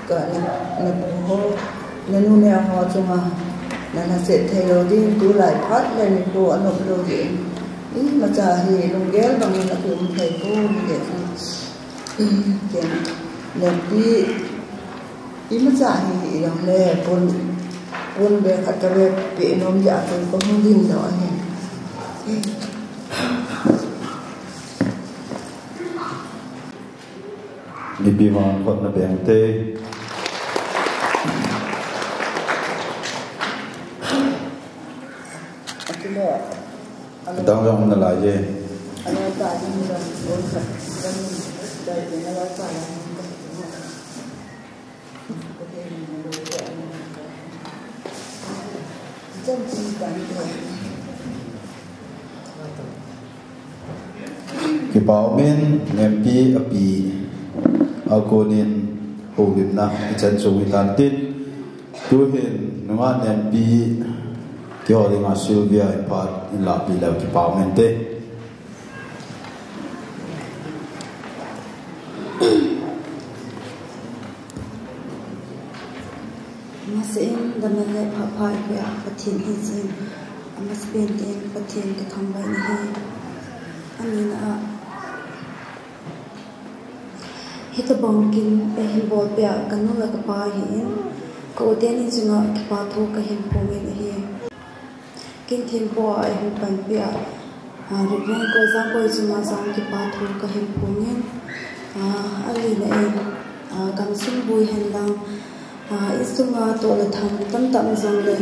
Ka na, na pu ho, na nu ne ho chunga, na na se thei lo ding, tulai phat le ni ko anop lo ding. Imacha hi lunggel bang na kum thei ko ni de. Ken, na pi, imacha hi i dang le, pun, pun be khat ka be pe nom ja tu ko hung din lo ahi. Mipi vang khut na beng te. Dang dang na la ye. Kipa umin, Nempi api, akunin, houlimna, ichan chung itan tin. Tuhin, nunga Nempi, kiho dinga Sylvia in phat, in lapi leu kipa umin te. Masain, damna le phapha ipea Pathen hi jin, amasapen in Pathen kathangvah in ahi. Anina a, hitobang kin eihin bolpeh a kanu le kapa ahin, ka u teni chunga kipa thu kahin phongin ahi. Kin thempu a eihung panpeh a, a, Reverend Koijang Boi chunga jong kipa thu kahin phongin, a, alina in, a, gamsung boi henlang, a, insunga toh le tham tamtah um jongle,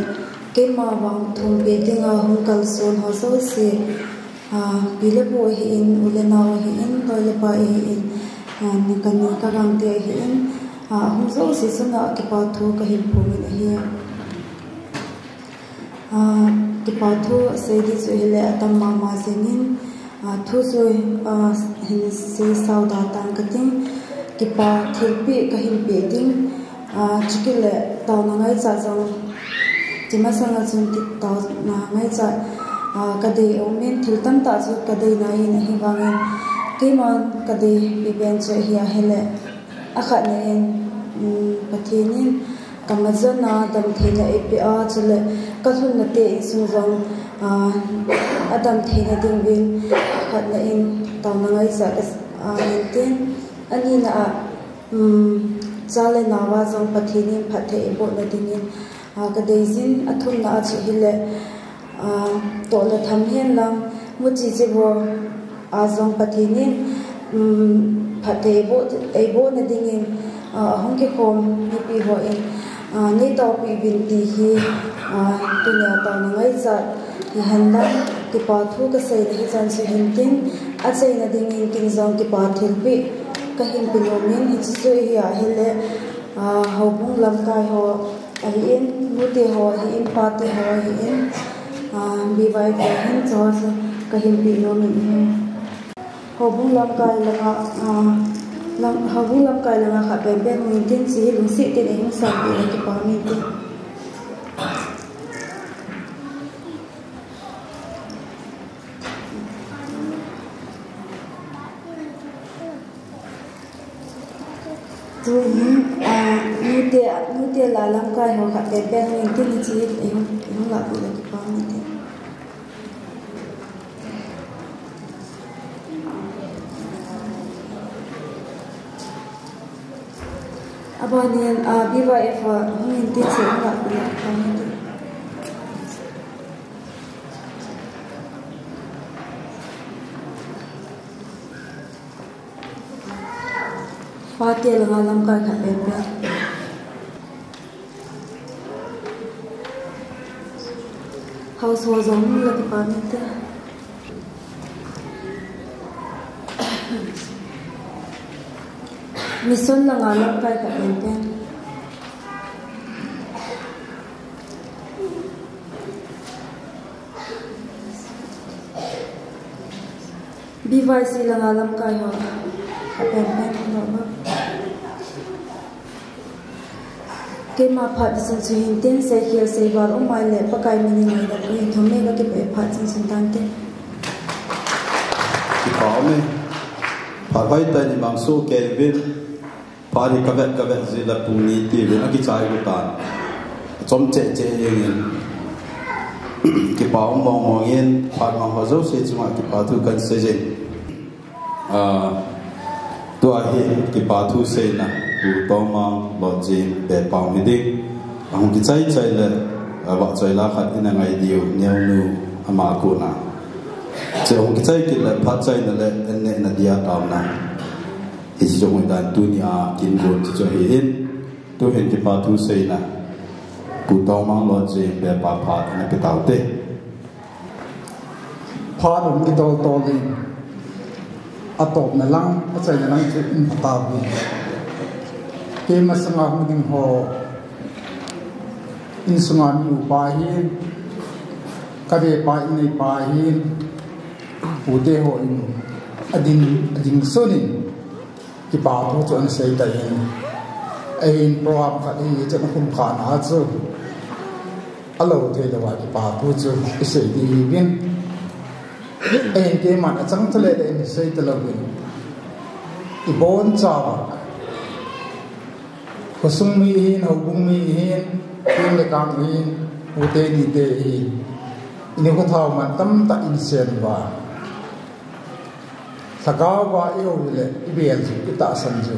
keima vang thumpi dinga hung kalson ho jouse, a, pi le pu ahin, u le nao ahin, loi le pai ahin, a, ni kani kagangte ahin, a, hung jouse chunga kipa thu kahin phongin ahi. A, kipa thu sei di chu hile atam mama jengin, a, thu chu, a, hin sei sao da tang kating, kipa thilpeh kahin peh ding, a, chukit le taona ngaichat jong, chi masanga chun ti taona ngaichat, a, kadei umin thil tamtah chu kadei nai in ahivangin, keiman kadei pipen chu ahi ahile, akhatna in, um, Pathen in, Ka majona damtheina eipeh a, chule kalhunna te insung jong, a, adamtheina dingin, akhatna in taona ngaichat, a, intin, anina a, um, cha le nao a jong Pathen in phatthei eibohna dingin, a, kadeijin, athumna a chu hile, a, toh le tham henlang, muchi chibo, a, jong Pathen in, um, phatthei eiboh, eibohna dingin, a, ahung kikhom mipi hon, a, neitopeh uvin ti hi, a, tunia taona ngaichat hihen lang, kipa thu kaseina hichan chu hintin, achaina dingin ken jong kipa thilpeh kahin pe nomin, hiche chu hi ahile, a, houbung lamkai ho, Ahin, nute ho ahin, pate ho ahin, a, B Y F ho ahin, chuho chu kahin pe nom in ahi. Houbung lamkai langa, a, lam, houbung lamkai langa khat penpen hung intin, hiche hi lungset in eihung sanpeh le kipa um inte. Tuhin, a, nute, nute la lamkai ho khat penpen hung intin, hiche hi eihung, eihung lahpeh le kipa um inte. Abanin, a, B Y F a hung intin, hiche eihung lahpeh le kipa um inte. Pate langa lamkai khat penpen. House ho jong la kipa um inte. Mission langa lamkai khat penpen. B Y C langa lamkai ho. Khat penpen, no, no. Keima phat chun chu hin tin, seikhel seival um mai le Pakai min in ngaidam u hin thum mai kakipah e, phat chun chun tan tin. Kipa ume. Phat hoitah in mang soh kei uvin. Phat hi kavet kavet jeh le pung ni tiuvin akichai got tan. Chom cheh cheh jeng in. Kipa um mong mong in, phat mang ho jouse chunga kipa thu kahin sei jing. Ah, tua hi kipa thu seina, Pu Tawmang Lotjing Bepa hi ding. Ahung kichai chai le, ah, vahchoi la khat ina ngai diu, neonu ama kona. Che hung kichai kit le, phat chaina le, an nehna dia taona. Hiche jong hi dan tunia kin gon chu chu ahin. Tuhin kipa thu seina, Pu Tawmang Lotjing Bepa phat ina pe taute. Phat um kitol tol in, atopna lang, achaina lang chu in phat tauvin. Keima sanga hung ding ho, insunga mi upa hin, kabepa inneipa hin, pute ho in, ading, ading sun in, kipa thu chu ana sei tan. Ahin program khat hi chun akhum kha na chu, alo thei louva kipa thu chu isei ding ahiuvin. Ahin keiman achang thei le le isei talouvin. Ibon chauva, khosung mi hin, houbung mi hin, keng le kang hin, pute nite hin, ini khothao man tamtah in sen uva, lhagao va ihou le ibel u, itahsan u,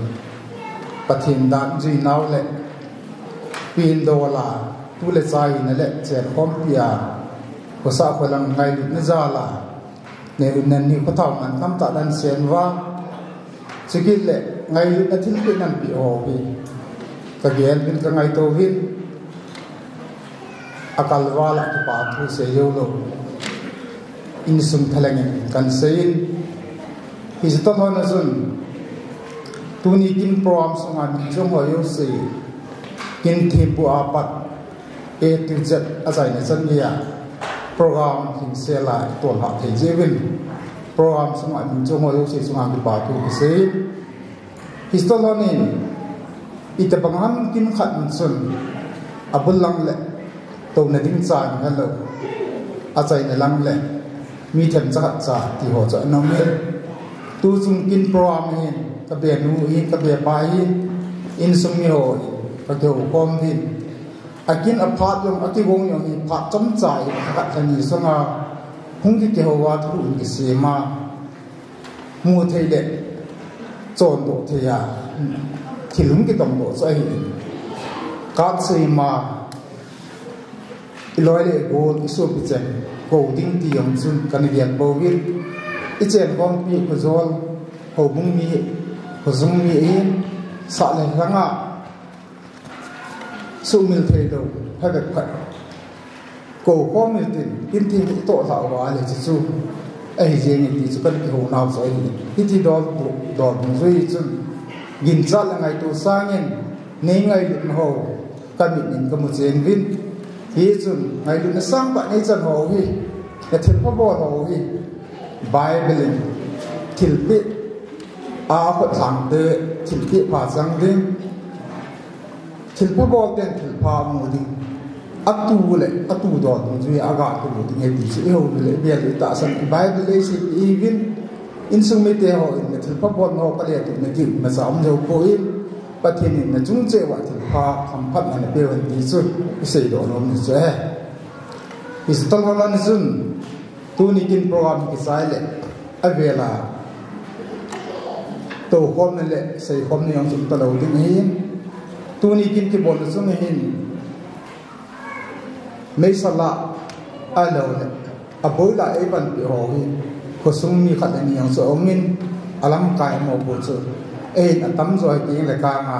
Pathen dan jui nau le, pindol a, tu le cha hina le chenkhompi a, khosa kholang ngailutna jal a, neh un nan ni khothao man tamtah nan sen uva, chukit le ngailutna thilpeh nan peh ho hi kagel uvin, kangaito uvin. Akal val a kipa thu sei jou lou, insung thalheng in kahin sei in, hiche toh lhon a chun, tuni kin program sunga min chong ho jouse, kin thempu a pat, A to Z achaina chan geiya, program hinsel a itol hah thei jeh uvin, program sunga min chong ho jouse chunga kipa thu kisei in, hiche toh lhon in, itobang ham kin khat in chun, abul lang le, touna ding cha in helou, achaina lang le, mi themcha khat cha ti ho chu ana um in. Tuchung kin program hin, kabenu hin, kabepa hin, insung mi ho hin, kakihou khom uvin. Akin aphat jong, akigong jong hi phat chomcha in, lha khat lha ni sunga, hung kikihou a thu hung kisem a, mu thei le chondoh thei a, thil hung kitongdoh chu ahi. Katsei ma, iloi le igol, isopi cheng, kou ding ti jong chun kana gel pouvin. Ichenkhompi khojol, houbung mi, khosung mi hin, sah le lhanga sumil thei lou, phabep phat kou khom in tin, kin thempu itoh lhah uva le hiche chu ahi jeng in ti chu kana kihou nau chu ahi. Hiti dol, dol dungjui chun, ginchat le ngaito sangin, nei ngailutna ho kamit in kamu chen uvin. Hichun ngailutna sangtah neichan ho hi, nathilpha bol ho hi, Bible in thilpeh a khut lhang te, thilpeh pha chang ding, thilpha bol ten thilpha mu ding, atu le atu dol dungjui a aga tu ding ahi ti chu ihou le ibel u, itahsan u, Bible in eiseipeh ahiuvin. Insung mite ho in nathilpha bolna ho kale tu nadiu nacha um jou poi, Pathen in nachung cheh uva thilpha hamphatna napeu hen ti chu iseidoh nom chu ahi. Hiche toh lhon a chun, tuni kin program kichai le, avel a toukhomna le seikhomna jong chu um talou ding ahin. Tuni kin kibolna chung hin, meisel a, ahilou le, aboila eipanpi ho hi, khosung mi khat le ni jong chu aum in, alamkai mopo chu, eihin atamjo hi keng le kang a,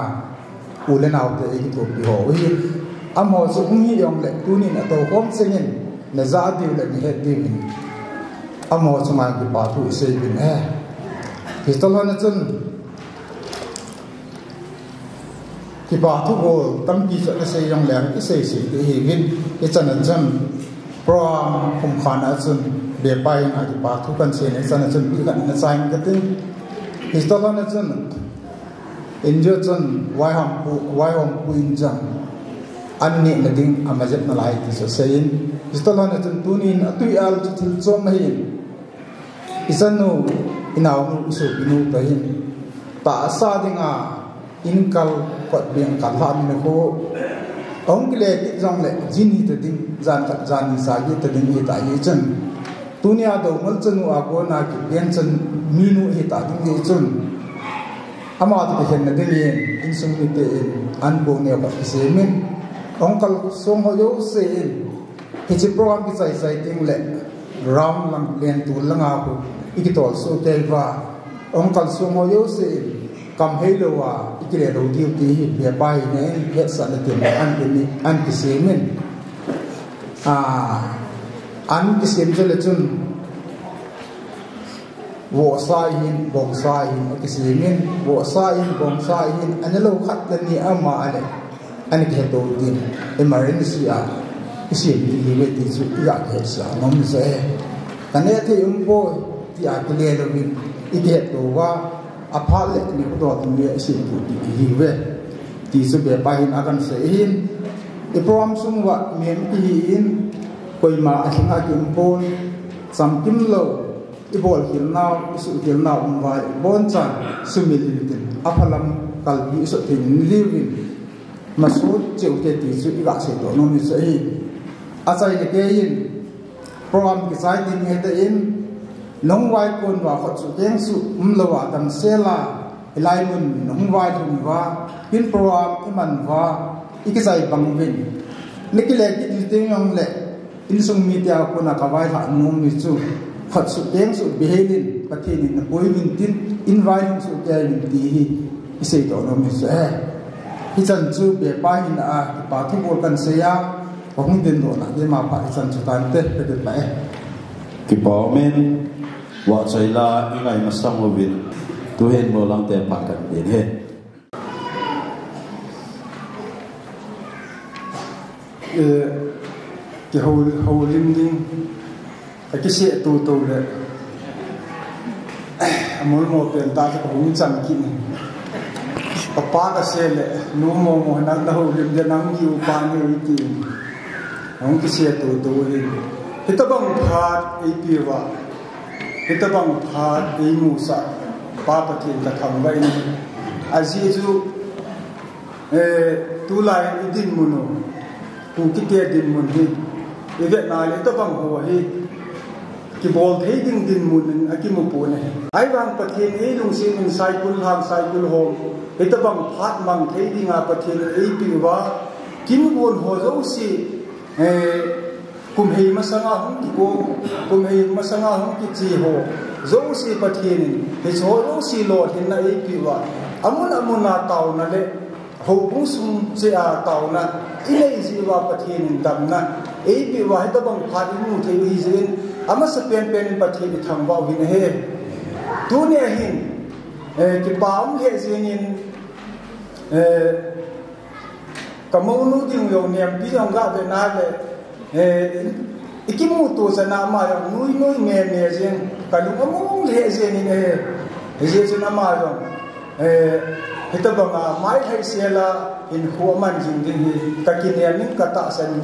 u le naote eikithopi ho hi. Amaho chu hung hi jongle, tunin atoukhom chengin, najah diu le nahet diuvin, amaho chunga kipa thu isei uvin ahi. Hiche toh lhon a chun, kipa thu bol tampi chu ana sei jongle, isei sei ding ahiuvin, hichan a chun, program khumkha na a chun, bepa in a kipa thu kahin sei na, hichan a chun, ipi khat ana chai inge kati. Hiche toh lhon a chun, India chun vaihompu, vaihompu in chang, an neh nading ama jep nalai ti chu aseiyin, hitalon a chun tunin atui al chu thil chom ahin, ichanu, inaonu, isopinu toh hin tahsa dinga inkal kot beng kal lhah ni khu, ahung kile kit jongle jin hita ding, jan khat jan ni sa hita ding hita hi chun, tunia Doungel chanu a kona kipeng chun minu hita ding hi chun, ama toh kikhen nadingin insung mite in an bong neo khat kisemin, ahung kalsong ho jouse in hiche program kichai chai tengle round lang lentu langa khu ikitol soh kei uva, ahung kalsong ho jouse in kam heilouva ikile lou diu ti hi Vepa hina in hetsahna tin an kini, an kisemin, a, an kisem chule chun vohsa hin, bongsa hin akisemin, vohsa hin, bongsa hin, anelou khat le ni ama ale ana kiheto tin, emergency a isem ding hiuve ti chu iga kihetsah nom jeh e. Kaneh thei umpoi tia kile louvin ikiheto uva, aphat le nikho dol teng le isem diu ti hiuve ti chu Vepa hin akan sei hin, i program sung uva mihem kihin, koima alhinga kiumpon, chamkim lou, ibolkhel nau, isuhkhel nau um uva, ibonchan sumil intin, aphalam kalbi isot thei in liuvin, masot cheh ute ti chu iga seidoh nom chu ahi. Achaina keiyin, program kichai ding hita in, nahung vaikon uva khutsuh kengsuh umlouva damsel a, hilai mun nahung vailhun uva, hin program iman uva ikichai bang uvin, nakile kit teng jongle, insung mite a kona kavailhah nom hi chu, khutsuh kengsuh behelin Pathen in napui uvin tin, in vailhun soh kei uvin ti hi iseidoh nom hi chu ahi. Hichan chu Vepa hina a kipa thubol kan sei a, kahung dindoh na keima phat hichan chu tante, kakipah e. Kipa umin, vahchoi la ingai masang uvin, tuhin molangte phat kan pe e. Eh, kihou, houlim ding, akiseh tutu le, amolmo pen tah chu kahung chan kit in, kapa kasei le, nu momo, nang nahoulim ding, nang kiu pa nei tin, ahung kiseh tutu hin, hitobang phat eipeuva, hitobang phat eimusah Pa Pathen kathangvah in, ajeh chu, eh, tulai idinmun u, Kukite dinmun hi ivet na le, hitobang ho hi kibol thei ding dinmun in akimu pon ahi. Ahivang Pathen in eilungset in cycle lhang cycle hom, hitobang phat mang thei dinga Pathen in eipeuva, kingon ho jouse, eh, kum hei masanga hung kikong, kum hei masanga hung kiche ho jouse Pathen in hiche ho jouse lolhinna eipeuva, amun amun a taona le houbung sung cheh a taona inei jeh uva Pathen in damna eipeuva, hitobang phat imu thei u ahi jeh in, amasapen pen in Pathen ithangvah uvin ahi. Tunia hin, eh, kipa um lheh jeng in, eh, kamounu ding jong, Nempi jong gave na le, eh, ikimuto chan a ama jong nuinui meme jeng, kalung among lheh jeng in ahi. Hijeh chun ama jong, eh, hitobanga mailhaisel a hinkho aman jing ding hi kakinem in, katahsan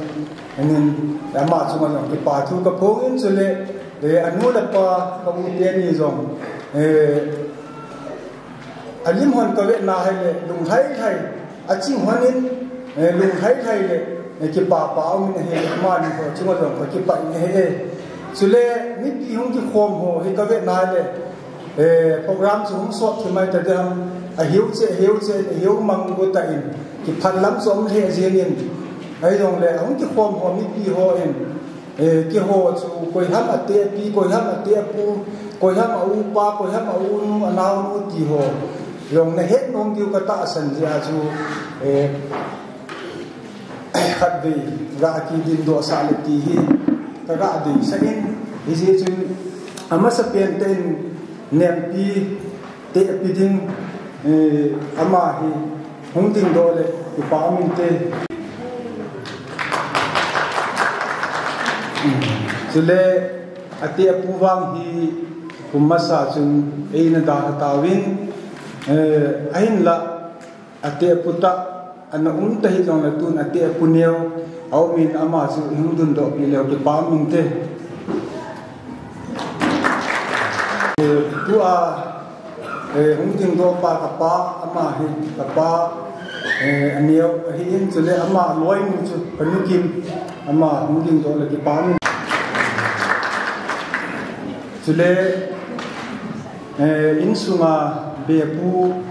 in, ama chunga jong kipa thu kaphong in, chule, eh, anu le apa, ka u teni jong, eh, alim hon kavet na hile, lunglhai lhai, aching hon in, eh, lunglhai lhai le, eh, kipapa um in ahi, amani ho chunga jong kakipah in ahi. Chule mipi hung kikhom ho hi kavet na le, eh, program chu hung sot thim mai ta ding ham, ahiu cheh, ahiu cheh, ahiu mang u ta in, kiphat lam chu um lheh jeng in, ahijongle hung kikhom ho mipi ho in, eh, keiho chu koiham atehpi, koiham atehpu, koiham a upa, koiham a unu, anaonu ti ho jong nahet nom diu katahsan jeh a chu, eh, khatvei ga kidindoh sah le ti hi kaga deisah in, hijeh chun amasapen tah in Nempi tehpi ding, eh, ama hi hung dingdoh le kipa um inte. Chule atehpu vang hi kum masa chun eina dalha tauvin, eh, ahinla atehpu tah Ana um ta hijongle tun ate apu neo, aumin ama chu ihung dundoh pi leu kipah um inte. Eh, tua, eh, hung dingdoh pa kapa, ama hi kapa, eh, aneo ahin chule ama loinu chu kanu Kim, ama hung dingdoh le kipah um in. Chule, eh, insunga bepu,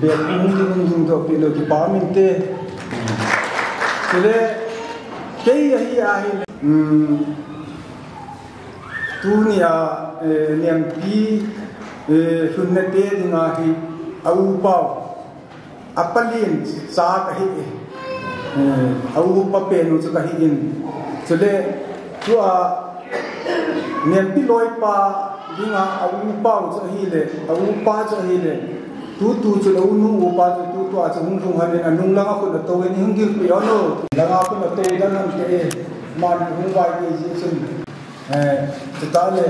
bepu hung ding, hung dingdoh pi leu kipah um inte. Chule, kei ahi ahi, um, tunia, eh, Nempi, eh, lhunna te dinga hi a upau, a palen cha kahi e. Eh, a upa penu chu kahi in. Chule, tua, Nempi loipa dinga a upau chu ahile, a upa chu ahile. Tutu chu a unu upa chu tutu a chu hung lhung hon in anung langa khut atou in hung gilpi hon o. Langa khut atou dan hon te e. Man hung vai ke ji chun. Eh, chutah le,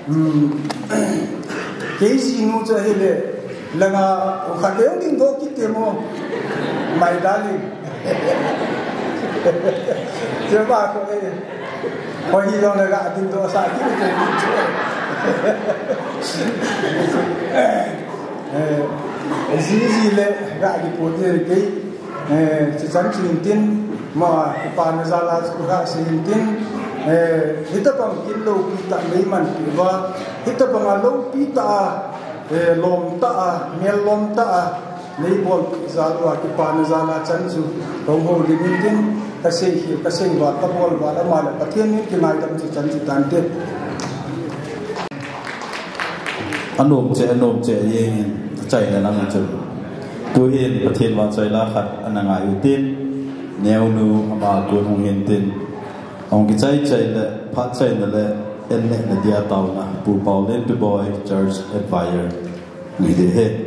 um, kei jinu chu ahile, langa, khat leu dingdoh kit te mo, my darling. Chuba ko, eh, ko hijongle ga dingdoh sa kit te. Eh, jiji le ga dingdoh te kei. Eh, chuchan chu hintin, ma, kipana jala chu kasei hintin, eh, hitabang kin loupi tah neimanpi uva, hitabanga loupi tah a, eh, lom tah a, mel lom tah a, neibolpi jal uva, kipana jala chan chu, kahung houlim hintin, kasei hi, kasei uva, kabol uva, ama le Pathen in kingaidam chu chan chu tante. Anom cheh, anom cheh, jeng in, achaina lang a chun. Tuhin Pathen vahchoila khat ana ngai utin, neonu ama kon hung hintin. Ahung kichai chai le, phat chaina le, en le, na dia taona, Pu Paulin Tuboi, Church Advisor. Ngai ding ahi.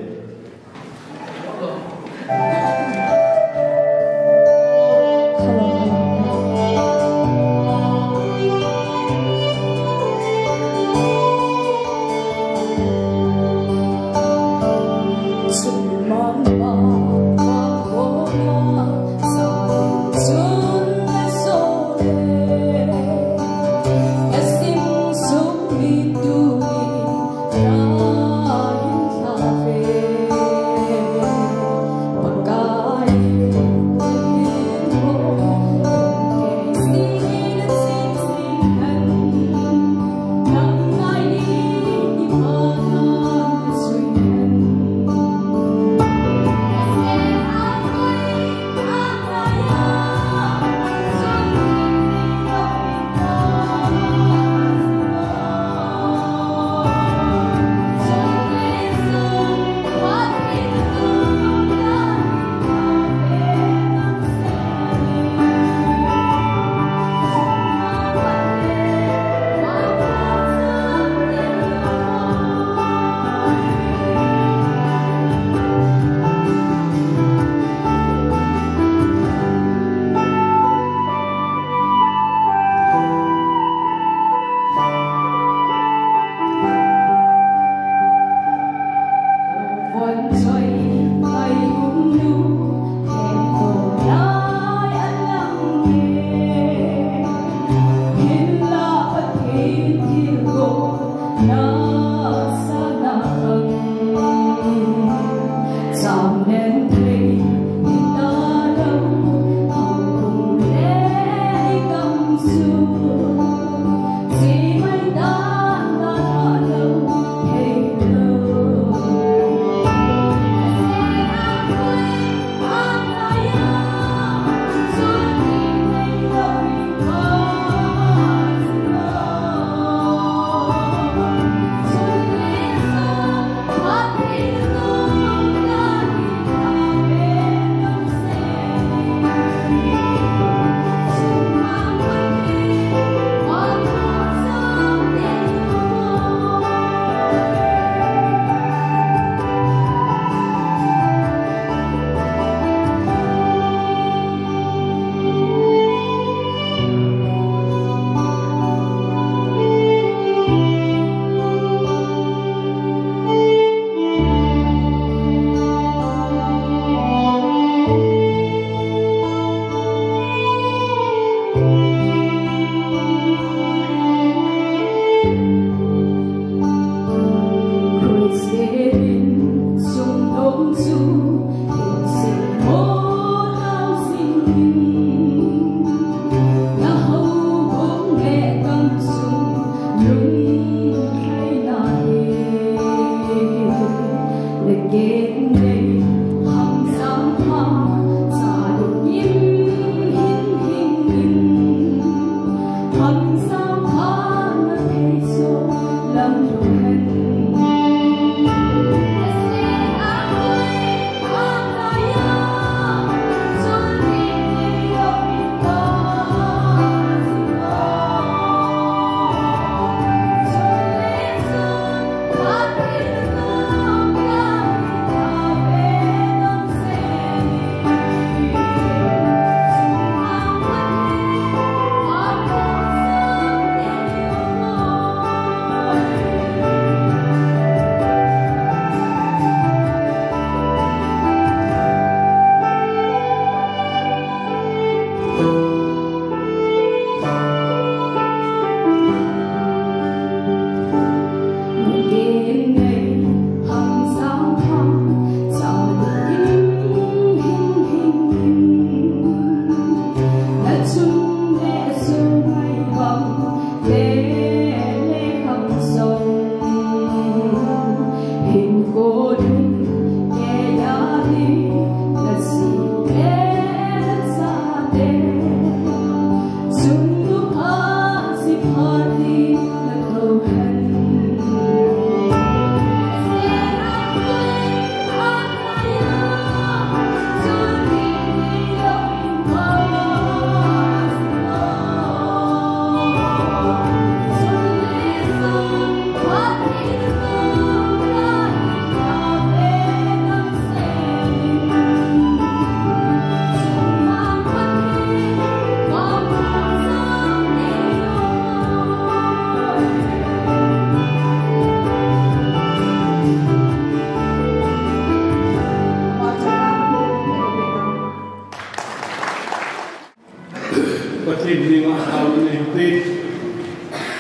Pathen henga taona nei ute.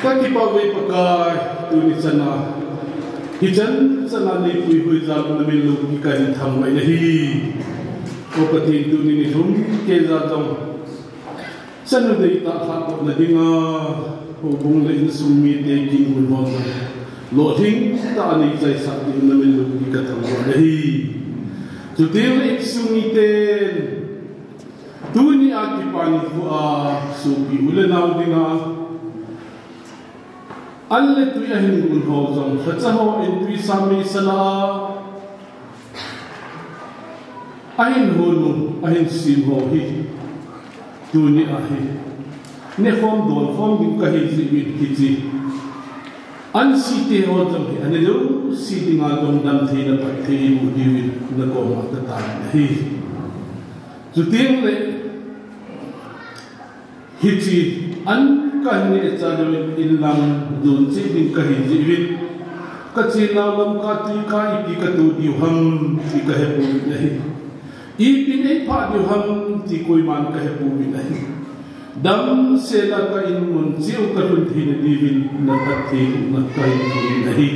Ka kipah uve Pakai, tuni chana hichan chana nei puihoi jal un na min loupi kahin thangvah in ahi. O Pathen, tuni ni thum kei jal jong chanu deitah lhahdohna dinga houbung le insung mite kin gon ho jong lolhing tah a nei chaisah ding un na min loupi ka thangvah in ahi. Chuteng le insung miten Tuni a kipa nikho a sopi u le nao dinga an le tui ahin gon ho jong, lhacha ho in tui sa mei sa la a ahin hon u, ahin sem ho hi tuni a hi nekhom dolkhom ding kahi jeh uvin, hiche an site ho jong hi ane jouse dinga dongdam theina phatthei eiboh diuvin nakoma kataovin ahi. Chuteng le hiche an kahin neh chai lou in lang jon cheh ding kahi jeh uvin, kachenau Lamka tuikah ipi kato diu ham ti kahepouvin ahi. Ipin eiphah diu ham ti koiman kahepouvin ahi. Damsel a ka in mun cheh u kalhun theina diuvin na phatthei u na kahin thum in ahi.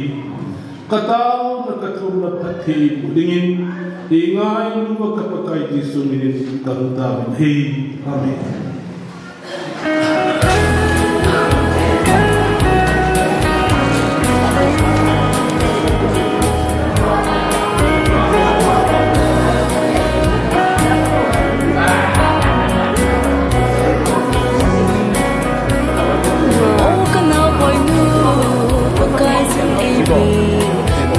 Kataona kathouna phatthei eiboh dingin, eingailu uva ka Pakai Jesu minin kahung taovin ahi. Amen. O ka naoboinu, Pakai jin eipe,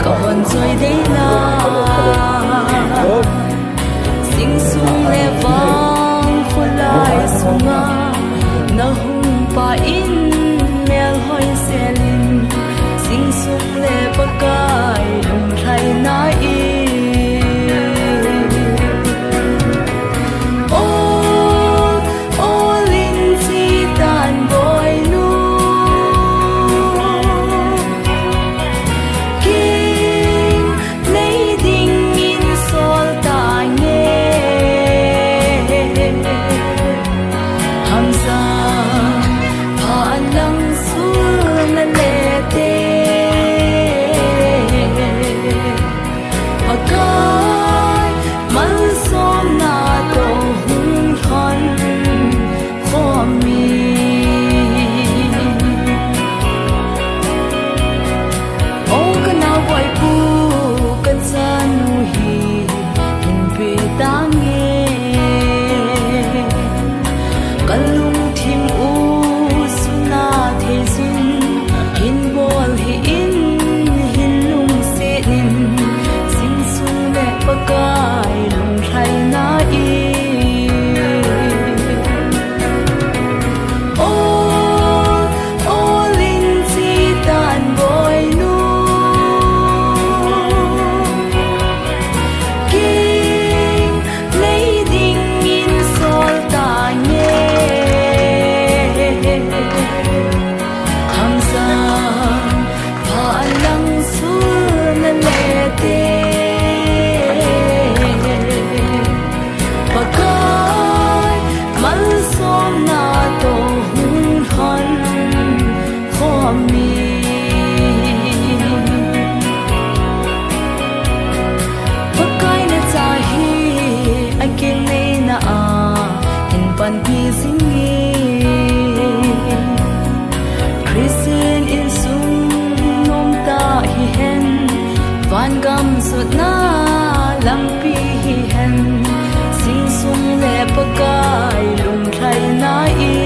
ka hon choi dei na. Sing sung le vang kholai sunga na hung pa in, melhoi selin, sing sung le Pakai lunglhai na in. O, o lin chi tan boinu, king nei dingin sol tange. Hamsa pha an lang sul na le te. Vangam sutna lampi hihen, insung le Pakai lunglhaina i